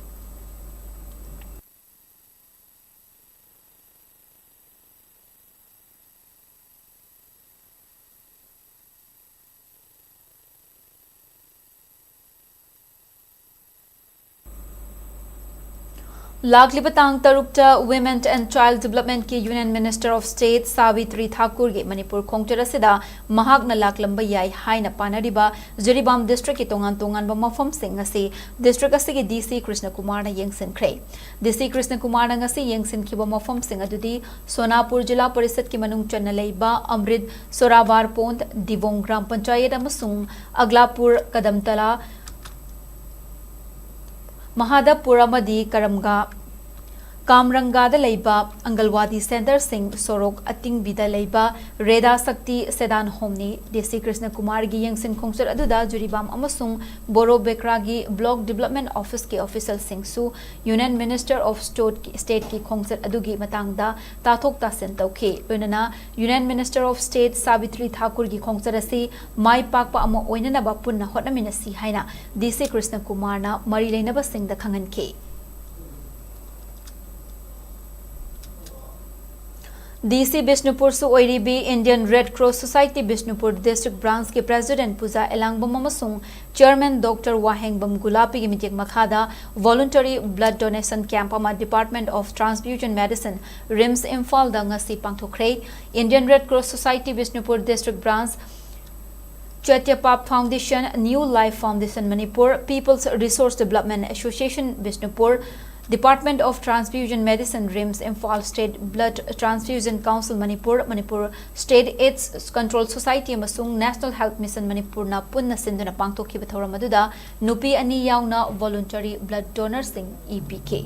ꯂꯥꯛꯂꯤꯕ ꯇꯥꯡ ꯇꯔꯨꯛꯇ Women and Child Development ꯀꯤ Union Minister of State Savitri ꯊꯥꯀꯨꯔꯒꯤ Manipur ꯈꯣꯡꯆꯠ ꯑꯁꯤꯗ ꯃꯍꯥꯛꯅ ꯂꯥꯛꯂꯝꯕ ꯌꯥꯏ ꯍꯥꯏꯅ ꯄꯥꯅꯔꯤꯕ ꯖꯤꯔꯤꯕꯥꯝ district ꯀꯤ ꯇꯣꯉꯥꯟ ꯇꯣꯉꯥꯟꯕ ꯃꯐꯝꯁꯤꯡ ꯑꯁꯤ district ꯑꯁꯤꯒꯤ DC ꯀ꯭ꯔꯤꯁꯅ ꯀꯨꯃꯥꯔꯅ ꯌꯦꯡꯁꯤꯟꯈ꯭ꯔꯦ꯫ DC ꯀ꯭ꯔꯤꯁꯅ ꯀꯨꯃꯥꯔꯅ ꯉꯁꯤ ꯌꯦꯡꯁꯤꯟꯈꯤꯕ ꯃꯐꯝꯁꯤꯡ ꯑꯗꯨꯗꯤ ꯁꯣꯅꯥꯄꯨꯔ ꯖꯤꯂꯥ ꯄꯔꯤꯁꯠꯀꯤ ꯃꯅꯨꯡ ꯆꯟꯅ ꯂꯩꯕ ꯑꯃ꯭ꯔꯤꯠ ꯁꯣꯔꯥꯕꯥꯔ ꯄꯣꯟꯗ, ꯗꯤꯕꯣꯡ ꯒ꯭ꯔꯥꯝ ꯄꯟꯆꯥꯌꯠ ꯑꯃꯁꯨꯡ ꯑꯒꯂꯥꯄꯨꯔ, ꯀꯗꯝꯇꯂꯥ, ꯃꯍꯥꯗꯕꯄꯨꯔ ꯑꯃꯗꯤ ꯀꯔꯝꯒꯥ, ꯀꯥꯝꯔꯪꯒꯥꯗ ꯂꯩꯕ ꯑꯪꯒꯜꯋꯥꯗꯤ centreꯁꯤꯡ, ꯁꯣꯔꯣꯛ ꯑꯇꯤꯡꯕꯤꯗ ꯂꯩꯕ ꯔꯦꯗꯥ ꯁꯛꯇꯤ ꯁꯦꯗꯥꯟ ꯍꯣꯝꯅꯤ꯫ DC ꯀ꯭ꯔꯤꯁꯅ ꯀꯨꯃꯥꯔꯒꯤ ꯌꯦꯡꯁꯤꯟ ꯈꯣꯡꯆꯠ ꯑꯗꯨꯗ ꯖꯤꯔꯤꯕꯥꯝ ꯑꯃꯁꯨꯡ ꯕꯣꯔꯣ ꯕꯦꯀ꯭ꯔꯥꯒꯤ block development officeꯀꯤ officialꯁꯤꯡꯁꯨ Union Minister of State-ꯀꯤ, Stateꯀꯤ ꯈꯣꯡꯆꯠ ꯑꯗꯨꯒꯤ ꯃꯇꯥꯡꯗ ꯇꯥꯊꯣꯛ ꯇꯥꯁꯤꯟ ꯇꯧꯈꯤ꯫ ꯂꯣꯏꯅꯅ Union Minister of State Savitri ꯊꯥꯀꯨꯔꯒꯤ ꯈꯣꯡꯆꯠ ꯑꯁꯤ ꯃꯥꯏ ꯄꯥꯛꯄ ꯑꯃ ꯑꯣꯏꯅꯅꯕ ꯄꯨꯟꯅ ꯍꯣꯠꯅꯃꯤꯟꯅꯁꯤ ꯍꯥꯏꯅ DC ꯀ꯭ꯔꯤꯁꯅ ꯀꯨꯃꯥꯔꯅ ꯃꯔꯤ ꯂꯩꯅꯕꯁꯤꯡꯗ ꯈꯪꯍꯟꯈꯤ꯫ ꯗꯤ ꯁꯤ ꯕꯤꯁꯅꯨꯄꯨꯔꯁꯨ ꯑꯣꯏꯔꯤꯕꯤ Indian Red Cross Society Bishnupur District Branchꯀꯤ President ꯄꯨꯖꯥ ꯑꯦꯂꯥꯡꯕꯝ ꯑꯃꯁꯨꯡ Chairman Doctor ꯋꯥꯍꯦꯡꯕꯝ ꯒꯨꯂꯥꯄꯤꯒꯤ ꯃꯤꯇꯦꯛ ꯃꯈꯥꯗ Voluntary Blood Donation Camp ꯑꯃ Department of Transfusion Medicine, RIMS ꯏꯝꯐꯥꯜꯗ ꯉꯁꯤ ꯄꯥꯡꯊꯣꯛꯈ꯭ꯔꯦ꯫ Indian Red Cross Society Bishnupur District Branch, Chaitya Pap Foundation, New Life Foundation Manipur, People's Resource Development Association Bishnupur, Department of Transfusion Medicine, RIMS Imphal, State Blood Transfusion Council Manipur, Manipur State AIDS Control Society ꯑꯃꯁꯨꯡ National Health Mission Manipurꯅ ꯄꯨꯟꯅ ꯁꯤꯟꯗꯨꯅ ꯄꯥꯡꯊꯣꯛꯈꯤꯕ ꯊꯧꯔꯝ ꯑꯗꯨꯗ ꯅꯨꯄꯤ ꯑꯅꯤ ꯌꯥꯎꯅ voluntary blood donorꯁꯤꯡ E ꯄꯤꯈꯤ꯫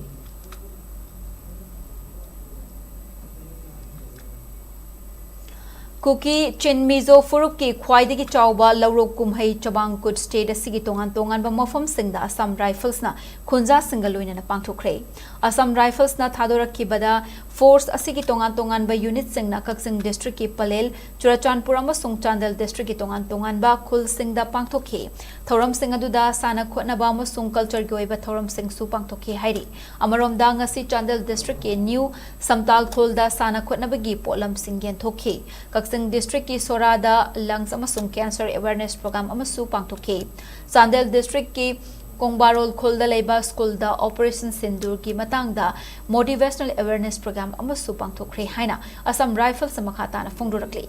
ꯀꯨꯀꯤ ꯆꯤꯟ ꯃꯤꯖꯣ ꯐꯨꯔꯨꯞꯀꯤ ꯈ꯭ꯋꯥꯏꯗꯒꯤ ꯆꯥꯎꯕ ꯂꯧꯔꯣꯛ ꯀꯨꯝꯍꯩ ꯆꯕꯥꯡ ꯀꯨꯠ state ꯑꯁꯤꯒꯤ ꯇꯣꯉꯥꯟ ꯇꯣꯉꯥꯟꯕ ꯃꯐꯝꯁꯤꯡꯗ Assam Riflesꯅ ꯈꯨꯟꯖꯥꯁꯤꯡꯒ ꯂꯣꯏꯅꯅ ꯄꯥꯡꯊꯣꯛꯈ꯭ꯔꯦ꯫ Assam Riflesꯅ ꯊꯥꯗꯣꯔꯛꯈꯤꯕꯗ force ꯑꯁꯤꯒꯤ ꯇꯣꯉꯥꯟ ꯇꯣꯉꯥꯟꯕ unitꯁꯤꯡꯅ ꯀꯛꯆꯤꯡ districtꯀꯤ ꯄꯂꯦꯜ, ꯆꯨꯔꯆꯥꯟꯄꯨꯔ ꯑꯃꯁꯨꯡ ꯆꯥꯟꯗꯦꯜ districtꯀꯤ ꯇꯣꯉꯥꯟ ꯇꯣꯉꯥꯟꯕ ꯈꯨꯜꯁꯤꯡꯗ ꯄꯥꯡꯊꯣꯛꯈꯤ꯫ ꯊꯧꯔꯝꯁꯤꯡ ꯑꯗꯨꯗ ꯁꯥꯟꯅ ꯈꯣꯠꯅꯕ ꯑꯃꯁꯨꯡ cultureꯒꯤ ꯑꯣꯏꯕ ꯊꯧꯔꯝꯁꯤꯡꯁꯨ ꯄꯥꯡꯊꯣꯛꯈꯤ ꯍꯥꯏꯔꯤ꯫ ꯑꯃꯔꯣꯝꯗ ꯉꯁꯤ ꯆꯥꯟꯗꯦꯜ districtꯀꯤ New ꯁꯝꯇꯥꯜ ꯈꯨꯜꯗ ꯁꯥꯟꯅ ꯈꯣꯠꯅꯕꯒꯤ ꯄꯣꯠꯂꯝꯁꯤꯡ ꯌꯦꯟꯊꯣꯛꯈꯤ꯫ ꯀꯛꯆꯤꯡ districtꯀꯤ ꯁꯣꯔꯥꯗ lungs ꯑꯃꯁꯨꯡ cancer awareness program ꯑꯃꯁꯨ ꯄꯥꯡꯊꯣꯛꯈꯤ꯫ ꯆꯥꯟꯗꯦꯜ districtꯀꯤ ꯀꯣꯡꯕꯥꯔꯣꯜ ꯈꯨꯜꯗ ꯂꯩꯕ schoolꯗ Operation ꯁꯤꯟꯗꯨꯔꯒꯤ ꯃꯇꯥꯡꯗ motivational awareness program ꯑꯃꯁꯨ ꯄꯥꯡꯊꯣꯛꯈ꯭ꯔꯦ ꯍꯥꯏꯅ Assam Riflesꯅ ꯃꯈꯥ ꯇꯥꯅ ꯐꯣꯡꯗꯣꯔꯛꯂꯤ꯫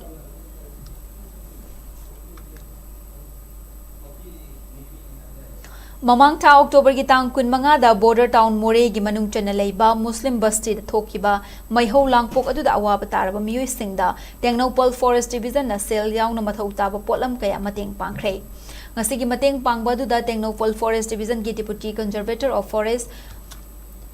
ꯃꯃꯥꯡ ꯊꯥ Octoberꯒꯤ ꯇꯥꯡ ꯀꯨꯟꯃꯉꯥꯗ border town ꯃꯣꯔꯦꯒꯤ ꯃꯅꯨꯡ ꯆꯟꯅ ꯂꯩꯕ ꯃꯨꯁꯂꯤꯝ ꯕꯁꯇꯤꯗ ꯊꯣꯛꯈꯤꯕ ꯃꯩꯍꯧ ꯂꯥꯡꯄꯣꯛ ꯑꯗꯨꯗ ꯑꯋꯥꯕ ꯇꯥꯔꯕ ꯃꯤꯑꯣꯏꯁꯤꯡꯗ ꯇꯦꯡꯅꯧꯄꯜ Forest Divisionꯅ ꯁꯦꯜ ꯌꯥꯎꯅ ꯃꯊꯧ ꯇꯥꯕ ꯄꯣꯠꯂꯝ ꯀꯌꯥ ꯃꯇꯦꯡ ꯄꯥꯡꯈ꯭ꯔꯦ꯫ ꯉꯁꯤꯒꯤ ꯃꯇꯦꯡ ꯄꯥꯡꯕ ꯑꯗꯨꯗ Tengnoupal Forest Divisionꯒꯤ Deputy Conservator of Forest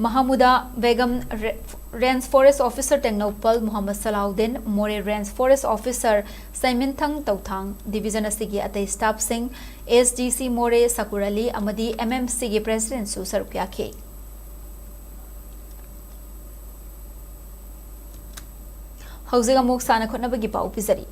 ꯃꯍꯃꯨꯗꯥ Begum, ray-, Range Forest Officer Tengnoupal ꯃꯨꯍꯝꯃꯗ ꯁꯂꯥꯎꯗꯤꯟ, ꯃꯣꯔꯦ Range Forest Officer ꯁꯩꯃꯤꯟꯊꯪ ꯇꯧꯊꯥꯡ, division ꯑꯁꯤꯒꯤ ꯑꯇꯩ staffꯁꯤꯡ, S D C ꯃꯣꯔꯦ ꯁꯀꯨꯔ ꯑꯂꯤ ꯑꯃꯗꯤ M M Cꯒꯤ Presidentꯁꯨ ꯁꯔꯨꯛ ꯌꯥꯈꯤ꯫ ꯍꯧꯖꯤꯛ ꯑꯃꯨꯛ ꯁꯥꯟꯅ ꯈꯣꯠꯅꯕꯒꯤ ꯄꯥꯎ ꯄꯤꯖꯔꯤ꯫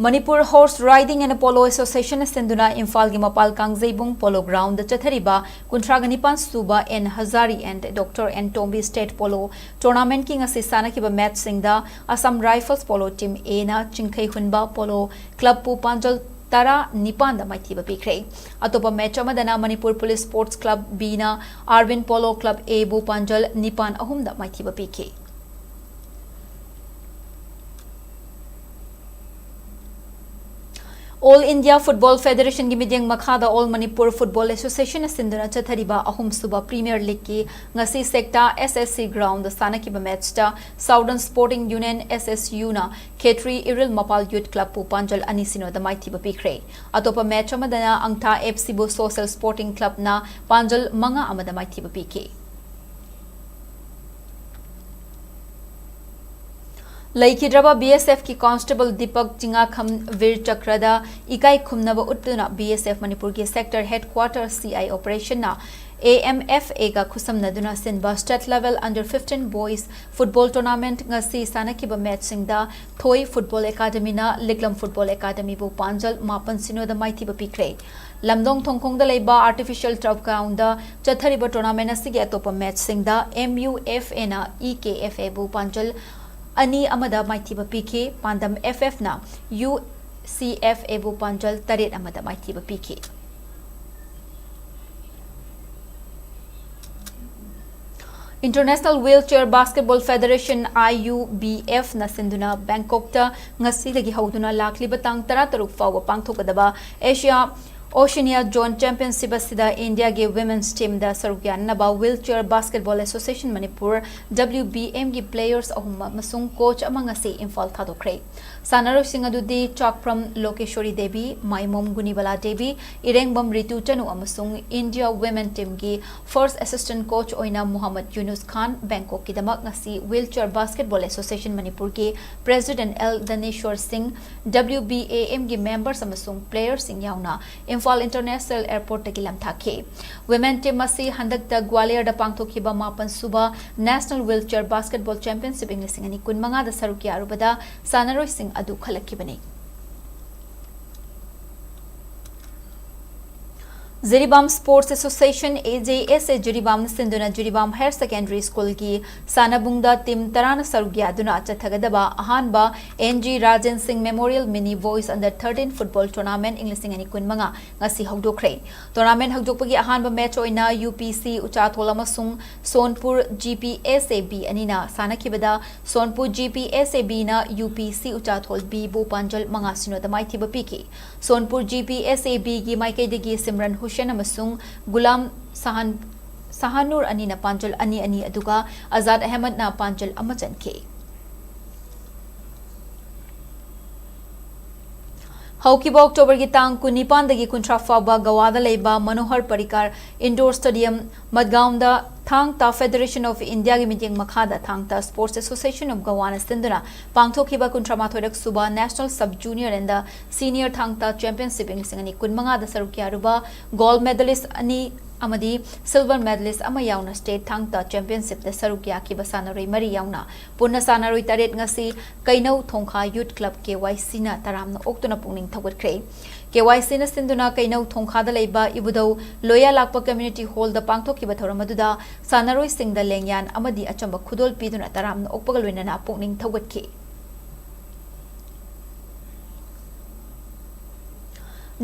Manipur Horse Riding and Polo Association ꯅ ꯁꯤꯟꯗꯨꯅ ꯏꯝꯐꯥꯜꯒꯤ ꯃꯄꯥꯜ ꯀꯥꯡꯖꯩꯕꯨꯡ Polo Ground ꯗ ꯆꯠꯊꯔꯤꯕ ꯀꯨꯟꯊ꯭ꯔꯥꯒ ꯅꯤꯄꯥꯟ ꯁꯨꯕ N Hazari and Doctor N Tombi State Polo Tournament ꯀꯤ ꯉꯁꯤ ꯁꯥꯟꯅꯈꯤꯕ match ꯁꯤꯡꯗ Assam Rifles Polo Team A ꯅ ꯆꯤꯡꯈꯩ ꯍꯨꯟꯕ Polo Club ꯄꯨ ꯄꯥꯟꯖꯜ ꯇꯔꯥ ꯅꯤꯄꯥꯟꯗ ꯃꯥꯏꯊꯤꯕ ꯄꯤꯈ꯭ꯔꯦ꯫ ꯑꯇꯣꯞꯄ match ꯑꯃꯗꯅ Manipur Police Sports Club B ꯅ Arvin Polo Club A ꯕꯨ ꯄꯥꯟꯖꯜ ꯅꯤꯄꯥꯟ ꯑꯍꯨꯝꯗ ꯃꯥꯏꯊꯤꯕ ꯄꯤꯈꯤ꯫ All India Football Federation ꯒꯤ ꯃꯤꯠꯌꯦꯡ ꯃꯈꯥꯗ All Manipur Football Association ꯅ ꯁꯤꯟꯗꯨꯅ ꯆꯠꯊꯔꯤꯕ ꯑꯍꯨꯝꯁꯨꯕ Premier League ꯀꯤ ꯉꯁꯤ ꯁꯦꯛꯇꯥ S S C Ground ꯗ ꯁꯥꯟꯅꯈꯤꯕ match ꯇ Southern Sporting Union, S S U ꯅ ꯈꯦꯇ꯭ꯔꯤ ꯏꯔꯤꯜ ꯃꯄꯥꯜ Youth Club ꯄꯨ ꯄꯥꯟꯖꯜ ꯑꯅꯤ ꯁꯤꯅꯣꯗ ꯃꯥꯏꯊꯤꯕ ꯄꯤꯈ꯭ꯔꯦ꯫ ꯑꯇꯣꯞꯄ match ꯑꯃꯗꯅ ꯑꯪꯊꯥ F C ꯕꯨ Social Sporting Club ꯅ ꯄꯥꯟꯖꯜ ꯃꯉꯥ ꯑꯃꯗ ꯃꯥꯏꯊꯤꯕ ꯄꯤꯈꯤ꯫ ꯂꯩꯈꯤꯗ꯭ꯔꯕ B S F ꯀꯤ Constable ꯗꯤꯄꯛ ꯆꯤꯉꯥꯈꯝ ꯚꯤꯔ ꯆꯀ꯭ꯔꯗ ꯏꯀꯥꯏ ꯈꯨꯝꯅꯕ ꯎꯠꯇꯨꯅ B S F ꯃꯅꯤꯄꯨꯔꯒꯤ Sector Headquarter C I Operation ꯅ A M F A ꯒ ꯈꯨꯠꯁꯝꯅꯗꯨꯅ ꯁꯤꯟꯕ State Level Under fifteen Boys Football Tournament ꯉꯁꯤ ꯁꯥꯟꯅꯈꯤꯕ match ꯁꯤꯡꯗ ꯊꯣꯏ Football Academy ꯅ ꯂꯤꯛꯂꯝ Football Academy ꯕꯨ ꯄꯥꯟꯖꯜ ꯃꯥꯄꯟ ꯁꯤꯅꯣꯗ ꯃꯥꯏꯊꯤꯕ ꯄꯤꯈ꯭ꯔꯦ꯫ ꯂꯝꯗꯣꯡ ꯊꯣꯡꯈꯣꯡꯗ ꯂꯩꯕ Artificial Turf Ground ꯗ ꯆꯠꯊꯔꯤꯕ tournament ꯑꯁꯤꯒꯤ ꯑꯇꯣꯞꯄ match ꯁꯤꯡꯗ M U F A ꯅ E K F A ꯕꯨ ꯄꯥꯟꯖꯜ ꯑꯅꯤ ꯑꯃꯗ ꯃꯥꯏꯊꯤꯕ ꯄꯤꯈꯤ꯫ ꯄꯥꯟꯗꯝ F F ꯅ U C F A ꯕꯨ ꯄꯥꯟꯖꯜ ꯇꯔꯦꯠ ꯑꯃꯗ ꯃꯥꯏꯊꯤꯕ ꯄꯤꯈꯤ꯫ International Wheelchair Basketball Federation, I U B F ꯅ ꯁꯤꯟꯗꯨꯅ ꯕꯦꯡꯀꯣꯛꯇ ꯉꯁꯤꯗꯒꯤ ꯍꯧꯗꯨꯅ ꯂꯥꯛꯂꯤꯕ ꯇꯥꯡ ꯇꯔꯥꯇꯔꯨꯛ ꯐꯥꯎꯕ ꯄꯥꯡꯊꯣꯛꯀꯗꯕ Asia Oceania Zone Championship ꯑꯁꯤꯗ ꯏꯟꯗꯤꯌꯥꯒꯤ women's team ꯗ ꯁꯔꯨꯛ ꯌꯥꯅꯅꯕ Wheelchair Basketball Association Manipur, W B M ꯒꯤ players ꯑꯍꯨꯝ ꯑꯃꯁꯨꯡ coach ꯑꯃ ꯉꯁꯤ ꯏꯝꯐꯥꯜ ꯊꯥꯗꯣꯛꯈ꯭ꯔꯦ꯫ ꯁꯥꯟꯅꯔꯣꯏꯁꯤꯡ ꯑꯗꯨꯗꯤ ꯆꯥꯛꯐ꯭ꯔꯝ ꯂꯣꯀꯦꯁꯣꯔꯤ ꯗꯦꯕꯤ, ꯃꯥꯏꯃꯣꯝ ꯒꯨꯅꯤꯕꯂꯥ ꯗꯦꯕꯤ, ꯏꯔꯦꯡꯕꯝ ꯔꯤꯇꯨ ꯆꯅꯨ ꯑꯃꯁꯨꯡ India Women Team ꯒꯤ first assistant coach ꯑꯣꯏꯅ ꯃꯨꯍꯝꯃꯗ ꯌꯨꯅꯨꯁ ꯈꯥꯟ ꯕꯦꯡꯀꯣꯛꯀꯤꯗꯃꯛ ꯉꯁꯤ Wheelchair Basketball Association ꯃꯅꯤꯄꯨꯔꯒꯤ president L ꯗꯅꯦꯁ꯭ꯋꯔ ꯁꯤꯡ, W B A M ꯒꯤ members ꯑꯃꯁꯨꯡ players ꯁꯤꯡ ꯌꯥꯎꯅ ꯏꯝꯐꯥꯜ International Airport ꯇꯒꯤ ꯂꯝꯊꯥꯈꯤ꯫ Women team ꯑꯁꯤ ꯍꯟꯗꯛꯇ ꯒ꯭ꯋꯥꯂꯤꯌꯔꯗ ꯄꯥꯡꯊꯣꯛꯈꯤꯕ ꯃꯥꯄꯟ ꯁꯨꯕ National Wheelchair Basketball Championship ꯏꯪ ꯂꯤꯁꯤꯡ ꯑꯅꯤ ꯀꯨꯟꯃꯉꯥꯗ ꯁꯔꯨꯛ ꯌꯥꯔꯨꯕꯗ ꯁꯥꯟꯅꯔꯣꯏꯁꯤꯡ ꯑꯗꯨ ꯈꯜꯂꯛꯈꯤꯕꯅꯤ꯫ Jiribam Sports Association, A J S A ꯖꯤꯔꯤꯕꯥꯝꯅ ꯁꯤꯟꯗꯨꯅ ꯖꯤꯔꯤꯕꯥꯝ Higher Secondary Schoolꯒꯤ ꯁꯥꯟꯅꯕꯨꯡꯗ team ꯇꯔꯥꯅ ꯁꯔꯨꯛ ꯌꯥꯗꯨꯅ ꯆꯠꯊꯒꯗꯕ ꯑꯍꯥꯟꯕ N G Rajan Singh Memorial Mini Boys Under thirteen Football Tournament ꯏꯪ ꯂꯤꯁꯤꯡ ꯑꯅꯤ ꯀꯨꯟꯃꯉꯥ ꯉꯁꯤ ꯍꯧꯗꯣꯛꯈ꯭ꯔꯦ꯫ Tournament ꯍꯧꯗꯣꯛꯄꯒꯤ ꯑꯍꯥꯟꯕ match ꯑꯣꯏꯅ U P C ꯎꯆꯥꯊꯣꯜ ꯑꯃꯁꯨꯡ ꯁꯣꯟꯄꯨꯔ G P S A B ꯑꯅꯤꯅ ꯁꯥꯟꯅꯈꯤꯕꯗ ꯁꯣꯟꯄꯨꯔ G P S A Bꯅ U P C ꯎꯆꯥꯊꯣꯜ Bꯕꯨ ꯄꯥꯟꯖꯜ ꯃꯉꯥ ꯁꯤꯅꯣꯗ ꯃꯥꯏꯊꯤꯕ ꯄꯤꯈꯤ꯫ ꯁꯣꯟꯄꯨꯔ G P S A Bꯒꯤ ꯃꯥꯏꯀꯩꯗꯒꯤ ꯁꯤꯝꯔꯟ ꯍꯨꯁꯦꯟ ꯑꯃꯁꯨꯡ ꯒꯨꯂꯥꯝ ꯁꯍꯥꯟ, ꯁꯍꯥꯅꯨꯔ ꯑꯅꯤꯅ ꯄꯥꯟꯖꯜ ꯑꯅꯤ ꯑꯅꯤ, ꯑꯗꯨꯒ ꯑꯖꯥꯗ ꯑꯍꯃꯗꯅ ꯄꯥꯟꯖꯜ ꯑꯃ ꯆꯟꯈꯤ꯫ ꯍꯧꯈꯤꯕ Octoberꯒꯤ ꯇꯥꯡ ꯀꯨꯟꯅꯤꯄꯥꯟꯗꯒꯤ ꯀꯨꯟꯊ꯭ꯔꯥ ꯐꯥꯎꯕ ꯒꯋꯥꯗ ꯂꯩꯕ ꯃꯅꯣꯍꯔ ꯄꯔꯤꯀꯔ Indoor Stadium, ꯃꯗꯒꯥꯎꯟꯗ ꯊꯥꯡ ꯇꯥ Federation of Indiaꯒꯤ ꯃꯤꯠꯌꯦꯡ ꯃꯈꯥꯗ ꯊꯥꯡ ꯇꯥ Sports Association of Goaꯅ ꯁꯤꯟꯗꯨꯅ ꯄꯥꯡꯊꯣꯛꯈꯤꯕ ꯀꯨꯟꯊ꯭ꯔꯥ ꯃꯥꯊꯣꯏꯔꯛ ꯁꯨꯕ National Sub Junior and Senior ꯊꯥꯡ ꯇꯥ Championship ꯏꯪ ꯂꯤꯁꯤꯡ ꯑꯅꯤ ꯀꯨꯟꯃꯉꯥꯗ ꯁꯔꯨꯛ ꯌꯥꯔꯨꯕ gold medalist ꯑꯅꯤ ꯑꯃꯗꯤ silver medalist ꯑꯃ ꯌꯥꯎꯅ state ꯊꯥꯡ ꯇꯥ championshipꯇ ꯁꯔꯨꯛ ꯌꯥꯈꯤꯕ ꯁꯥꯟꯅꯔꯣꯏ ꯃꯔꯤ ꯌꯥꯎꯅ ꯄꯨꯟꯅ ꯁꯥꯟꯅꯔꯣꯏ ꯇꯔꯦꯠ ꯉꯁꯤ ꯀꯩꯅꯧ ꯊꯣꯡꯈꯥ Youth Club, K Y Cꯅ ꯇꯔꯥꯝꯅ ꯑꯣꯛꯇꯨꯅ ꯄꯨꯛꯅꯤꯡ ꯊꯧꯒꯠꯈ꯭ꯔꯦ꯫ K Y Cꯅ ꯁꯤꯟꯗꯨꯅ ꯀꯩꯅꯧ ꯊꯣꯡꯈꯥꯗ ꯂꯩꯕ ꯏꯕꯨꯙꯧ ꯂꯣꯌꯥ ꯂꯥꯛꯄ Community Hallꯗ ꯄꯥꯡꯊꯣꯛꯈꯤꯕ ꯊꯧꯔꯝ ꯑꯗꯨꯗ ꯁꯥꯟꯅꯔꯣꯏꯁꯤꯡꯗ ꯂꯦꯡꯌꯥꯟ ꯑꯃꯗꯤ ꯑꯆꯝꯕ ꯈꯨꯗꯣꯜ ꯄꯤꯗꯨꯅ ꯇꯔꯥꯝꯅ ꯑꯣꯛꯄꯒ ꯂꯣꯏꯅꯅ ꯄꯨꯛꯅꯤꯡ ꯊꯧꯒꯠꯈꯤ꯫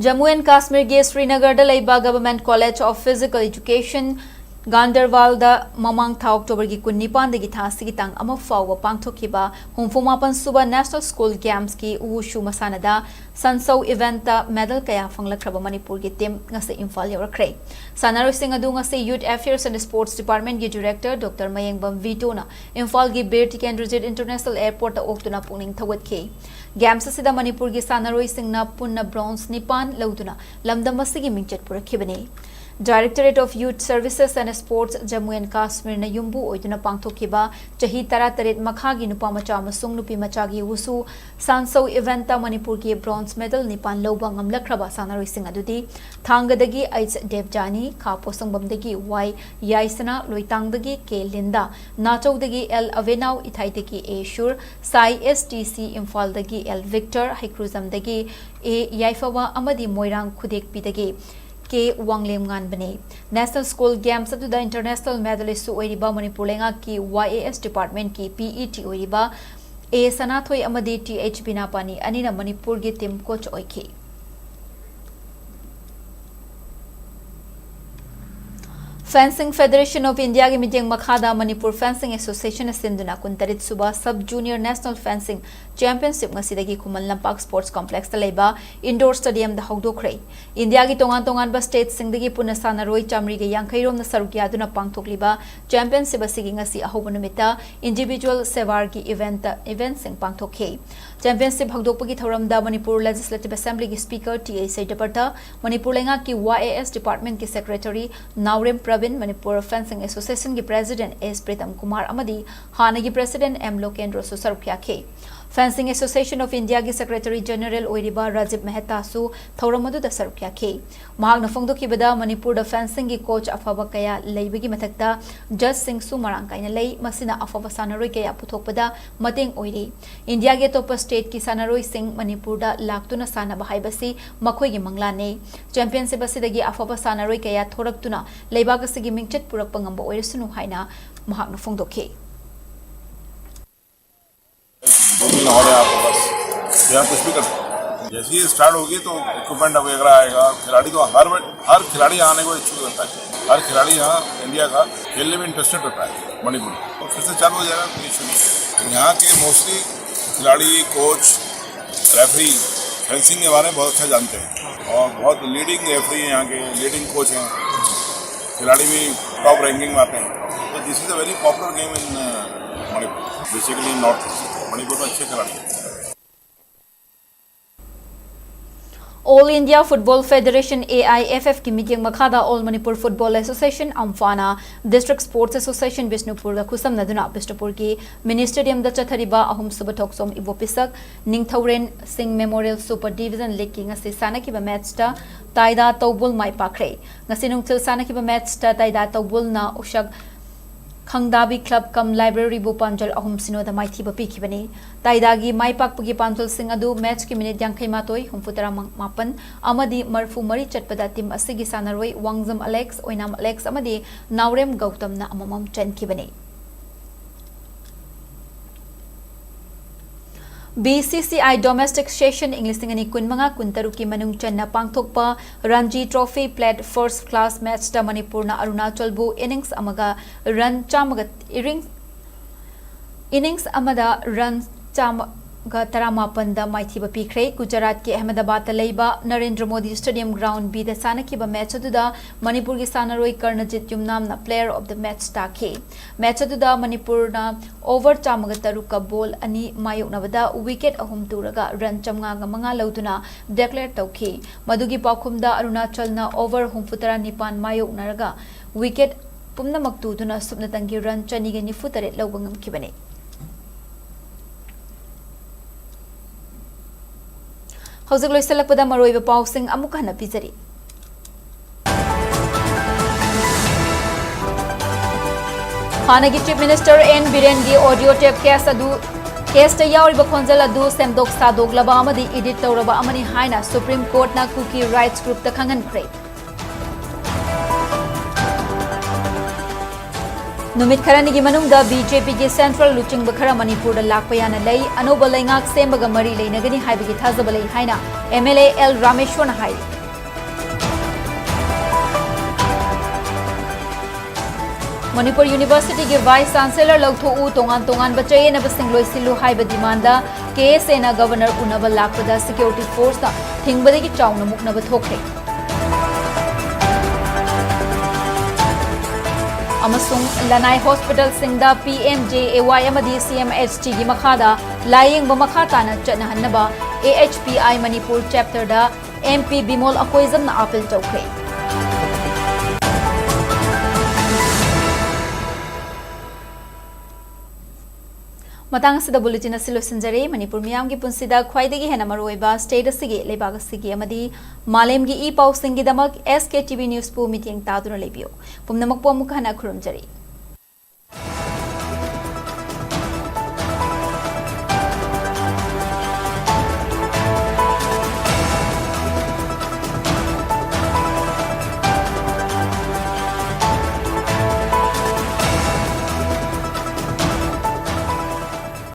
ꯖꯝꯃꯨ ꯑꯦꯟ ꯀꯥꯁꯃꯤꯔꯒꯤ ꯁ꯭ꯔꯤꯅꯒꯔꯗ ꯂꯩꯕ Government College of Physical Education, ꯒꯥꯟꯗꯔꯕꯥꯜꯗ ꯃꯃꯥꯡ ꯊꯥ Octoberꯒꯤ ꯀꯨꯟꯅꯤꯄꯥꯟꯗꯒꯤ ꯊꯥ ꯑꯁꯤꯒꯤ ꯇꯥꯡ ꯑꯃ ꯐꯥꯎꯕ ꯄꯥꯡꯊꯣꯛꯈꯤꯕ ꯍꯨꯝꯐꯨ ꯃꯥꯄꯟ ꯁꯨꯕ National School Gamesꯀꯤ ꯋꯨꯁꯨ ꯃꯁꯥꯟꯅꯗ ꯁꯟꯁꯧ eventꯇ medal ꯀꯌꯥ ꯐꯪꯂꯛꯈ꯭ꯔꯕ ꯃꯅꯤꯄꯨꯔꯒꯤ team ꯉꯁꯤ ꯏꯝꯐꯥꯜ ꯌꯧꯔꯛꯈ꯭ꯔꯦ꯫ ꯁꯥꯟꯅꯔꯣꯏꯁꯤꯡ ꯑꯗꯨ ꯉꯁꯤ Youth Affairs and Sports Departmentꯀꯤ Director Doctor ꯃꯌꯦꯡꯕꯝ ꯚꯤꯇꯣꯅ ꯏꯝꯐꯥꯜꯒꯤ ꯕꯤꯔ ꯇꯤꯀꯦꯟꯗ꯭ꯔꯖꯤꯠ International Airportꯇ ꯑꯣꯛꯇꯨꯅ ꯄꯨꯛꯅꯤꯡ ꯊꯧꯒꯠꯈꯤ꯫ Games ꯑꯁꯤꯗ ꯃꯅꯤꯄꯨꯔꯒꯤ ꯁꯥꯟꯅꯔꯣꯏꯁꯤꯡꯅ ꯄꯨꯟꯅ bronze ꯅꯤꯄꯥꯟ ꯂꯧꯗꯨꯅ ꯂꯝꯗꯝ ꯑꯁꯤꯒꯤ ꯃꯤꯡꯆꯠ ꯄꯨꯔꯛꯈꯤꯕꯅꯤ꯫ Directorate of Youth Services and Sports, Jammu and ꯀꯥꯁꯃꯤꯔꯅ ꯌꯨꯝꯕꯨ ꯑꯣꯏꯗꯨꯅ ꯄꯥꯡꯊꯣꯛꯈꯤꯕ ꯆꯍꯤ ꯇꯔꯥꯇꯔꯦꯠ ꯃꯈꯥꯒꯤ ꯅꯨꯄꯥ ꯃꯆꯥ ꯑꯃꯁꯨꯡ ꯅꯨꯄꯤ ꯃꯆꯥꯒꯤ ꯋꯨꯁꯨ ꯁꯟꯁꯧ eventꯇ ꯃꯅꯤꯄꯨꯔꯒꯤ bronze medal ꯅꯤꯄꯥꯟ ꯂꯧꯕ ꯉꯝꯂꯛꯈ꯭ꯔꯕ ꯁꯥꯟꯅꯔꯣꯏꯁꯤꯡ ꯑꯗꯨꯗꯤ ꯊꯥꯡꯒꯗꯒꯤ ꯑꯩꯆ ꯗꯦꯕꯖꯥꯅꯤ, ꯈꯥ ꯄꯣꯁꯪꯕꯝꯗꯒꯤ ꯋꯥꯏ ꯌꯥꯏꯁꯅꯥ, ꯂꯣꯏꯇꯥꯡꯗꯒꯤ ꯀꯦ ꯂꯤꯟꯗꯥ, ꯅꯥꯆꯧꯗꯒꯤ ꯑꯦꯜ ꯑꯚꯦꯅꯥꯎ, ꯏꯊꯥꯏꯗꯒꯤ ꯑꯦ ꯁꯨꯔ, ꯁꯥꯏ ꯑꯦꯁ ꯇꯤ ꯁꯤ ꯏꯝꯐꯥꯜꯗꯒꯤ ꯑꯦꯜ ꯚꯤꯛꯇꯔ, ꯍꯩꯀ꯭ꯔꯨꯖꯝꯗꯒꯤ ꯑꯦ ꯌꯥꯏꯐꯕ ꯑꯃꯗꯤ ꯃꯣꯏꯔꯥꯡ ꯈꯨꯗꯦꯛꯄꯤꯗꯒꯤ ꯀꯦ ꯋꯥꯡꯂꯦꯝꯉꯥꯟꯕꯅꯤ꯫ National School Games ꯑꯗꯨꯗ international medalist ꯁꯨ ꯑꯣꯏꯔꯤꯕ ꯃꯅꯤꯄꯨꯔ ꯂꯩꯉꯥꯛꯀꯤ Y A S department ꯀꯤ P E T ꯑꯣꯏꯔꯤꯕ ꯑꯦ ꯁꯅꯥꯊꯣꯏ ꯑꯃꯗꯤ ꯇꯤ ꯑꯩꯆ ꯕꯤꯅꯥꯄꯥꯅꯤ ꯑꯅꯤꯅ ꯃꯅꯤꯄꯨꯔꯒꯤ team coach ꯑꯣꯏꯈꯤ꯫ Fencing Federation of India ꯒꯤ ꯃꯤꯠꯌꯦꯡ ꯃꯈꯥꯗ ꯃꯅꯤꯄꯨꯔ Fencing Association ꯅ ꯁꯤꯟꯗꯨꯅ ꯀꯨꯟꯇꯔꯦꯠ ꯁꯨꯕ Sub Junior National Fencing Championship ꯉꯁꯤꯗꯒꯤ ꯈꯨꯃꯟ ꯂꯝꯄꯥꯛ Sports Complex ꯇ ꯂꯩꯕ indoor stadium ꯗ ꯍꯧꯗꯣꯛꯈ꯭ꯔꯦ꯫ ꯏꯟꯗꯤꯌꯥꯒꯤ ꯇꯣꯉꯥꯟ ꯇꯣꯉꯥꯟꯕ state ꯁꯤꯡꯗꯒꯤ ꯄꯨꯟꯅ ꯁꯥꯟꯅꯔꯣꯏ ꯆꯥꯃꯔꯤꯒ ꯌꯥꯡꯈꯩ ꯔꯣꯝꯅ ꯁꯔꯨꯛ ꯌꯥꯗꯨꯅ ꯄꯥꯡꯊꯣꯛꯂꯤꯕ championship ꯑꯁꯤꯒꯤ ꯉꯁꯤ ꯑꯍꯧꯕ ꯅꯨꯃꯤꯠꯇ individual ꯁꯦꯋꯥꯔꯒꯤ event, event ꯁꯤꯡ ꯄꯥꯡꯊꯣꯛꯈꯤ꯫ Championship ꯍꯧꯗꯣꯛꯄꯒꯤ ꯊꯧꯔꯝꯗ ꯃꯅꯤꯄꯨꯔ Legislative Assembly ꯒꯤ Speaker ꯇꯤ ꯑꯩꯆ ꯁꯩꯗꯄꯔꯊ, ꯃꯅꯤꯄꯨꯔ ꯂꯩꯉꯥꯛꯀꯤ Y A S department ꯀꯤ Secretary ꯅꯥꯎꯔꯦꯝ ꯄ꯭ꯔꯕꯤꯟ, ꯃꯅꯤꯄꯨꯔ Fencing Association ꯒꯤ President ꯑꯦꯁ ꯄ꯭ꯔꯤꯇꯝ ꯀꯨꯃꯥꯔ ꯑꯃꯗꯤ ꯍꯥꯟꯅꯒꯤ President ꯑꯦꯝ ꯂꯣꯀꯦꯟꯗ꯭ꯔꯣꯁꯨ ꯁꯔꯨꯛ ꯌꯥꯈꯤ꯫ Fencing Association of India ꯒꯤ Secretary General ꯑꯣꯏꯔꯤꯕ ꯔꯥꯖꯤꯕ ꯃꯦꯍꯇꯥꯁꯨ ꯊꯧꯔꯝ ꯑꯗꯨꯗ ꯁꯔꯨꯛ ꯌꯥꯈꯤ꯫ ꯃꯍꯥꯛꯅ ꯐꯣꯡꯗꯣꯛꯈꯤꯕꯗ, ꯃꯅꯤꯄꯨꯔꯗ fencing ꯒꯤ coach ꯑꯐꯕ ꯀꯌꯥ ꯂꯩꯕꯒꯤ ꯃꯊꯛꯇ judge ꯁꯤꯡꯁꯨ ꯃꯔꯥꯡ ꯀꯥꯏꯅ ꯂꯩ, ꯃꯁꯤꯅ ꯑꯐꯕ ꯁꯥꯟꯅꯔꯣꯏ ꯀꯌꯥ ꯄꯨꯊꯣꯛꯄꯗ ꯃꯇꯦꯡ ꯑꯣꯏꯔꯤ꯫ ꯏꯟꯗꯤꯌꯥꯒꯤ ꯑꯇꯣꯞꯄ state ꯀꯤ ꯁꯥꯟꯅꯔꯣꯏꯁꯤꯡ ꯃꯅꯤꯄꯨꯔꯗ ꯂꯥꯛꯇꯨꯅ ꯁꯥꯟꯅꯕ ꯍꯥꯏꯕꯁꯤ ꯃꯈꯣꯏꯒꯤ ꯃꯪꯂꯥꯟꯅꯤ꯫ Championship ꯑꯁꯤꯗꯒꯤ ꯑꯐꯕ ꯁꯥꯟꯅꯔꯣꯏ ꯀꯌꯥ ꯊꯣꯔꯛꯇꯨꯅ ꯂꯩꯕꯥꯛ ꯑꯁꯤꯒꯤ ꯃꯤꯡꯆꯠ ꯄꯨꯔꯛꯄ ꯉꯝꯕ ꯑꯣꯏꯔꯁꯅꯨ ꯍꯥꯏꯅ ꯃꯍꯥꯛꯅ ꯐꯣꯡꯗꯣꯛꯈꯤ꯫ दो दिन हो रहे हैं आपके पास, यहाँ कुछ भी कर सकते हैं। जैसे ही स्टार्ट होगी तो इक्विपमेंट वगैरह आएगा, खिलाड़ी तो हर हर खिलाड़ी आने को इच्छुक रहता है। हर खिलाड़ी यहाँ इंडिया का खेलने में इंटरेस्टेड रहता है मणिपुर, तो फिर से चालू हो जाएगा, कोई इशू नहीं है। यहाँ के मोस्टली खिलाड़ी, कोच, रेफरी फेंसिंग के बारे में बहुत अच्छा जानते हैं और बहुत लीडिंग रेफरी हैं यहाँ के, लीडिंग कोच हैं, खिलाड़ी भी टॉप रैंकिंग में आते हैं। तो this is a very popular game in Manipur, basically in North East. Manipur में अच्छे खिलाड़ी हैं। All India Football Federation, A I F F ꯀꯤ ꯃꯤꯠꯌꯦꯡ ꯃꯈꯥꯗ All Manipur Football Association, ꯑꯝꯐꯥꯅ District Sports Association ꯕꯤꯁꯅꯨꯄꯨꯔꯒ ꯈꯨꯠꯁꯝꯅꯗꯨꯅ ꯕꯤꯁꯅꯨꯄꯨꯔꯒꯤ Mini Stadium ꯗ ꯆꯠꯊꯔꯤꯕ ꯑꯍꯨꯝꯁꯨꯕ ꯊꯣꯛꯆꯣꯝ ꯏꯕꯣꯄꯤꯁꯛ ꯅꯤꯡꯊꯧꯔꯦꯟ ꯁꯤꯡ Memorial Super Division League ꯀꯤ ꯉꯁꯤ ꯁꯥꯟꯅꯈꯤꯕ match ꯇ ꯇꯥꯏꯗꯥ ꯇꯧꯕꯨꯜ ꯃꯥꯏ ꯄꯥꯛꯈ꯭ꯔꯦ꯫ ꯉꯁꯤ ꯅꯨꯡꯊꯤꯜ ꯁꯥꯟꯅꯈꯤꯕ match ꯇ ꯇꯥꯏꯗꯥ ꯇꯧꯕꯨꯜꯅ ꯎꯁꯛ ꯈꯪꯗꯥꯕꯤ club cum library ꯕꯨ ꯄꯥꯟꯖꯜ ꯑꯍꯨꯝ ꯁꯤꯅꯣꯗ ꯃꯥꯏꯊꯤꯕ ꯄꯤꯈꯤꯕꯅꯤ꯫ ꯇꯥꯏꯗꯥꯒꯤ ꯃꯥꯏ ꯄꯥꯛꯄꯒꯤ ꯄꯥꯟꯖꯜꯁꯤꯡ ꯑꯗꯨ match ꯀꯤ minute ꯌꯥꯡꯈꯩ ꯃꯥꯊꯣꯏ, ꯍꯨꯝꯐꯨ ꯇꯔꯥ ꯃꯥꯄꯟ ꯑꯃꯗꯤ ꯃꯔꯤꯐꯨ ꯃꯔꯤ ꯆꯠꯄꯗ team ꯑꯁꯤꯒꯤ ꯁꯥꯟꯅꯔꯣꯏ ꯋꯥꯡꯖꯝ ꯑꯂꯦꯛꯁ, ꯑꯣꯏꯅꯥꯝ ꯑꯂꯦꯛꯁ ꯑꯃꯗꯤ ꯅꯥꯎꯔꯦꯝ ꯒꯧꯇꯝꯅ ꯑꯃꯃꯝ ꯆꯟꯈꯤꯕꯅꯤ꯫ B C C I domestic session ꯏꯪ ꯂꯤꯁꯤꯡ ꯑꯅꯤ ꯀꯨꯟꯃꯉꯥ ꯀꯨꯟꯇꯔꯨꯛꯀꯤ ꯃꯅꯨꯡ ꯆꯟꯅ ꯄꯥꯡꯊꯣꯛꯄ Ranji trophy plate first class match ꯇ ꯃꯅꯤꯄꯨꯔꯅ ꯑꯔꯨꯅꯥꯆꯜꯕꯨ innings ꯑꯃꯒ run ꯆꯥꯝꯃꯒ, ꯏꯔꯤꯡ-, innings ꯑꯃꯗ run ꯆꯥꯝꯃꯒ ꯇꯔꯥꯃꯥꯄꯟꯗ ꯃꯥꯏꯊꯤꯕ ꯄꯤꯈ꯭ꯔꯦ꯫ ꯒꯨꯖꯔꯥꯠꯀꯤ ꯑꯍꯃꯦꯗꯕꯥꯗꯇ ꯂꯩꯕ Narendra Modi stadium ground B ꯗ ꯁꯥꯟꯅꯈꯤꯕ match ꯑꯗꯨꯗ ꯃꯅꯤꯄꯨꯔꯒꯤ ꯁꯥꯟꯅꯔꯣꯏ ꯀꯔꯅꯖꯤꯠ ꯌꯨꯝꯅꯥꯝꯅ player of the match ꯇꯥꯈꯤ꯫ Match ꯑꯗꯨꯗ ꯃꯅꯤꯄꯨꯔꯅ over ꯆꯥꯝꯃꯒ ꯇꯔꯨꯛꯀ ball ꯑꯅꯤ ꯃꯥꯌꯣꯛꯅꯕꯗ wicket ꯑꯍꯨꯝ ꯇꯨꯔꯒ run ꯆꯥꯝꯃꯉꯥꯒ ꯃꯉꯥ ꯂꯧꯗꯨꯅ declare ꯇꯧꯈꯤ꯫ ꯃꯗꯨꯒꯤ ꯄꯥꯎꯈꯨꯝꯗ ꯑꯔꯨꯅꯥꯆꯜꯅ over ꯍꯨꯝꯐꯨꯇꯔꯥ ꯅꯤꯄꯥꯟ ꯃꯥꯌꯣꯛꯅꯔꯒ wicket ꯄꯨꯝꯅꯃꯛ ꯇꯨꯗꯨꯅ ꯁꯨꯞꯅꯇꯪꯒꯤ run ꯆꯅꯤꯒ ꯅꯤꯐꯨ ꯇꯔꯦꯠ ꯂꯧꯕ ꯉꯝꯈꯤꯕꯅꯤ꯫ ꯍꯧꯖꯤꯛ ꯂꯣꯏꯁꯤꯜꯂꯛꯄꯗ ꯃꯔꯨꯑꯣꯏꯕ ꯄꯥꯎꯁꯤꯡ ꯑꯃꯨꯛ ꯍꯟꯅ ꯄꯤꯖꯔꯤ꯫ ꯍꯥꯟꯅꯒꯤ Chief Minister N ꯕꯤꯔꯦꯟꯒꯤ audio tape case ꯑꯗꯨ, case ꯇ ꯌꯥꯎꯔꯤꯕ ꯈꯣꯟꯖꯦꯜ ꯑꯗꯨ ꯁꯦꯝꯗꯣꯛ ꯁꯥꯗꯣꯛꯂꯕ ꯑꯃꯗꯤ edit ꯇꯧꯔꯕ ꯑꯃꯅꯤ ꯍꯥꯏꯅ Supreme Court ꯅ Kuki Rights Group ꯇ ꯈꯪꯍꯟꯈ꯭ꯔꯦ꯫ ꯅꯨꯃꯤꯠ ꯈꯔꯅꯤꯒꯤ ꯃꯅꯨꯡꯗ B J P ꯒꯤ central ꯂꯨꯆꯤꯡꯕ ꯈꯔ ꯃꯅꯤꯄꯨꯔꯗ ꯂꯥꯛꯄ ꯌꯥꯅ ꯂꯩ꯫ ꯑꯅꯧꯕ ꯂꯩꯉꯥꯛ ꯁꯦꯝꯕꯒ ꯃꯔꯤ ꯂꯩꯅꯒꯅꯤ ꯍꯥꯏꯕꯒꯤ ꯊꯥꯖꯕ ꯂꯩ ꯍꯥꯏꯅ M L A L ꯔꯥꯃꯦꯁ꯭ꯋꯔꯅ ꯍꯥꯏꯔꯤ꯫ ꯃꯅꯤꯄꯨꯔ University ꯒꯤ Vice Chancellor ꯂꯧꯊꯣꯛꯎ, ꯇꯣꯉꯥꯟ ꯇꯣꯉꯥꯟꯕ ꯆꯌꯦꯠꯅꯕꯁꯤꯡ ꯂꯣꯏꯁꯤꯜꯂꯨ ꯍꯥꯏꯕ demand the K S A ꯅ Governor ꯎꯅꯕ ꯂꯥꯛꯄꯗ security force ꯅ ꯊꯤꯡꯕꯗꯒꯤ ꯆꯥꯎꯅ ꯃꯨꯛꯅꯕ ꯊꯣꯛꯈ꯭ꯔꯦ꯫ ꯑꯃꯁꯨꯡ ꯂꯅꯥꯏ hospital ꯁꯤꯡꯗ P M J A Y ꯑꯃꯗꯤ C M H T ꯒꯤ ꯃꯈꯥꯗ ꯂꯥꯌꯦꯡꯕ ꯃꯈꯥ ꯇꯥꯅ ꯆꯠꯅꯍꯟꯅꯕ A H P I Manipur chapter the M P Bimol ꯑꯀꯣꯏꯖꯝꯅ appeal ꯇꯧꯈ꯭ꯔꯦ꯫ ꯃꯇꯥꯡ ꯑꯁꯤꯗ bulletin ꯑꯁꯤ ꯂꯣꯏꯁꯤꯟꯖꯔꯦ꯫ ꯃꯅꯤꯄꯨꯔ ꯃꯤꯌꯥꯝꯒꯤ ꯄꯨꯟꯁꯤꯗ ꯈ꯭ꯋꯥꯏꯗꯒꯤ ꯍꯦꯟꯅ ꯃꯔꯨꯑꯣꯏꯕ state ꯑꯁꯤꯒꯤ, ꯂꯩꯕꯥꯛ ꯑꯁꯤꯒꯤ ꯑꯃꯗꯤ ꯃꯥꯂꯦꯝꯒꯤ E ꯄꯥꯎꯁꯤꯡꯒꯤꯗꯃꯛ S K T V news ꯄꯨ ꯃꯤꯠꯌꯦꯡ ꯇꯥꯗꯨꯅ ꯂꯩꯕꯤꯌꯨ꯫ ꯄꯨꯝꯅꯃꯛꯄꯨ ꯑꯃꯨꯛ ꯍꯟꯅ ꯈꯨꯔꯨꯝꯖꯔꯤ꯫